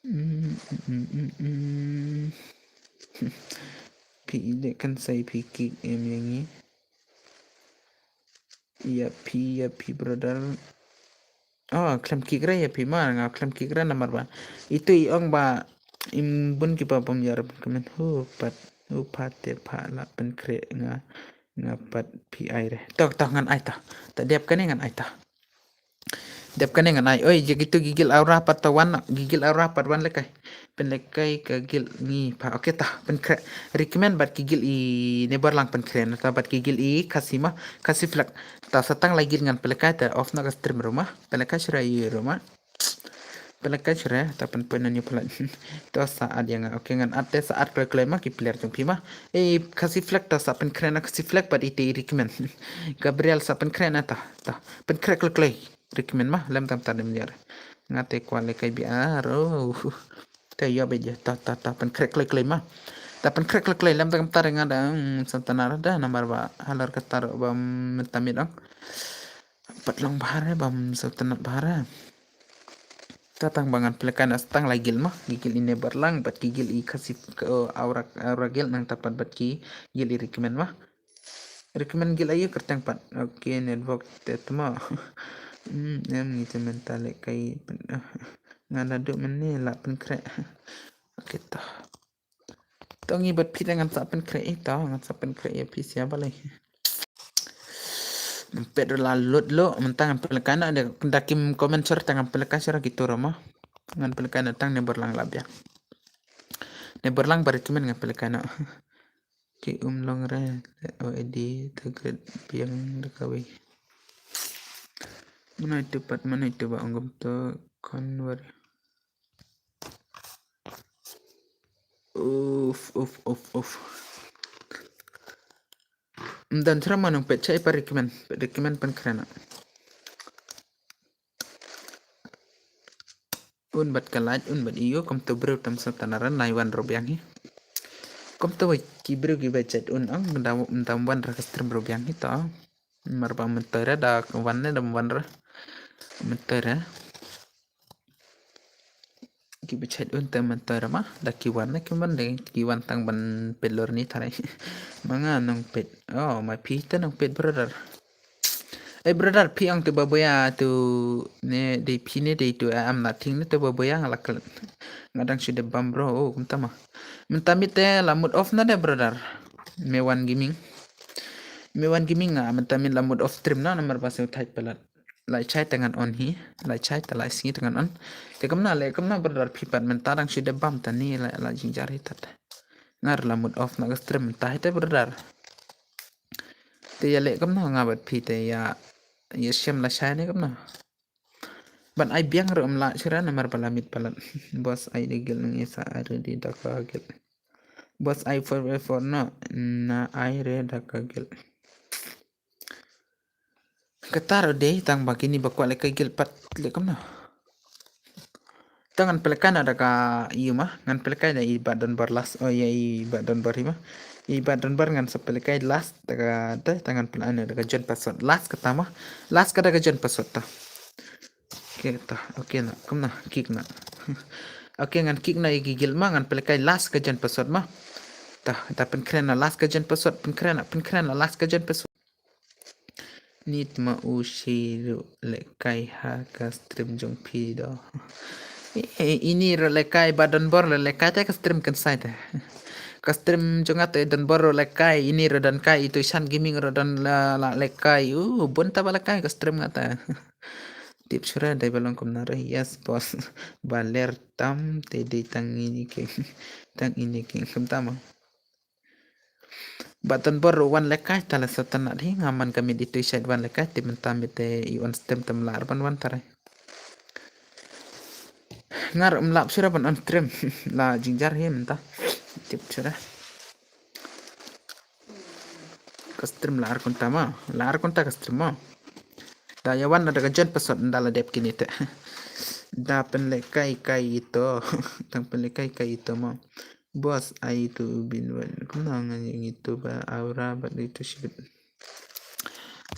Mm, mm, mm, mm, mm. Phi i dei kan sai phi kick em ïa ngi. Ïa phi, ïa phi brother. Oh, khlem kick re ïa phi ma, nga khlem kick re namar ba. Itu i ong ba im bun ki ba bom ïa re bun kmen hu pat hu pat te pha la pynkhreh nga nga pat phi ai re. Tok tok ngan ai ta. Ta dep kane ngan ai ta. Dep kane ngan ai. Oi, je gitu gigil aura pat ta wan, gigil aura pat wan lekai. Pynlekai ka gil ngi pha. Okay ta, pynkhreh. Recommend bad ki gil i ne bar lang pynkhreh na ta bad ki gil i Khasi ma, Khasi flag. Ta sa tang lai gil ngan pynlekai ta off na ka stream ru ma. Pynlekai shuh ra i ru ma. Pynlekai shuh ra, ta pynpoi na new flag. To sa at ïa nga. Okay ngan at te sa at kloi kloi ma ki player jong phi ma. Eh, Khasi flag ta sa pynkhreh na Khasi flag bad ite i recommend. Gabriel sa pynkhreh na ta, ta. Pynkhreh kloi kloi. Recommend ma, lem tam ta dem ïar. Nga te kwah lekai B R. Oh. Te ïa be je ta ta ta pynkhreh kloi kloi ma. Ta pynkhreh kloi kloi lem tam ta nga da, mm, sa tana ra da namar ba halar ka tar ba mynta miet ong. Pat long bha re bam sa tana bha re. Ta tang ba ngan pynlekai na sa tang lai gil ma, ki gil i ne bar lang bad ki gil i Khasi, eh, aura aura gil nang ta pat bad ki gil i recommend ma. Recommend gil aïu kyrteng pat. Okay, network te tma. Hmm, em ngi te mynta lekai pyn-, nga naduh mynne la pynkhreh. Okay, to. To ngi bad phi te ngan sa pynkhreh ïa, to ngan sa pynkhreh ïa phi sia balei. Pet la lut lo, mynta ngan pynlehkai noh, da kim comment shuh tang ngan pynlehkai shuh kito ruh mo. Ngan pynlehkai noh tang ne Borlang la biang. Ne Borlang ba recommend ngan pynlehkai noh. Ki um long re, o edi, the great biang da kawei. Mano itu pat, mano itu ba ong kumto, convert. Uf, uf, uf, uf. Mdan chra manung pet chai pa recommend, pet recommend pan krena. Un bat ka light, un bat iyo, kumto bro tam sa tanaran, lai wan ruh biang hi. Kumto wai ki bro ki ba chat un ang, mdam, mdam wan ra ka stream ruh biang hi to. Mar ba mynta ra da wan ne dam wan ra. Mynta ra. Ki ba chat un te mynta ra ma, da ki wan ne ki wan de, ki wan tang ban pet lor ni tare. Ma nga nong pet. Oh, ma phi te nong pet brother. Eh brother, phi ang tu ba boya tu ne de phi ne de tu am na thing ne tu ba boya nga la klet. Nga dang shu de bam bro, oh kumta ma. Mynta mit te la mut off na de brother. Me wan gaming. Me wan gaming nga mynta mit la mut off stream na namar ba se thait palat. Lai chai tangan on hi, lai chai ta lai sngi tangan on. Te kamna le kamna brother phi pat mynta dang shu de bam ta ni la la jingjar hi tat. Ngar la mut off na ka stream mynta hi te brother. Te ya le kamna nga bat phi te ya ya shem la chai ne kamna. Ban ai biang ro am la chira namar ba la mit palat. Boss ai de gil nang isa ai re di da ka gil. Boss ai for for no na ai re da ka gil. Kata ro de tang ba kini ba kwah le ka gil pat le kamna. Tang ngan pynlehkai na da ka yu ma, ngan pynlehkai da i ba don bar last, oh ya i ba don bar hi ma. I ba don bar ngan sa pynlehkai last da ka te tang ngan pynlehkai na da ka John Password last kata ma. Last ka da ka John Password ta. Okay ta, okay na, kamna kick na. Okay ngan kick na i ki gil ma ngan pynlehkai last ka John Password ma. Ta, ta pynkren na last ka John Password, pynkren na, pynkren na last ka John Password. Nit ma u shiru lehkai ha ka stream jong phi do. Eh, ini ro lehkai ba don bor lehkai te ka stream kan sai te. Ka stream jong ate don bor ro lehkai ini ro don kai itu shan gaming ro don la, la lehkai. Uh, bun ta ba lehkai ka stream ngata. Tip sura dai balong kum nare. Yes boss. Baler tam te dei tang ini ke. Tang ini ke. Kum tama. Button bor wan lekai tale satan na dhi nga man ka mit itu shait wan lekai ti mynta mit te i on stem tem lar ban wan tare. Ngar um lap sura ban on stream la jingjar hi mynta. Tip sura. Ka stream lar kunta ma, lar kunta ka stream ma. Da ya wan da ka jen pasot da la dep kini te. Da pen lekai kai ito. Tang pen lekai kai ito ma. Boss ai tu bin wan. Kumno ngan ïa ngi tu ba aura ba di tu shibit.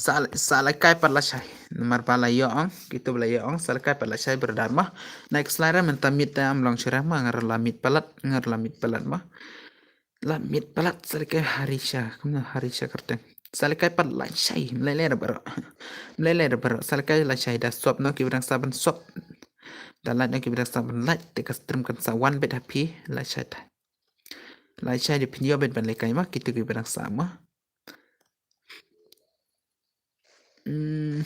Sa, sa la kai pat la shai. Namar ba la ïoh ong, kitu ba la ïoh ong, sa la kai pat la shai brother ma. Next line ra mynta mit te am long shira ma ngar la mit palat, ngar la mit palat ma. La mit palat sa la kai Harisha, kumno Harisha kerteng. Sa la kai pat la shai, mlai lai ra baro. Mlai lai ra baro, sa la kai la shai da sop no ki brang saban sop. Da lait no ki brang saban lait, te ka stream kan sa wan bet happy, la shai ta. Lai shai de phin ïoh bet ban lekai ma kitu ki ba dang sa ma. Hmm,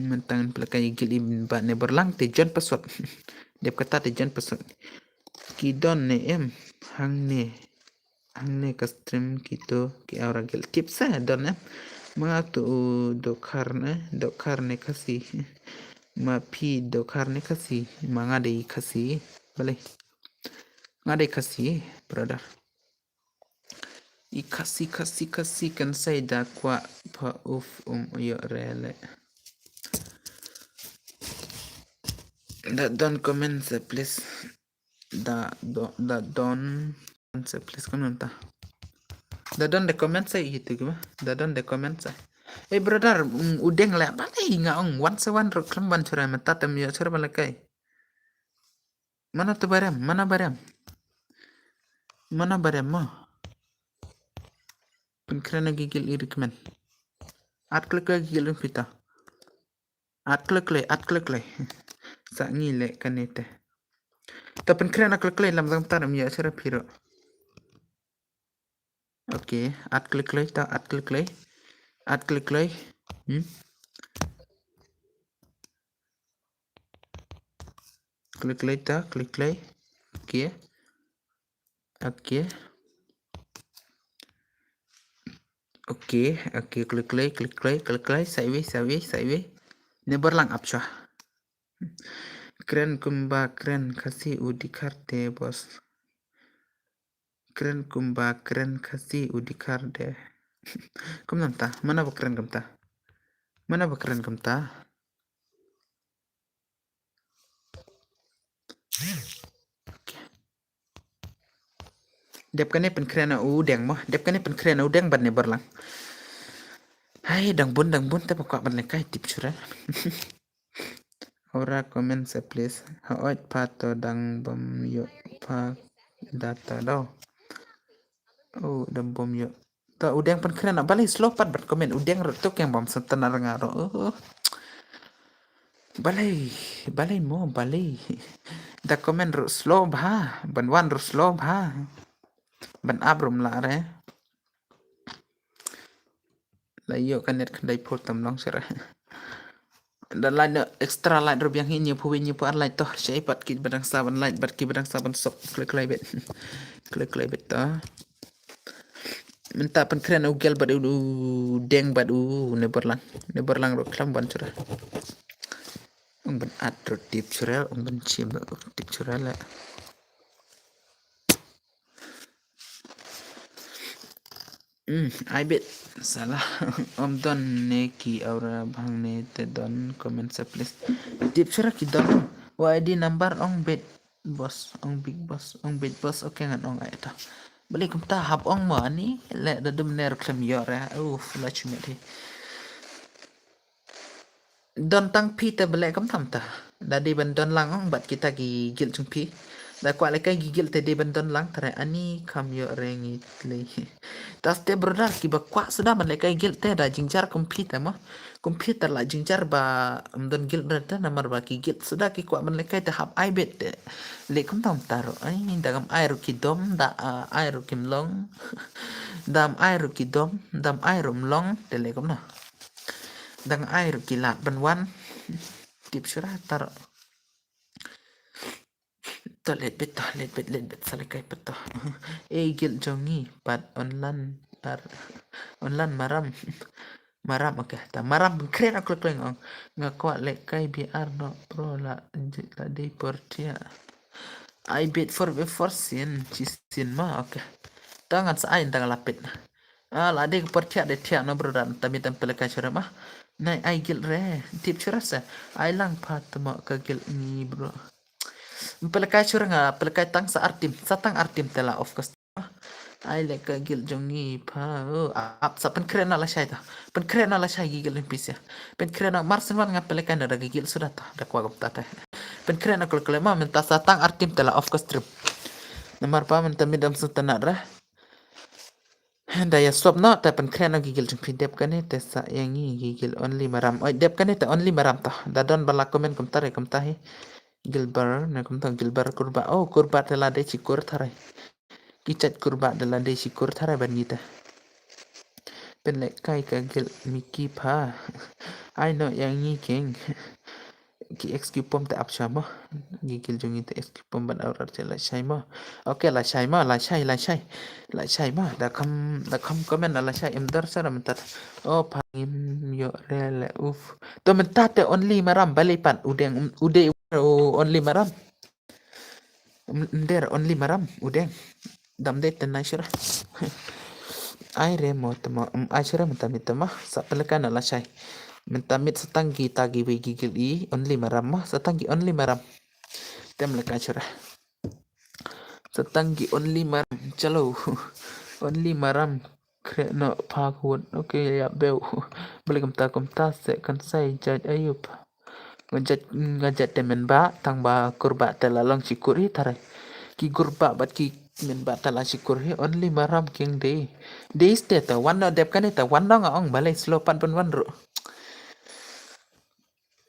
mentang pelakai gil im ba ne berlang te jon pasot. Dep kata te jon pasot. Ki don ne em hangne. Hangne ka stream kitu ki aura gil tip sa don em. Ma tu dokhar ne, dokhar ne Khasi. Ma phi dokhar ne Khasi, ma nga dei Khasi. Balei? Nga dei Khasi, brother. I Khasi, Khasi, Khasi kan sai da kwah pha uf um ïoh rele. Da don comment sa please. Da do, da don sa please kan nta. Da don de comment sa itu gima. Da don de comment sa. Eh brother, mm, udeng le balei nga ong wan sa wan ruk klem wan chura mata tem ïoh chura balakai. Mana tu barem, mana barem. Mana barem mo. Penkren lagi gil irik men. At klik lagi gil pita. At klik lagi, at klik lagi. Sa ngi le kanete. Ta penkren at klik lagi lam zang tar mi ya sera piro. Okay, at klik lagi ta, at klik lagi. At klik lagi. Hmm? Klik lei ta, klik lei. Okay. Okay. Okay, okay, klik lei, klik lei, klik lei, sa iwei, sa iwei, sa iwei. Neighbor lang ap shwa. Kren kumba kren Khasi u dkhar te boss. Kren kumba kren Khasi u dkhar te. Kumno mynta? Mano ba kren kumta? Mano ba kren kumta? Okay. Dep kane pynkren na u Deng mo. Dep kane pynkren na u Deng bad neighbor lang. Hai, dang bun, dang bun te ba kwah ban lehkai, tip shuh re. Ora comment sa please. Hooid pha to dang bym ïoh pha data daw. Oh, dang bym ïoh. To u Deng pynkren na, balei slow pat ban comment, u Deng ruh to keng bym sngewtynnat ruh nga ruh. Oh. Balei, balei mo, balei. Da comment ruh slow bha, ban wan ruh slow bha. Ban ap ruh ym lah re. La ïoh ka net khyndai phew tam long shuh re. Da like noh extra like ruh biang hi, hynñiew phew wei, hynñiew phew ar like to. Shai pat kiba dang sah ban like bad kiba dang sah ban sub, klik lei beit. Klik lei beit to. Mynta pynkren u Gel bad u Deng bad u neighbor lang. Neighbor lang ruh khlem wan shuh re. Ong ban at ruh tip shuh re, ong ban shim ruh tip shuh re leh. Hmm, ai beit. Salah. Ym don ne ki Aura ba hangne te don, comment sa please. Tip shuh re ki don. Wa I D number ong beit boss, ong big boss, ong beit boss. Okay, ngan ong ai ta. Balei kumta, hap ong mo ani, leh da dum ne ruh khlem ïoh re. Uf, la shu met hi. Don tang phi te balei kumta mynta. Da dei ban don lang ong bad kita ki guild jong phi. Da kwah lehkai ki guild te dei ban don lang, tare ani kham ïoh re ngi lei. Ta step brother, kiba kwah suda ban lehkai guild te da jingjar kum phi te mo. Kum phi te la jingjar ba ym don guild re te, namar ba ki guild suda ki kwah ban lehkai te hap ai beit te. Leh kumta mynta ruh. Ai, da ngam ai ruh ki dom, da, ah, ai ruh kim long. Da ngam ai ruh ki dom, da ngam ai ruh ym long, te leh kumno. Da nga ai ruh ki lad ban wan. Tip shuh re ta ruh. To leit beit to, leit beit, leit beit, sa lehkai pat to. Ei guild jong ngi pat Onlan ar, Onlan Maram. Maram, okay. Ta Maram pynkren, okay, khlem ong. Nga kwah lehkai B R noh bro, la, la dei por thiah. Ai beit for before sin, shisien ma, okay. Ta ngan sa ai, ta nga la peit. Ah, la dei ka por thiah, dei thiah noh bro, da mynta miet ym pynlehkai shuh re ma. Nai ai guild re, tip shuh re sa. Ai lang pha te mo ka guild ngi bro. Ym pynlehkai shuh re, nga pynlehkai tang sa ar team, sa tang ar team te la off ka. Ai lehkai guild jong ngi pha. Oh, ap, sa pynkren noh lashai ta. Pynkren noh lashai ki guild jong phi sha. Pynkren noh, mar shen wan nga pynlehkai noh da ki guild suda ta. Da kwah kumta te. Pynkren noh khlem khlem ma, mynta sa tang ar team te la off ka stream. Namar ba mynta miet ym sngewtynnat re. Da ïa sop noh, te pynkren noh ki guild jong phi. Dep kane te sa ïa ngi ki guild only Maram. Oi, dep kane te only Maram ta. Da don ba la comment kumta re kumta hi. Gilbar, ne kumta Gilbar Kurbah. Oh, Kurbah te la dei shi kur tharai. Ki jait Kurbah te la dei shi kur tharai ban ngi te. Pynlehkai ka guild Mickey pha. Ai noh ïa ngi keng. Ki X Q pom te ap shwa mo. Ki guild jong ngi te X Q pom ban Aura te lashai mo. Okay, lashai mo, lashai, lashai. Lashai mo, da kham, da kham comment la lashai, em dar sara mynta. Oh, pha ngim ïoh re le, uf. To mynta te only Maram, balei pat u Deng, u dei u only Maram. Em, em der only Maram, u Deng. Dam dei te nai shuh re. Ai re mo te mo, em, ai shuh re mynta miet te mo. Sa pynlehkai noh lashai. Mynta miet sa tang ki ta kiwei ki guild i, only Maram mo, sa tang ki only Maram. Te ym lehkai shuh re. Sa tang ki only Maram, chalo. Only Maram, khreh noh pha khun. Okay, ïa bew. Balei kumta kumta se kan sai jait aiu. Nga jait, nga jait te mynba, tang ba Kurbah te la long shi kur hi tharai. Ki Kurbah bad ki mynba te la shi kur hi, only Maram keng dei. Dei ste te wan noh, dep kane te wan noh nga ong, balei slow pat ban wan ruh.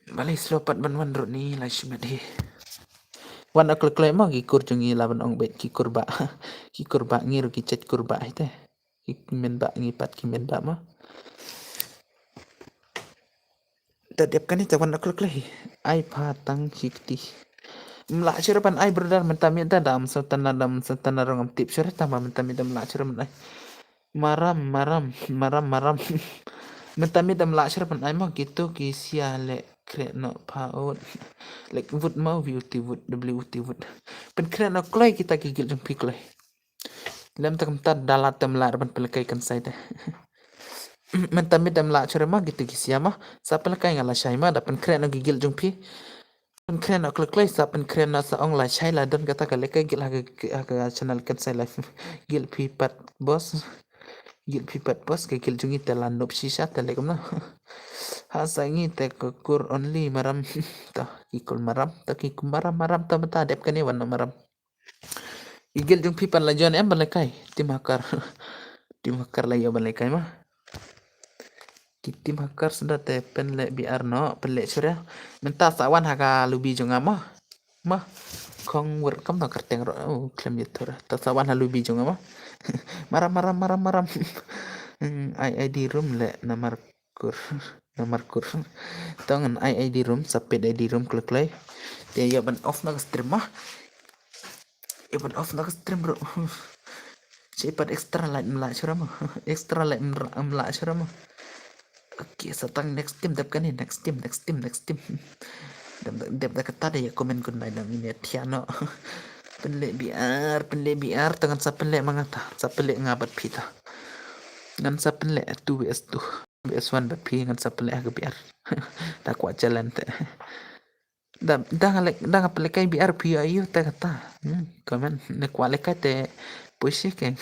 Balei slow pat ban wan ruh ni, la shimet hi. Wan a kloi kloi mo, ki kur jong ngi la ban ong beit ki Kurbah. Ki Kurbah ngi ruh ki jait Kurbah hi te. Ki mynba ngi pat ki mynba mo. Te dep kane te wan a kloi kloi hi. Ai pha tang shi kti. Mla chura ban ai brother, mynta mi da dam sotana dam sotana rong am tip chura tama mynta mi dam la chura ban ai. Maram, maram, maram, maram. Mynta mi dam la chura ban ai mo kitu ki sia le kre no pa ut. Lek vut mo vi uti vut, w uti vut. Pen kre no kloi kita ki gil jong pi kloi. Lem tak mynta dala tem la ban pelekai kan sai te. Mynta mi dam la chura mo kitu ki sia mo. Sa pelekai nga la shai mo da pen kre no ki gil jong pi. Pen kre no kloi kloi sa pen kre no sa ong la shai la don kata ka leka gil ha ka, ha ka channel kan sai live. Gil pi pat boss. Gil pi pat boss ka gil jong i te la nup shisha te le kumno. Ha sa ngi te ka kur only maram. To ki kul maram, to ki kul maram, maram to mynta dep kane wan maram. I gil jong pi pat la jon em ban lekai. Tim hakar. Tim hakar la ïa ban lekai mo. Ki tim hakar senda te pen le B R no, pen le chura. Mynta sa wan ha ka lubi jong nga mo. Mo. Kong wer kam no kerteng ro. Oh, klem ïa thura. Ta sa wan ha lubi jong nga mo. Maram, maram, maram, maram. Hmm, ai ID room le namar kur. Namar kur. Tong an ai ID room, sa pet ID room kloi kloi. Te ïa ban off na ka stream mo. Ïa ban off na ka stream bro. Che pat extra light mla chura mo. Extra light mla, mla chura mo. Okay, sa tang next team dep kane, next team, next team, next team. Dep, dep, dep da kata da ïa comment kun nai dang ine thia no. Pen le B R, pen le B R, ta ngan sa pen le ma nga ta, sa pen le nga bad pi ta. Ngan sa pen le two V S two. V S one bad pi ngan sa pen le ha ka B R. Da kwah challenge te. Da, da nga le, da nga pelekai B R pi ayu te kata. Hmm, comment ne kwah lekai te pushi ke.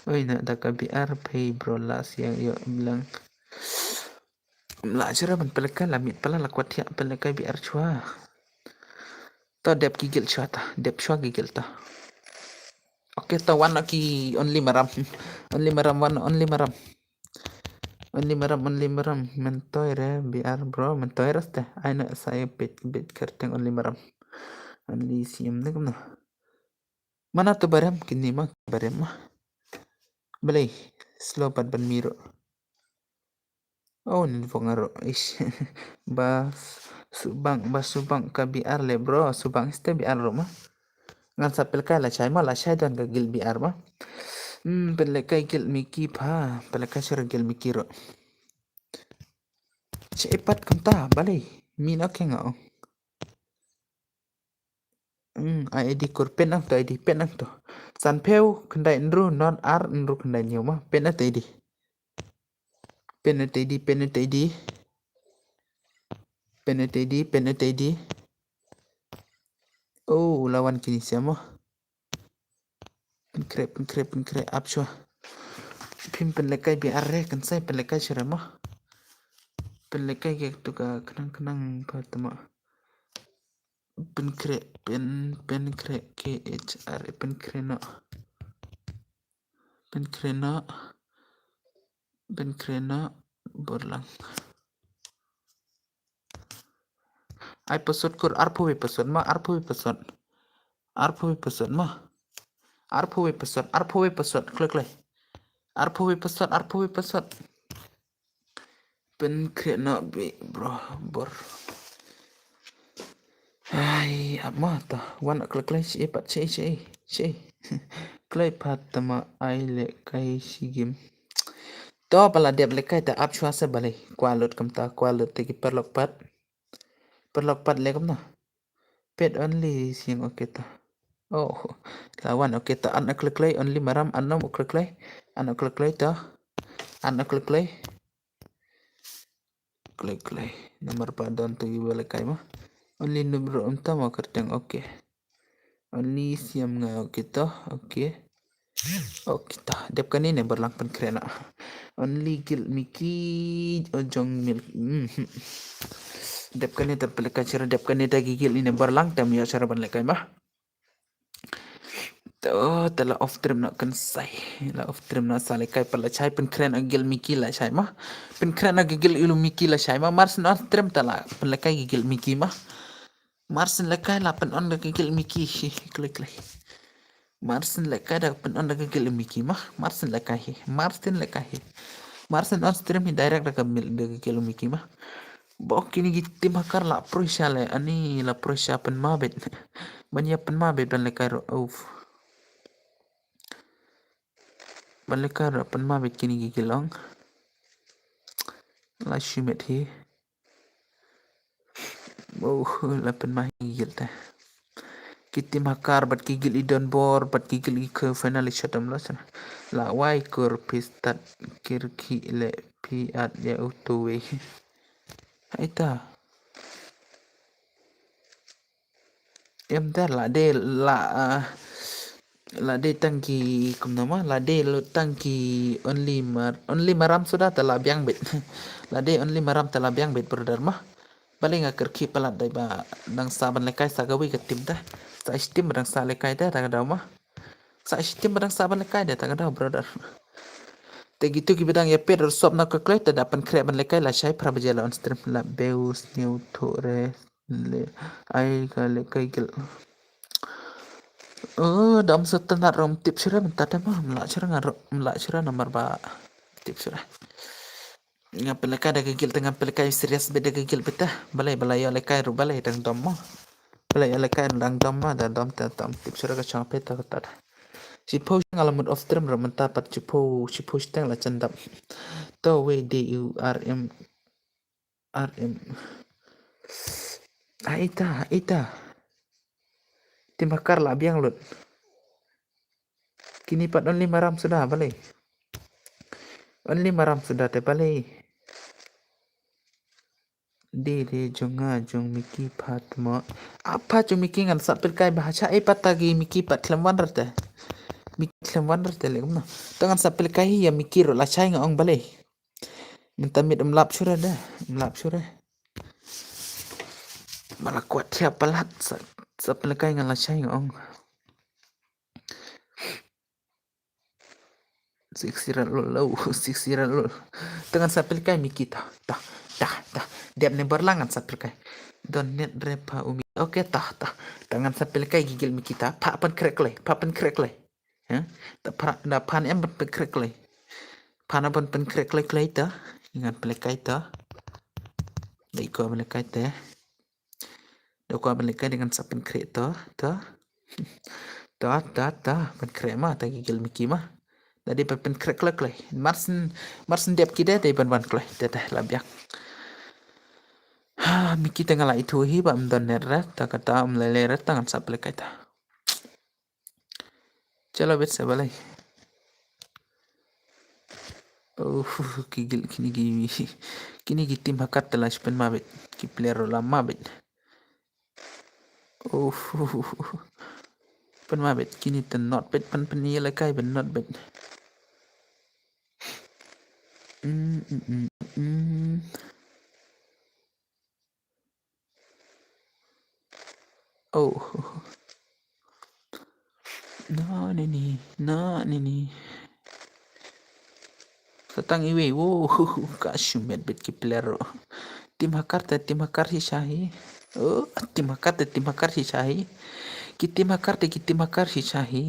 Oi na da ka B R pi bro la sia yo blang. La chura ban pelekai la mit pala la kwah thiah pelekai B R chua. To dep ki gil chua ta, dep chua ki gil ta. Okay, to wan ki only maram. Only maram wan, only maram. Only maram, only maram. Mentoi re B R bro, mentoi re ste. Ai na sa e pet bit kerteng only maram. Only siam ne kumno. Mana to barem kini ma, barem ma. Balei slow pat ban miru. Oh, ni vong aro. Ish. Ba subang, ba subang ka B R le bro, subang ste B R ro ma. Ngan sa pelekai la chai ma, la chai don ka gil B R ma. Hmm, pelekai gil Miki pa, pelekai chura gil Miki ro. Che pat kumta, balei. Min okay nga ong. Hmm, ID kur pen ang to, ID pen ang to. San phew, khyndai hynriew, not ar, hynriew khyndai hynñiew ma. Pen ang to ID. Pen ang to ID, pen ang to ID. Pen ang to ID, pen ang to ID. Oh, lawan kini siamo. Pen kre, pen kre, pen kre, ap chua. Phim pen lekai B R re, kan sai pen lekai chura mo. Pen lekai ke tu ka kenang kenang pa tema. Pen kre, pen, pen kre K H R, pen kre no. Pen kre no. Pen kre no. Borlang. Ai pasot kur arphew pasot ma, arphew pasot. Arphew pasot ma. Arphew pasot, arphew pasot, klek klek. Arphew pasot, arphew pasot. Pen kre no bi bro bor. Ai, ap ma ta. Wan klek klek chi pat chi chi chi. Klek pat ta ma ai lekai chi gim. To pala dep lekai ta ap chua sa balei. Kwa lut kam ta, kwa lut te ki paralok pat. Paralok pat le kam na. Pet only siang okay ta. Oh, lawan okay ta an klek klek only maram an no klek klek. An klek klek ta. An klek klek. Klek klek. Namar pa don tu gi bala kai ma. Only number um ta ma kerteng okay. Only siam nga okay ta. Okay. Okay ta. Dep kane ne barlang pen kre na. Only gil Miki ojong mil. Mhm. Dep kane ta pelekai chera dep kane ta gigil ine barlang tam ya chera ban lekai ma. To ta la off stream na kan sai. La off stream na sa lekai pala chai pen kre na gil Miki la chai ma. Pen kre na gigil ilu Miki la chai ma. Mar sen off stream ta la pen lekai gigil Miki ma. Mar sen lekai la pen on da gigil Miki. Klik klik. Mar sen lekai da pen on da gigil Miki ma. Mar sen lekai hi. Mar sen lekai hi. Mar sen on stream hi direct da ka mil da gigil Miki ma. Bok kini gi tim hakar la prusha le ani la prusha pen ma bet. Ban ïa pynma beit ban lehkai ruh. Uf. Ban lehkai ruh pynma beit kine ki guild ong. La shimet hi. Oh, la pynma hi ki guild te. Ki team Hakar bad ki guild i don bor bad ki guild i khe finally shot em la sna. La wai kur phi stad kyrkieh leh phi at ïa uto wei. Haita. Em te la dei la, ah, la dei tang ki kumno ma, la dei lut tang ki only mar, only maram suda te la biang beit. La dei only maram te la biang beit brother ma. Balei nga kyrkieh palat dei ba dang sa ban lehkai sa kawei ka team te. Sa shi team ba dang sa lehkai te ta ka daw ma. Sa shi team ba dang sa ban lehkai te ta ka daw brother. Te kitu kiba dang ïa peit ruh sop na ka kloi te da pynkhreh ban lehkai lashai phra baje la on stream la beus new thu re. Le, ai ka lehkai guild. Oh, dam sa tynat ruh ym tip shuh re mynta te ma, ym lah shuh re nga ruh, ym lah shuh re namar ba tip shuh re. Nga pynlehkai da ka guild te nga pynlehkai serious beit da ka guild beit te. Balei, balei ïa lehkai ruh balei dang dom ma. Balei ïa lehkai dang dom ma, dang dom te tam tip shuh re ka shong peit te ka tat. Shiphew nga la mut off stream ruh mynta pat shiphew, shiphew shiteng la jan dap. To wei D U R M. R M. Haita, haita. Team Hakar la biang lut. Kine pat only maram suda balei. Only maram suda te balei. Dei dei jong nga jong Miki pat mo. Apa jong Miki ngan sap pyrkai ba hacha ei pat ta ki Miki pat khlem wan rte. Miki khlem wan rte le kumno. To ngan sap pyrkai hi ïa Miki ruh lashai nga ong balei. Mynta miet ym lap shuh re da, ym lap shuh re. Ba la kwah thiah palat sa, sa pynlehkai ngan lashai nga ong. Siksi rat lul, lau, siksi rat lul. Te ngan sa pynlehkai Miki ta, ta, ta, ta. Dep ne bar lang ngan sa pynlehkai. Don net re pa umi. Okay ta, ta. Te ngan sa pynlehkai ki guild Miki ta. Pha pynkhreh kloi, pha pynkhreh kloi. Ha? Da pha, da phan em ban pynkhreh kloi. Phan em ban pynkhreh kloi kloi ta. Ngan pynlehkai ta. Da i kwah ban lehkai te. Da kwah ban lehkai da ngan sa pynkhreh ta, ta. Ta, ta, ta. Pynkhreh ma, ta ki guild Miki ma. Da dei ban pynkhreh kloi kloi. Mar syn, mar syn dep ki de, dei ban wan kloi. Te te la biang. Ha, Miki te nga la ithuh hi ba ym don net re, ta kata ym lei lei re, ta ngan sa pynlehkai ta. Chalo bet sa balei. Oh, ki guild kine ki, kine ki team Hakar te la shu pynma bet. Ki player la ma bet. Oh, pynma bet kine te not bet pan pyn ïalehkai bet not bet. Mm, mm, mm, mm. Oh. Na nini, na nini. Sa tang iwei, wow, ka shu met bet ki player ruh. Team Hakar te, team Hakar hi shahi. Oh, team Hakar te, team Hakar hi shahi. Ki team Hakar te, ki team Hakar hi shahi.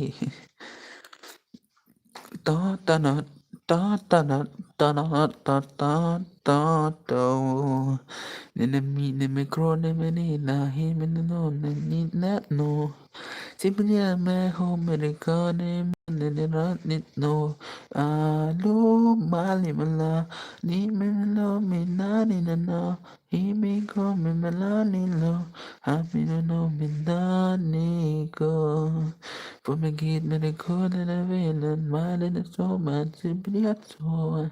Ta, ta, na, ta, ta, na, ta, na, ta, ta, ta, ta. Ne, ne, mi, ne, me, kro, ne, me, ni, na, hi, me, ne, no, ne, ni, na, no. Si, me, ni, me, ho, me, re, ka, ne, me, ne, ne, ra, ni, no. A, lo, ma, li, ma, la. Ni, me, lo, me, na, ni, na, na. Hi, mi, ko, mi, ma, la, ni, lo. Ha, mi, no, no, mi, da, ni, ko. Pu, mi, git, mi, re, ko, da, da, ve, la, ma, da, da, so, ma, si, bri, ha, so.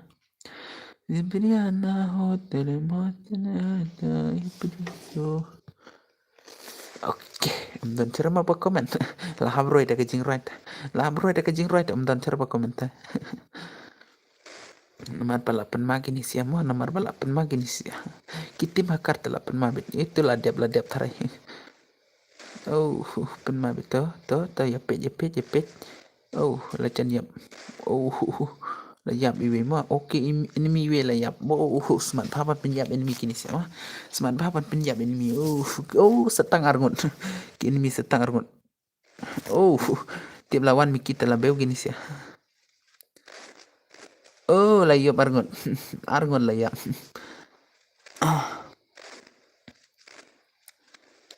Si, bri, ha, na, ho, te, re, mo, te, na, da, i, bri, so. Okay, ym don shuh re ma ba comment. La hap roi da ka jingroi. La hap roi da ka jingroi, ym don shuh re ba comment. Namar ba la pynma kine sia mo, namar ba la pynma kine sia. Ki team Hakar te la pynma bit. Itu la dep, la dep tharai. Oh, pynma bit to, to, to, ïa peit, ïa peit, ïa peit. Oh, la jan ïap. Oh, la ïap iwei ma. Okay, im-, enemy iwei la ïap. Oh, smat bha ban pynïap enemy kine sia ma. Smat bha ban pynïap enemy. Oh, oh, sa tang arngut. Ki enemy sa tang arngut. Oh, tip la wan Miki te la bew kine sia. Oh, la ïap arngut. Arngut la ïap. Ah.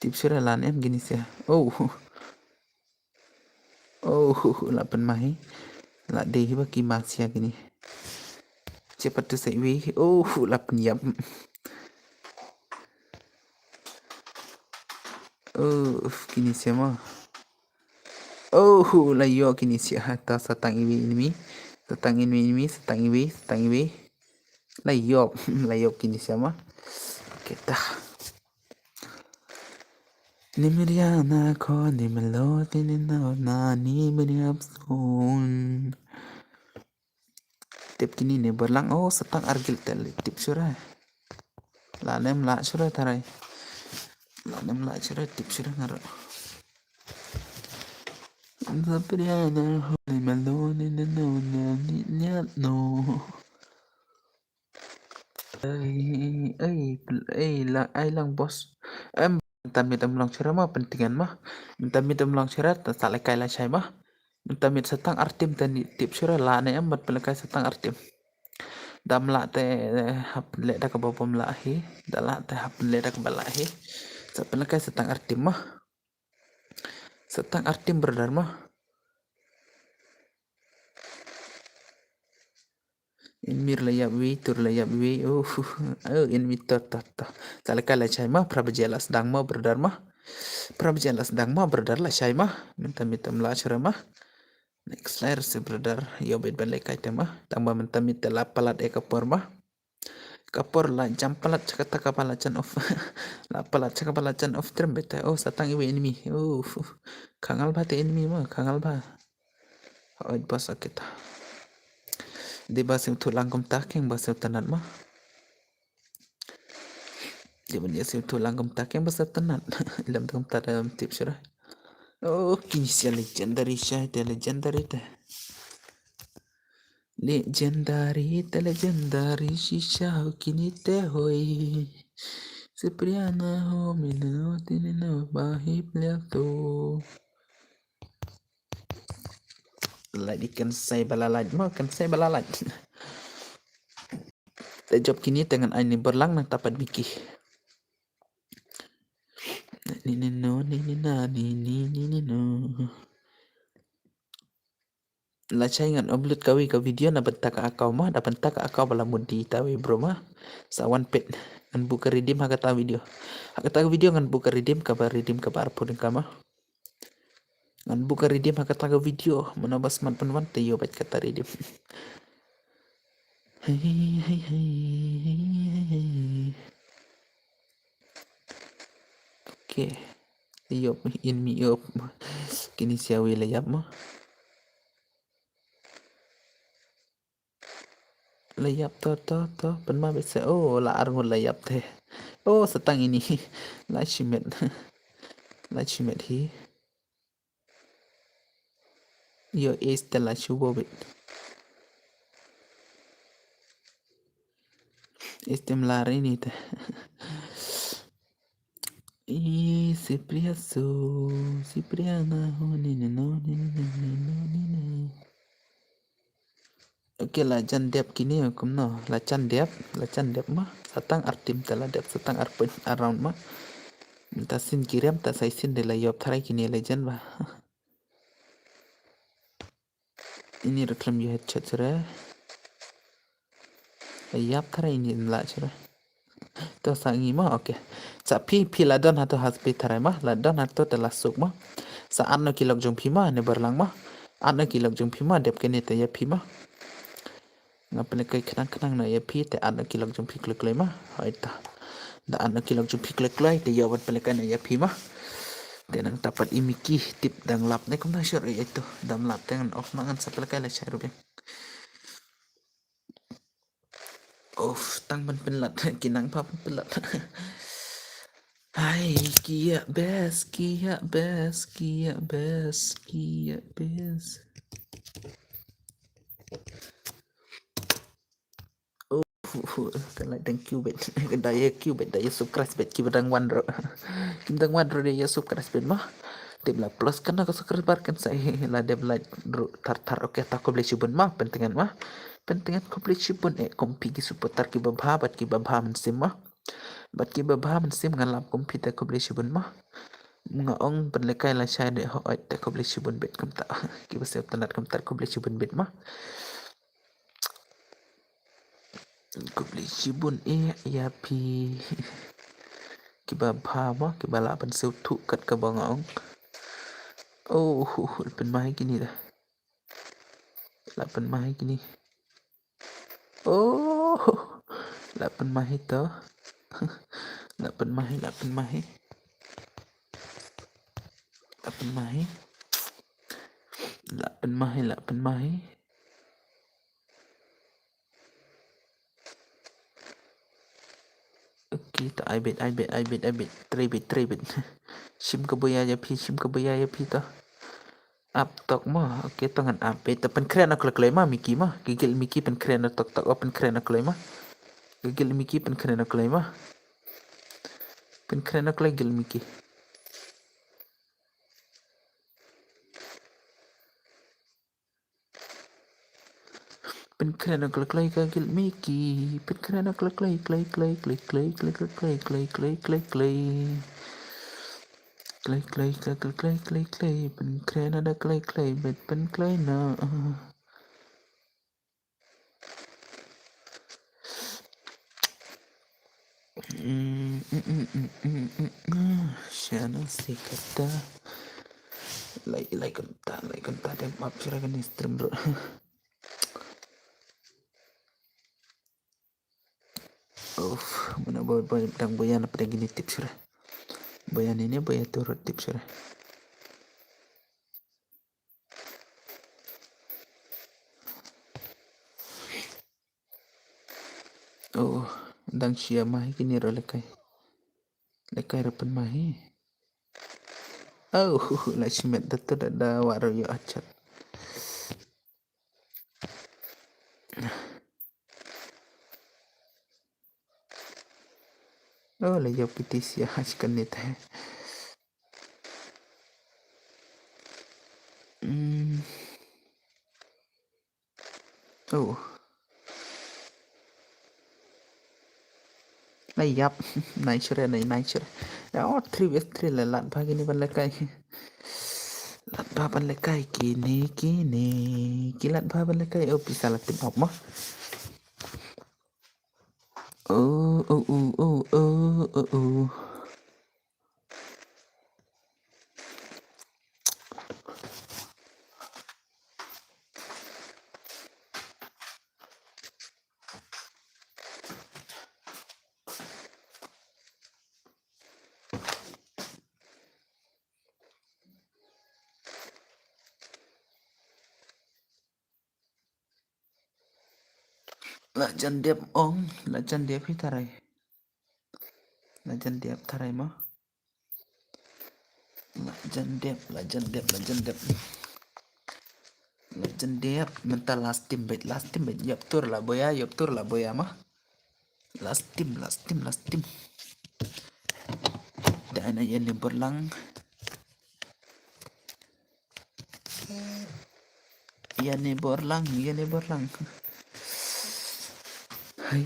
Tip shuh re lan em kine sia. Oh. Oh, la pynmai. La dei hi ba ki masia kini. Chepat tu sa iwi. Oh, la pyniap. Oh, kini sia ma. Oh, la ïoh kini sia. Ta sa tang iwi enemy. Sa tang enemy enemy, sa tang iwi, sa tang iwi. La ïoh, la ïoh kini sia ma. Okay, ta. Nimriana ko nimlo tinina nimriap sun. Tip kini ne berlang, oh, sa tang argil tele tip shurai. La nem la shurai tarai. La nem la shurai tip shurai ngaro. Sapriana ho nimlo tinina nimriap no. Ei, ei, ei, la, ei lang boss. Em, mynta miet em long shurai ma, pyntian ma. Mynta miet em long shurai, ta sa lehkai lashai ma. Mynta miet sa tang artim tani tip shurai la ne em, bad pynlehkai sa tang artim. Dam la te hap leh da kaba bom la hi, da la te hap leh da kaba la hi. Sa pynlehkai sa tang artim ma. Sa tang artim brother ma. Inmir la ïap wi, tur la ïap wi. Oh, oh, inmir tur tur tur. Sa lehkai lashai ma, phra baje la sdang ma brother ma. Phra baje la sdang ma brother lashai ma. Mynta miet em la shurai ma. Next layer si brother. Ïoh bit ban lehkai te ma. Tang ba mynta miet te la palat e ka por ma. Ka por la jam palat sha kata kaba la jan off. La palat sha kaba la jan off trem bit te. Oh, sa tang iwi enemy. Oh, khangal ba te enemy ma, khangal ba. Oi, bas akita. Dei ba sim thu lang kumta keng ba sim tanat ma. Dei ba sim thu lang kumta keng ba sim tanat. Lam kumta da tip shurai. Oh, kini sia legendary shai te legendary te. Legendary te legendary shisha ho kini te hoi. Sapriana ho mino tinino ba hi player to. Light ikan sai bala light ma kan sai bala light. Te jop kini te ngan ai ni berlang nang tapat biki. Ni ni no ni ni na ni ni ni ni no. Lashai ngan upload kawi ka video na bynta ka account ma, na bynta ka account bala mudi tawi bro ma. Sa wan pet ngan buka redeem ha kata video. Ha kata video ngan buka redeem kaba redeem kaba arpun kama. Ngan buka redeem ha kata ka video, mano ba smat pynwan te ïoh bad kata redeem. Hei, hei, hei, hei, hei, hei. Okay. Ïoh, in mi ïoh. Kini sia wi la ïap ma. La ïap to, to, to. Pynma bit se. Oh, la arngut la ïap te. Oh, sa tang ini. La shimet. La shimet hi. Ïoh ace te la shu bobit. Ace te mlar ini te. I Sipria so, Sipria na ho ni ni no ni ni no ni ni no ni ni. Okay, la jan dep kini kumno, la jan dep, la jan dep ma, sa tang artim te la dep, sa tang arpun around ma. Mynta sin kirem, ta sai sin de la ïoh tharai kini la jan ba. Ini ruh khlem ïoh headshot shuh re. Ïap tharai ini la shuh re. To sa ngi ma, okay. Sa phi, phi la don hato ha spi tharai ma, la don hato te la suk ma. Sa atno ki lok jong phi ma, ne berlang ma. Atno ki lok jong phi ma, dep kene te ïa phi ma. Nga pynlehkai khnang khnang na ïa phi te atno ki lok jong phi kloi kloi ma. Hoi ta. Da atno ki lok jong phi kloi kloi te ïa wan pynlehkai na ïa phi ma. Te nang tapat i Miki tip dang lap ne kumno shuh ïa to. Dam lap te ngan off ma ngan sa pynlehkai la shai ruh biang. Off tang ban pynlait ki nang pa pynlait. Hai, kiak best, kiak best, kiak best, kiak best. Oh, thank you bet. Ka da ïa kiew bet, da ïa subscribe bet kiba dang wan ruh. Kiba dang wan ruh da ïa subscribe bet ma. Tip la plus kan ka subscriber kan sa la dep like ruh thar thar. Okay, ta khublei shibun ma, pyntngen ma. Pyntngen khublei shibun eh kum phi ki supporter kiba bha bad kiba bha mynsiem ma. Bad kiba bha mynsiem nga lap kum phi te khublei shibun ma. Nga ong pynlehkai lashai de hooid te khublei shibun bit kumta. Kiba sngewtynnat kumta khublei shibun bit ma. Khublei shibun eh ïa phi. Kiba bha ma kiba lah pynsngewthuh kat kaba nga ong. Oh, pynmai kine da. Lah pynmai kine. Oh, lah pynmai to. Lah pynmai, lah pynmai. Lah pynmai. Lah pynmai, lah pynmai. Okay, to ai bit, ai bit, ai bit, ai bit. Trei bit, trei bit. Shim kaba ïa ïa phi, shim kaba ïa ïa phi to. Ap tok mo. Okay, to ngan ap bit. To pynkhreh noh kloi kloi ma Miki ma. Ka guild Miki pynkhreh noh tok tok. Oh, pynkhreh noh kloi ma. Ka guild Miki pynkhreh noh kloi ma. Pynkhreh noh kloi guild Miki. Pynkhreh noh kloi kloi ka guild Miki. Pynkhreh noh kloi kloi kloi kloi kloi kloi kloi kloi kloi kloi kloi kloi kloi kloi. Kloi kloi kloi kloi kloi kloi kloi. Pynkhreh noh da kloi kloi bit pynkhreh noh. Channel si kata. Lai lai kumta, lai kumta dem ap shuh kane stream bro. Uff, mana boy boy dang boyan apa dang ini tip shuh. Boyan ini boyan turut tip shuh. Oh, dang shia mai kini ro lekai. Lekai ro pynmai. Oh, la shimet da tu da da waro yo achat. Oh, la yo piti sia hach kanit hai. Hmm. Oh. Nai yap, nai shure, nai nai shure. Ya, oh, three vs three la lat bha kini ban lekai. Lat bha ban lekai kini kini. Ki lat bha ban lekai. Oh, pisa la team up ma. Oh, oh, oh, oh, oh, oh, oh. La jan dep ong, la jan dep hi tarai. La jan dep tarai ma. La jan dep, la jan dep, la jan dep. La jan dep, mynta last team bit, last team bit. Yap tur la boya, yap tur la boya ma. Last team, last team, last team. Da na ïa ne borlang. Ïa ne borlang, ïa ne borlang. Hai.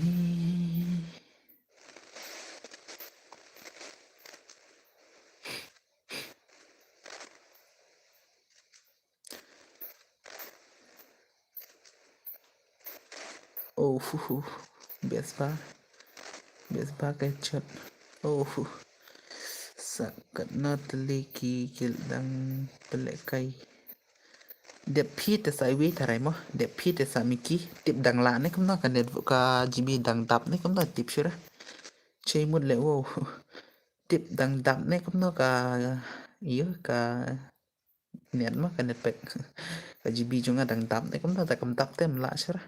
Oh, hu, hu. Best ba. Best ba ka chat. Oh, hu. Sa katno tylli ki guild dang pynlehkai. Dep phi te sa iwi tarai mo. Dep phi te sa Miki. Tip dang la ne kumno ka net ka G B dang dap ne kumno tip shuh ra. Chei mut le wow. Tip dang dap ne kumno ka iyo ka net ma ka net pack. Ka G B jong nga dang dap ne kumno ta kam dap te mla shuh ra.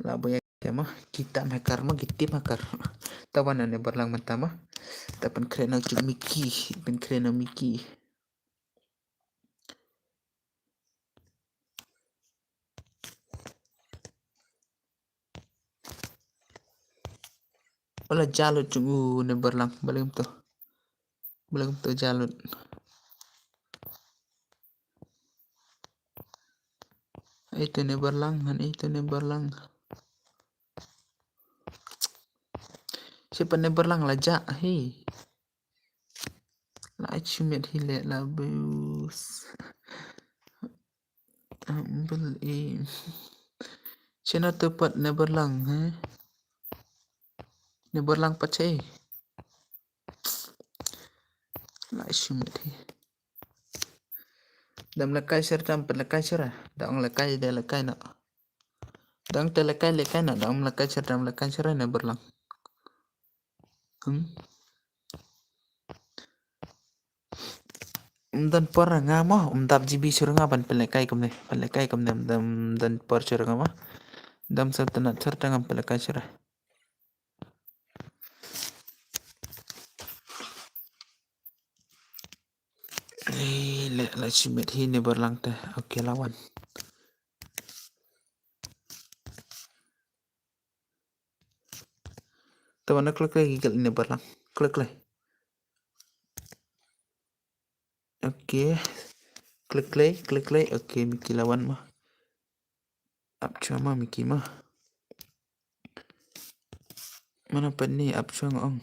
La boya te ma kita ma kar ma ki tip ma kar. Ta wan ne borlang mynta ma. Ta pynkhreh na u Miki, pynkhreh na Miki. Wala jalut jong u ne borlang, balem to. Balem to jalut. Itu ne borlang, han itu ne borlang. Siapa ne borlang la ja, hei. Shimet hi le la bus. Ambul i. Chena tu pat ne berlang, he? Ne berlang pat chei. La shimet hi. Dam lekai sher dam pat lekai sher. Dang lekai de lekai na. Dang te lekai lekai na. Dang lekai sher dam lekai sher ne berlang. Hmm. Um don por nga mo, um dap G B sher nga ban pynlehkai kumne, pynlehkai kumne, um don, um don por sher nga mo. Dam sher tana sher tanga pynlehkai sher. Eh, le la shimet hi ne berlang te. Okay, la wan. Te wan klik klik gigil ne berlang. Klik klik. Okay. Klik klik, klik klik. Okay, Miki la wan ma. Ap chwa ma Miki ma. Mana pat ni ap chwa nga ong.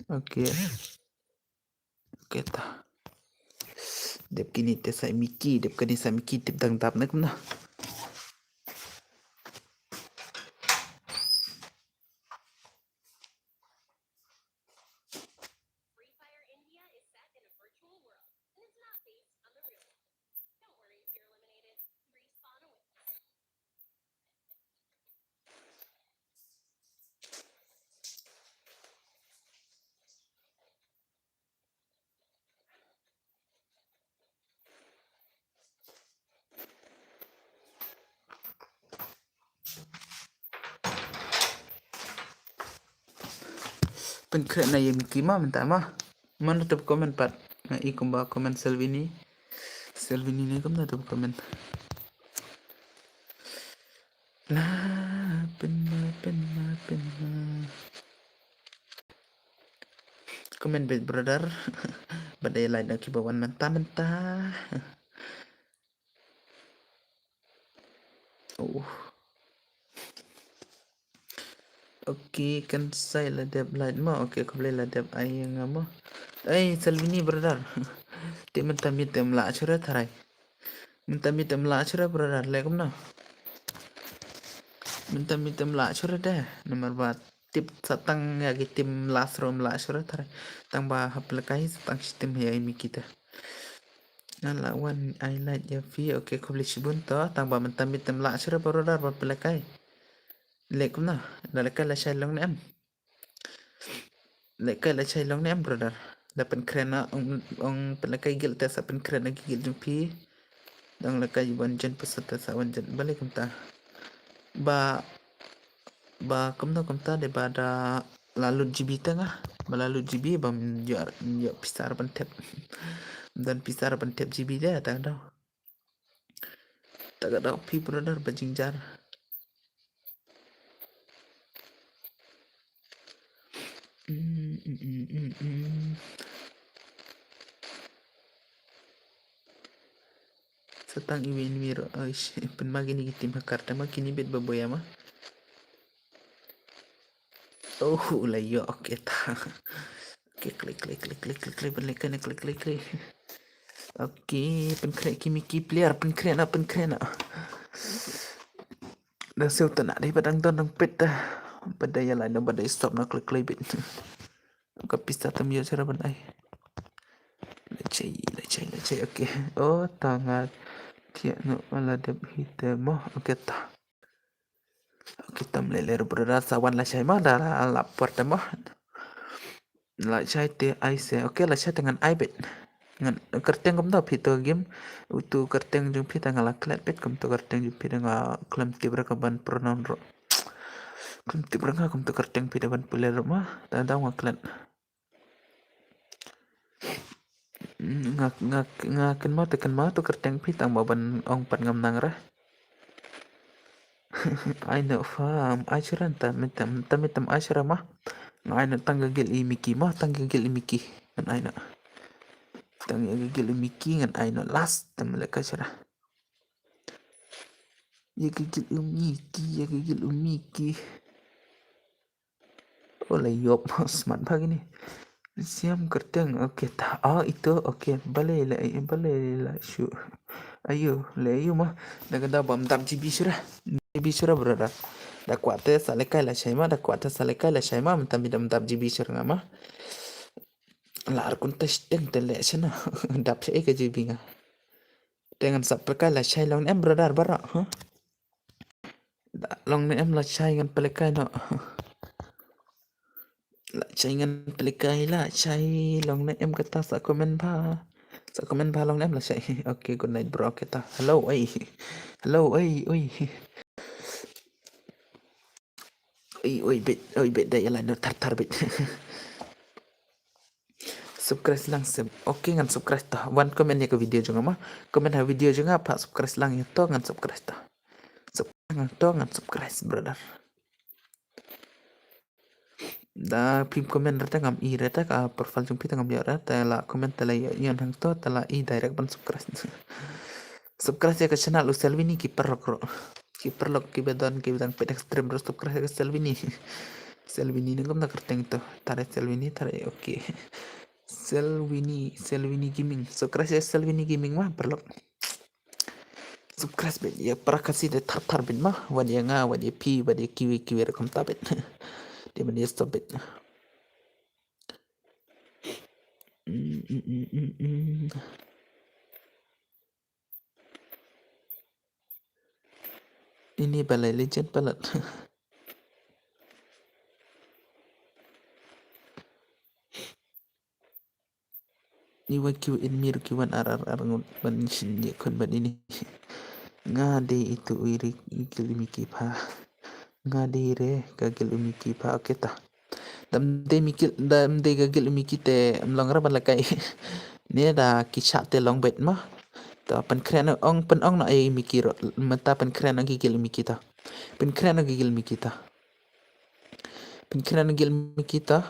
Okay. Okay ta. Dep kini te sa Miki, dep kini sa Miki, dep dang dap ne kumna. Pynkhreh na ïa Miki ma mynta ma. Mano tip comment pat. Nga i kumba comment Selvini. Selvini ne kumno tip comment. La pynma pynma pynma. Comment bit brother. Ba dei line na kiba wan mynta mynta. Oh. Okay, kan sai la dep light ma. Okay, khublei la dep ai nga ma. Ai, Salvini brother. Te mynta mi tem la chura tharai. Mynta mi tem la chura brother, le kumno. Mynta mi tem la chura de. Namar ba tip sa tang ïa ki tim last room la chura tharai. Tang ba hap lekai sa tang shi tim ïa i Miki te. Nga la wan ai light ïa phi, okay, khublei shibun to, tang ba mynta mi tem la chura brother ba pynlekai. Le kumno, da lekai lashai long ne em? Lekai lashai long ne em brother? Da pynkhreh na, ong, ong pynlekai guild te sa pynkhreh na ki guild jong phi. Dang lekai wan jen pisa te sa wan jen. Balei kumta? Ba Ba kumno kumta de ba da la lut G B te nga. Ba la lut G B bam ïoh, ïoh pisa ban thep. Don pisa ban thep G B de ta ka daw. Ta ka daw phi brother ba jynjar. Mm, mm, mm, mm, mm. Sa tang iwei iwei ruh, aish, pynma kine ki tim ha kyrteng ma kine bit ba boya ma. Oh, la ïoh, okay ta. Okay, klik, klik, klik, pynlehkai, klik, klik, klik. Okay, pynkhreh ki Miki player, pynkhreh na, pynkhreh na. Dang siew tana dei ba dang don dang peit ta. Ba dei ïa lai na ba dei stop na klik, klik bit. Ka pisa tam ïoh sera ban ai. Lachai, lachai, lachai. Okay. Oh, tang nga thiah noh la dep hi te mo. Okay ta. Okay, tam leh leh brother sa wan lashai mo da la por te mo. Lashai te ai se. Okay, lashai te ngan ai bit. Ngan kyrteng kumno phi to game. Uto kyrteng jong phi te nga la klet bit kumto kyrteng jong phi te nga khlem tip re ka ban pronoun ruh. Khlem tip re nga kumto kyrteng phi te ban pule ruh ma. Ta daw nga klet. Nga, nga, nga kynmaw te kynmaw to kyrteng phi tang ba ban ong pat ngam nang re. Ai noh farm, ai shuran ta mitam, ta mitam ai shuran ma. Nga ai noh tang ka guild i Miki ma, tang ka guild i Miki. Ngan ai noh. Tang ka guild i Miki ngan ai noh last tam leh ka shuran. Ïa ka guild i Miki, ïa ka guild i Miki. Oh, la ïop, smat bha kine. Siam kyrteng, okay, ta, oh, ito, okay, balei la, eh, balei la shu. Ayo, la ayo ma, da ka da bam dap G B shuh. G B shuh, brother. Da kwah te sa lehkai lashai ma, da kwah te sa lehkai lashai ma, mynta mi dam dap G B shuh nga ma. La ar kun te shteng te leh shana. Dap sha ka G B nga. Te ngan sa pyrkai lashai long em, brother, baroh, huh? Da long ne em lashai ngan pyrkai noh. Lashai ngan pyrkai lashai long ne em kata sa comment bha. Sa comment bha long ne em lashai. Okay, good night, bro. Kata. Hello, oi. Hello, oi, oi. Oi, oi, bet, oi, bet, da ïa la no thar thar bet. Subscribe lang sem. Okay, ngan subscribe ta. Wan comment ïa ka video jong nga ma. Comment ha video jong nga pat subscribe lang ïa to ngan subscribe ta. Subscribe lang to ngan subscribe, brother. Da phim comment rata ngam i rata ka profile jong phi ta ngam ïa rata la comment ta la ïa ïa hangto ta la i direct ban subscribe. Subscribe ïa ka channel u Selvini ki paralok ruh. Ki paralok ki ba don ki ba dang peit extreme ruh subscribe ïa ka Selvini. Selvini ne kumno kyrteng to. Tare Selvini tare, okay. Selvini, Selvini Gaming. Subscribe ïa Selvini Gaming ma paralok. Subscribe beit ïa para Khasi te thar thar beit ma. Wat ïa nga, wat ïa phi, wat ïa kiwei kiwei ruh kumta beit. Te ban ïa stop beit. Mm, mm, mm, mm, mm. Ini balei legend palat. Ni wan ki wan mir ki wan ar ar ar ngut ban shin ye khun ban ini. Nga dei itu iri gil imi ki pha. Nga dei re ka gil imi ki pha. Okay ta. Dam dei mi gil, dam dei ka gil imi ki te mlong ra ban lakai. Ne da ki chah te long bet ma. Ta pynkhreh na ong pyn ong na ai imi ki ro. Mata pynkhreh na ki gil imi ki ta. Pynkhreh na ki gil imi ki ta. Pynkhreh na gil imi ki ta.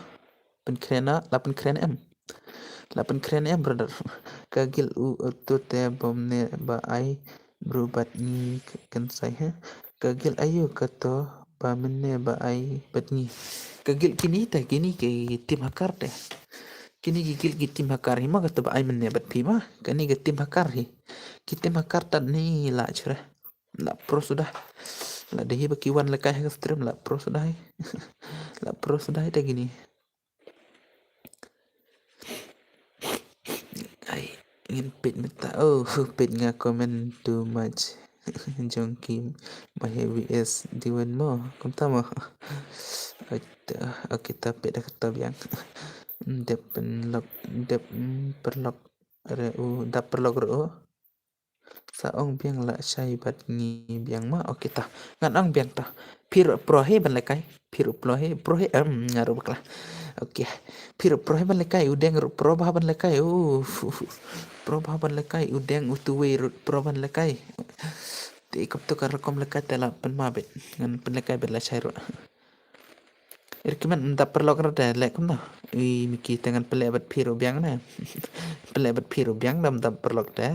Pynkhreh na, la pynkhreh na em. La pynkhreh na em, brother. Ka gil u, u tu te bom ne ba ai bru bat ngi k-, kan sai ha. Ka gil ayu ka to ba mene ba ai bat ngi. Ka gil kini te, kini ki tim hakar te. Kini ki gil ki tim hakar hi ma ka to ba ai mene bat phi ma. Kani ka tim hakar hi. Ki tim hakar tat ni la chre. La pro suda. La dei hi ba ki wan lekai ha stream la pro suda hi. La pro suda hi te kini. Ai, ngin peit mynta. Oh, peit nga comment too much. Jong ki ma heavy S D one mo. Kumta mo. Ai, ta, okay, ta peit da kata biang. Dep pynlok, dep, mm, pynlok re u, dap pynlok re u. Sa ong biang lashai bad ngi biang ma. Okay ta. Ngan ong biang ta. Phi ruh pro hi ban lekai. Phi ruh pro hi. Pro hi, em, nga ruh bakla. Okay. Phi ruh pro hi ban lekai. U Deng ruh pro bha ban lekai. Uh, pro bha ban lekai. U Deng u Tuwei ruh pro ban lekai. Te i kop tu ka rukom lekai te la pynma bet. Ngan pynlekai bet lashai ruh. Recommend mynta pynlok ruh te leh kumno. Ui, Miki te ngan pynleh bad phi ruh biang ne. Pynleh bad phi ruh biang da mynta pynlok te.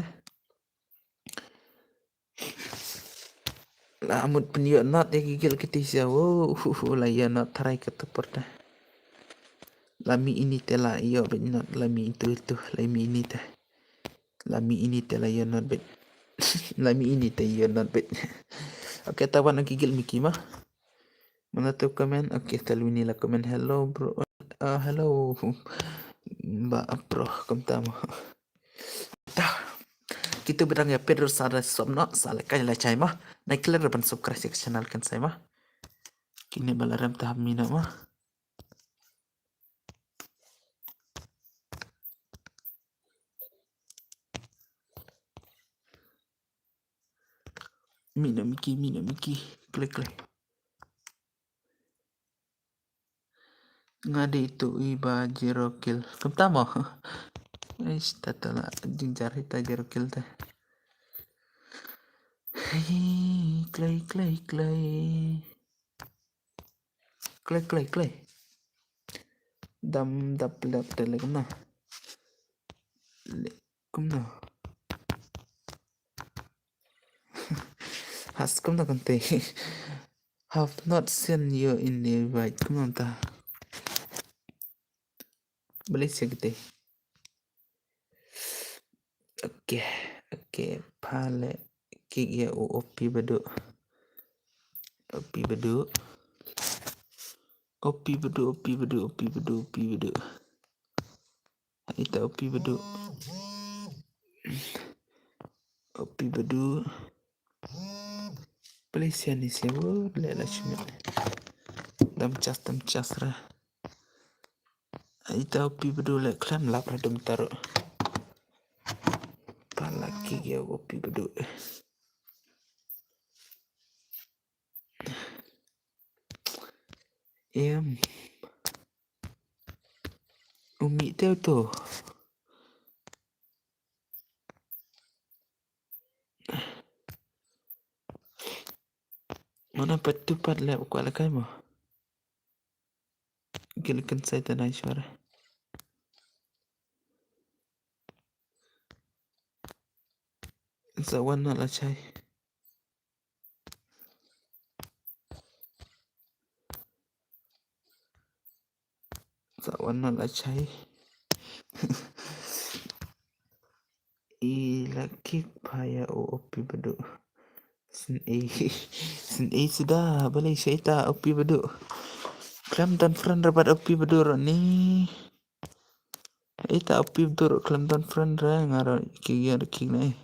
La mut pynïoh not ïa ki gil kiti sha. Wow, hu, hu, la ïoh not tharai ka tu por te. La mi ini te la ïoh bad not, la mi itu itu, la mi ini te. La mi ini te la ïoh not bad. La mi ini te ïoh not bad. Okay, ta wan ki gil Miki ma. Mana tu comment? Okay, Selvini la comment. Hello, bro. Ah, hello. Ba pro, kumta mo. Ta. Kitu ba dang ïa peit ruh sa da sop noh, sa lekai lashai ma. Nai klet ruh ban subscribe ïa ka channel kan sai ma. Kine ba la rem ta hap mih noh ma. Mih noh Miki, mih noh Miki. Klik, klik. Nga dei itu i ba zero kill. Kumta mo. Eish, ta ta la jingjar hi ta zero kill ta. Hei, klei, klei, klei. Klei, klei, klei. Dam dap lek te lek kumno. Lek kumno. Has kumno kan te. Have not seen you in the invite. Kumno ta. Ai, sa kite. Okay, okay, pha leh kick ïa u Opi Badu. Opi Badu. Opi Badu, Opi Badu, Opi Badu, Opi Badu. Ita Opi Badu. Opi Badu. Please, ïa ni se wo leh la shimit. Dam chas, dam chas ra. Ita Opi Badu leh khlem lap ra dum taru. Pha leh kick ïa Opi Badu. Em. U mih te uto. Mana pat tu pat leh kwah leh kai mo. Gil kan sai tanai suara. Sa wan na la chai. Sa wan na la chai. I la kick pha ïa u Opi Badu. Sngewsih, sngewsih sida, balei sha ita Opi Badu. Khlem don friend ra bad Opi Badu ro ni. Ita Opi Badu ro khlem don friend ra, nga ro kick ïa kick ne.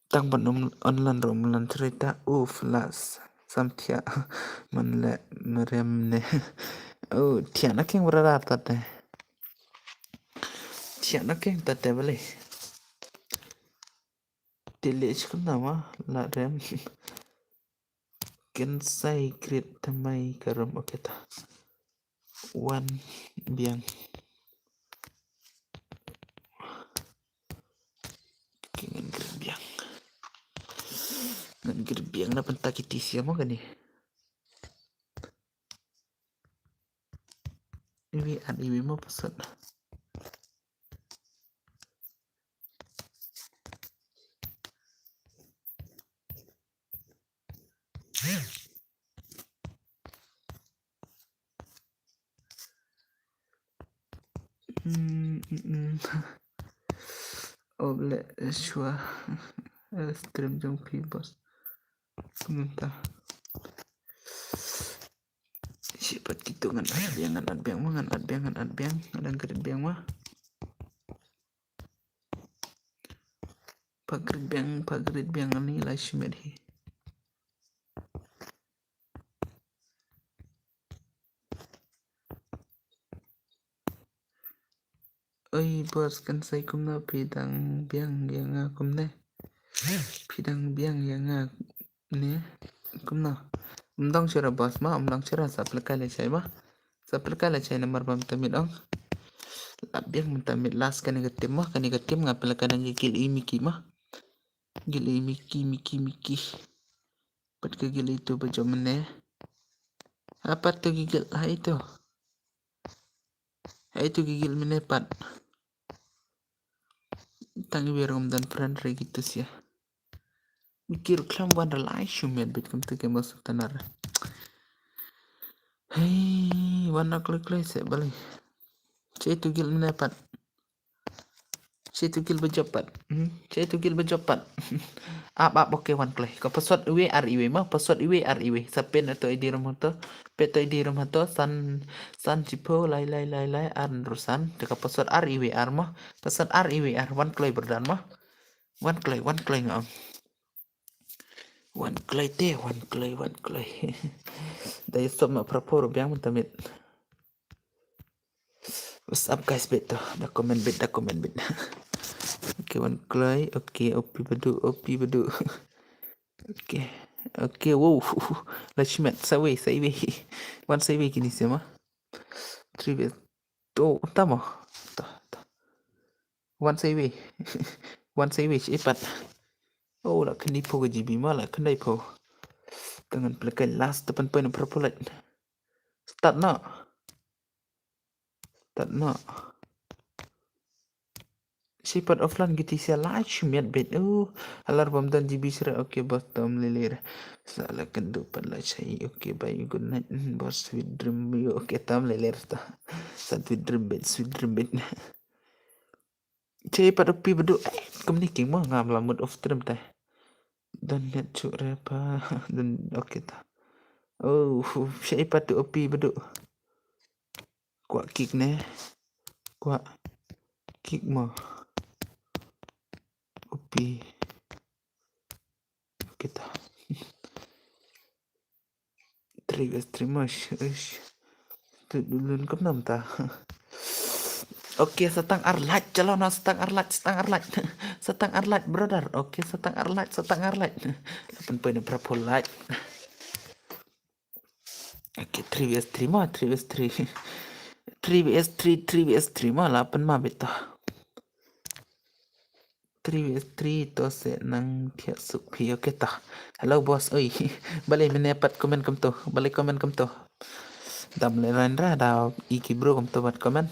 Tang ban um online ro um online thrita uf las. Sam thiah man leh merem ne. Oh, thiah na keng brother tate. Thiah na keng tate balei. Te leh chikum na ma la rem. Ken sai create thymmai ka room, okay ta. Wan biang. Okay, ngan create biang. Ngan create biang na pynta kiti sia mo kane. Iwi at iwi mo pasat. Mm, mm, mm. Obleh shwa. Eh, stream jong phi boss. Kumta. Shi pat kitu ngan at biang, ngan at biang ma, ngan at biang, ngan at biang, ngan at biang ma. Pha grit biang, pha grit biang ani lai shimet hi. Oi boss, kan sai kumno phi dang biang ïa nga kumne? Phi dang biang ïa nga ne kumno? Ym dang shira boss ma, ym dang shira, sa pynlehkai lashai ma. Sa pynlehkai lashai namar ba mynta miet ong. Lap biang mynta miet last kane ka team ma, kane ka team nga pynlehkai na ka gil i Miki ma. Gil i Miki, Miki, Miki. Pat ka gil itu ba jom mynne. Ha pat tu gigil, ha itu. Ha itu gigil mynne pat. Tang iwi ruh ym don friend re gitu sia. Mikir khlem wan ra lai shu miet bit kumta ke mosuk tanar. Hei, wan na kloi kloi se balei. Che tu gil mynne pat. Che tu gil ba jop pat. Hmm? Che tu gil ba jop pat. Ap ap, okay, wan kloi. Ka password iwi ar iwi ma, password iwi ar iwi. Sa pin ato I D rum hato. Pin ato I D rum hato. San, san chipho lai lai lai lai ar nru san. Te ka password ar iwi ar ma. Password ar iwi ar. Wan kloi berdan ma. Wan kloi, wan kloi nga ong. Wan kloi te, wan kloi, wan kloi. Da yusop ma prapor biang mynta miet. What's up guys, bit to. Da comment bit, da comment bit. Okay, wan kloi. Okay, O P Badu, O P Badu. Okay. Okay, wow. Lashmet, sa iwi, sa iwi. Wan sa iwi kini sema. Three bit. To, tama. To, to. Wan sa iwi. Wan sa iwi, shi pat. Oh, la khyndai phew ka G B ma, la khyndai phew. Te ngan pynlehkai last, te pynpoi na pyrphulit. Start na. Start na. Shi pat offline ki ti sia la shi miet bet. Oh, alar bam dan G B sira. Okay, boss, tam lele re. Sa la kan du pat la shai. Okay, bye, good night. Hmm, boss, sweet dream you. Okay, tam lele re ta. Sa sweet dream bet, sweet dream bet. Shai pat opi badu. Eh, kumni king mo ngam la mut off stream ta. Dan net chu re pa. Dan okay ta. Oh, shai pat tu opi badu. Kwah kick ne. Kwah kick mo. Opi. Kita. Three versus three mo. Ish. Tu dulun kam nam ta. Okay, sa tang ar like, chalo na, sa tang ar like, sa tang ar like. Sa tang ar like, brother. Okay, sa tang ar like, sa tang ar like. Lapan point berapa like? Okay, three versus three mo, three versus three. Three versus three, three versus three mo, lapan mo beto. Three versus three to se nang thiah suk phi, okay to. Hello boss, oi. Balei mene pat comment kumto, balei comment kumto. Dam le ran ra da iki bro kumto pat comment.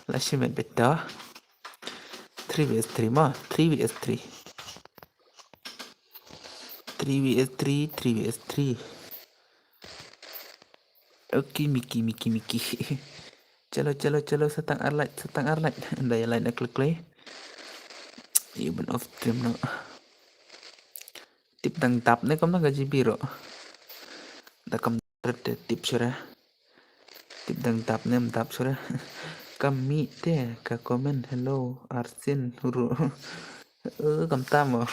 La shi miet beto. Three versus three mo, three versus three. Three versus three, three versus three. Okay, Mickey, Mickey, Mickey. Chalo, chalo, chalo, sa tang ar like, sa tang ar like. Ynda ïa like na klik klik. Ïa ban off stream noh. Tip dang dap ne kam dang ka G B ruh. Da kam ret te tip shuh re. Tip dang dap ne ym dap shuh re. Kam mih te ka comment hello Arsin ruh. Eh, kam tam mo.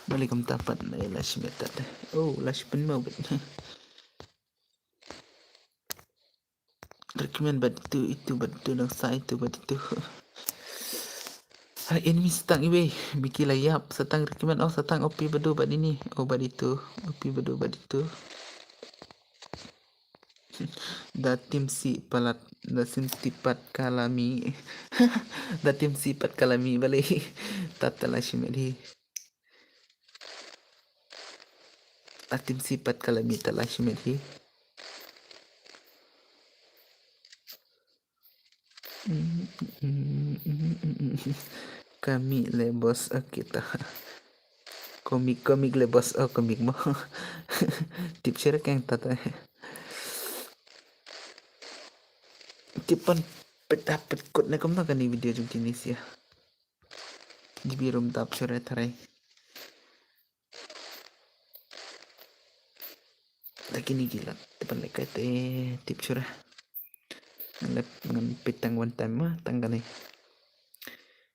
Bali kam tam pat na la shi miet te. Oh, la shi pynmo bet. Recommend bad itu, itu bad itu, nang sa itu bad itu. Ha, ini mi sa tang iwei, biki la ïap, sa tang recommend, oh, sa tang opi badu bad ini, oh, bad itu, opi badu bad itu. Da tim si palat, da tim si pat kalami. Da tim si pat kalami bali. Tata la shi miet hi. Atim si pat ka la mih ta la shi miet hi. Ka mih le boss, okay ta. Komik, komik le boss, oh, komik mo. Tip shuh re keng ta ta. Tip pan pet hap pet kut ne kumno kane video jong kine sia. G B ruh ym dap shuh re tharai. Laki ni gila, te pan lehkai te tip shuh re. Ngan leh, ngan peit tang one time ma, tang kane.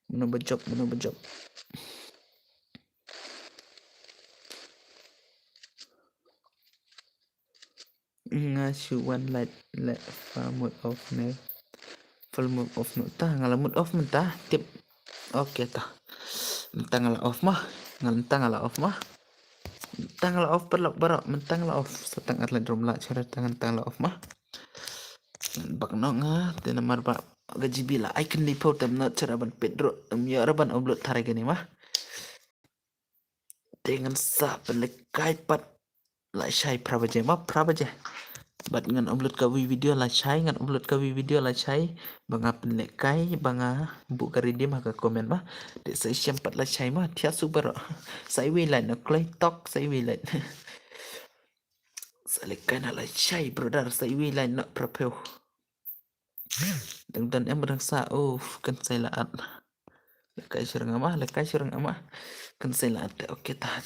Mano ba jop, mano ba jop. Nga shu wan lait leh fa mut off ne. Fa mut off ne ta, nga la mut off mynta, tip. Okay ta. Mynta nga la off ma. Nga mynta nga la off ma. Mynta nga la off paralok baroh, mynta nga la off. Sa tang ar lait rum la chara tang mynta nga la off ma. Bak noh nga, te namar ba ka G B la ai kynlieh phew te ym nud chara ban peit ruh, ym ïoh ruh ban upload tharai kane ma. Te ngan sa pynlehkai pat. La shai phra baje ma, phra baje. Bad ngan upload kawei video la shai, ngan upload kawei video la shai. Ba nga pynlehkai, ba nga buh ka redeem ha ka comment ma. Te sa shem pat la shai ma, thiah suk baroh. Sa iwei lait noh kloi tok, sa iwei lait. Sa lehkai na la shai brother, sa iwei lait noh phra phew. Dang don em dang sa, oh, kan sai la at. Lehkai shuh nga ma, lehkai shuh nga ma. Kan sai la at, okay ta.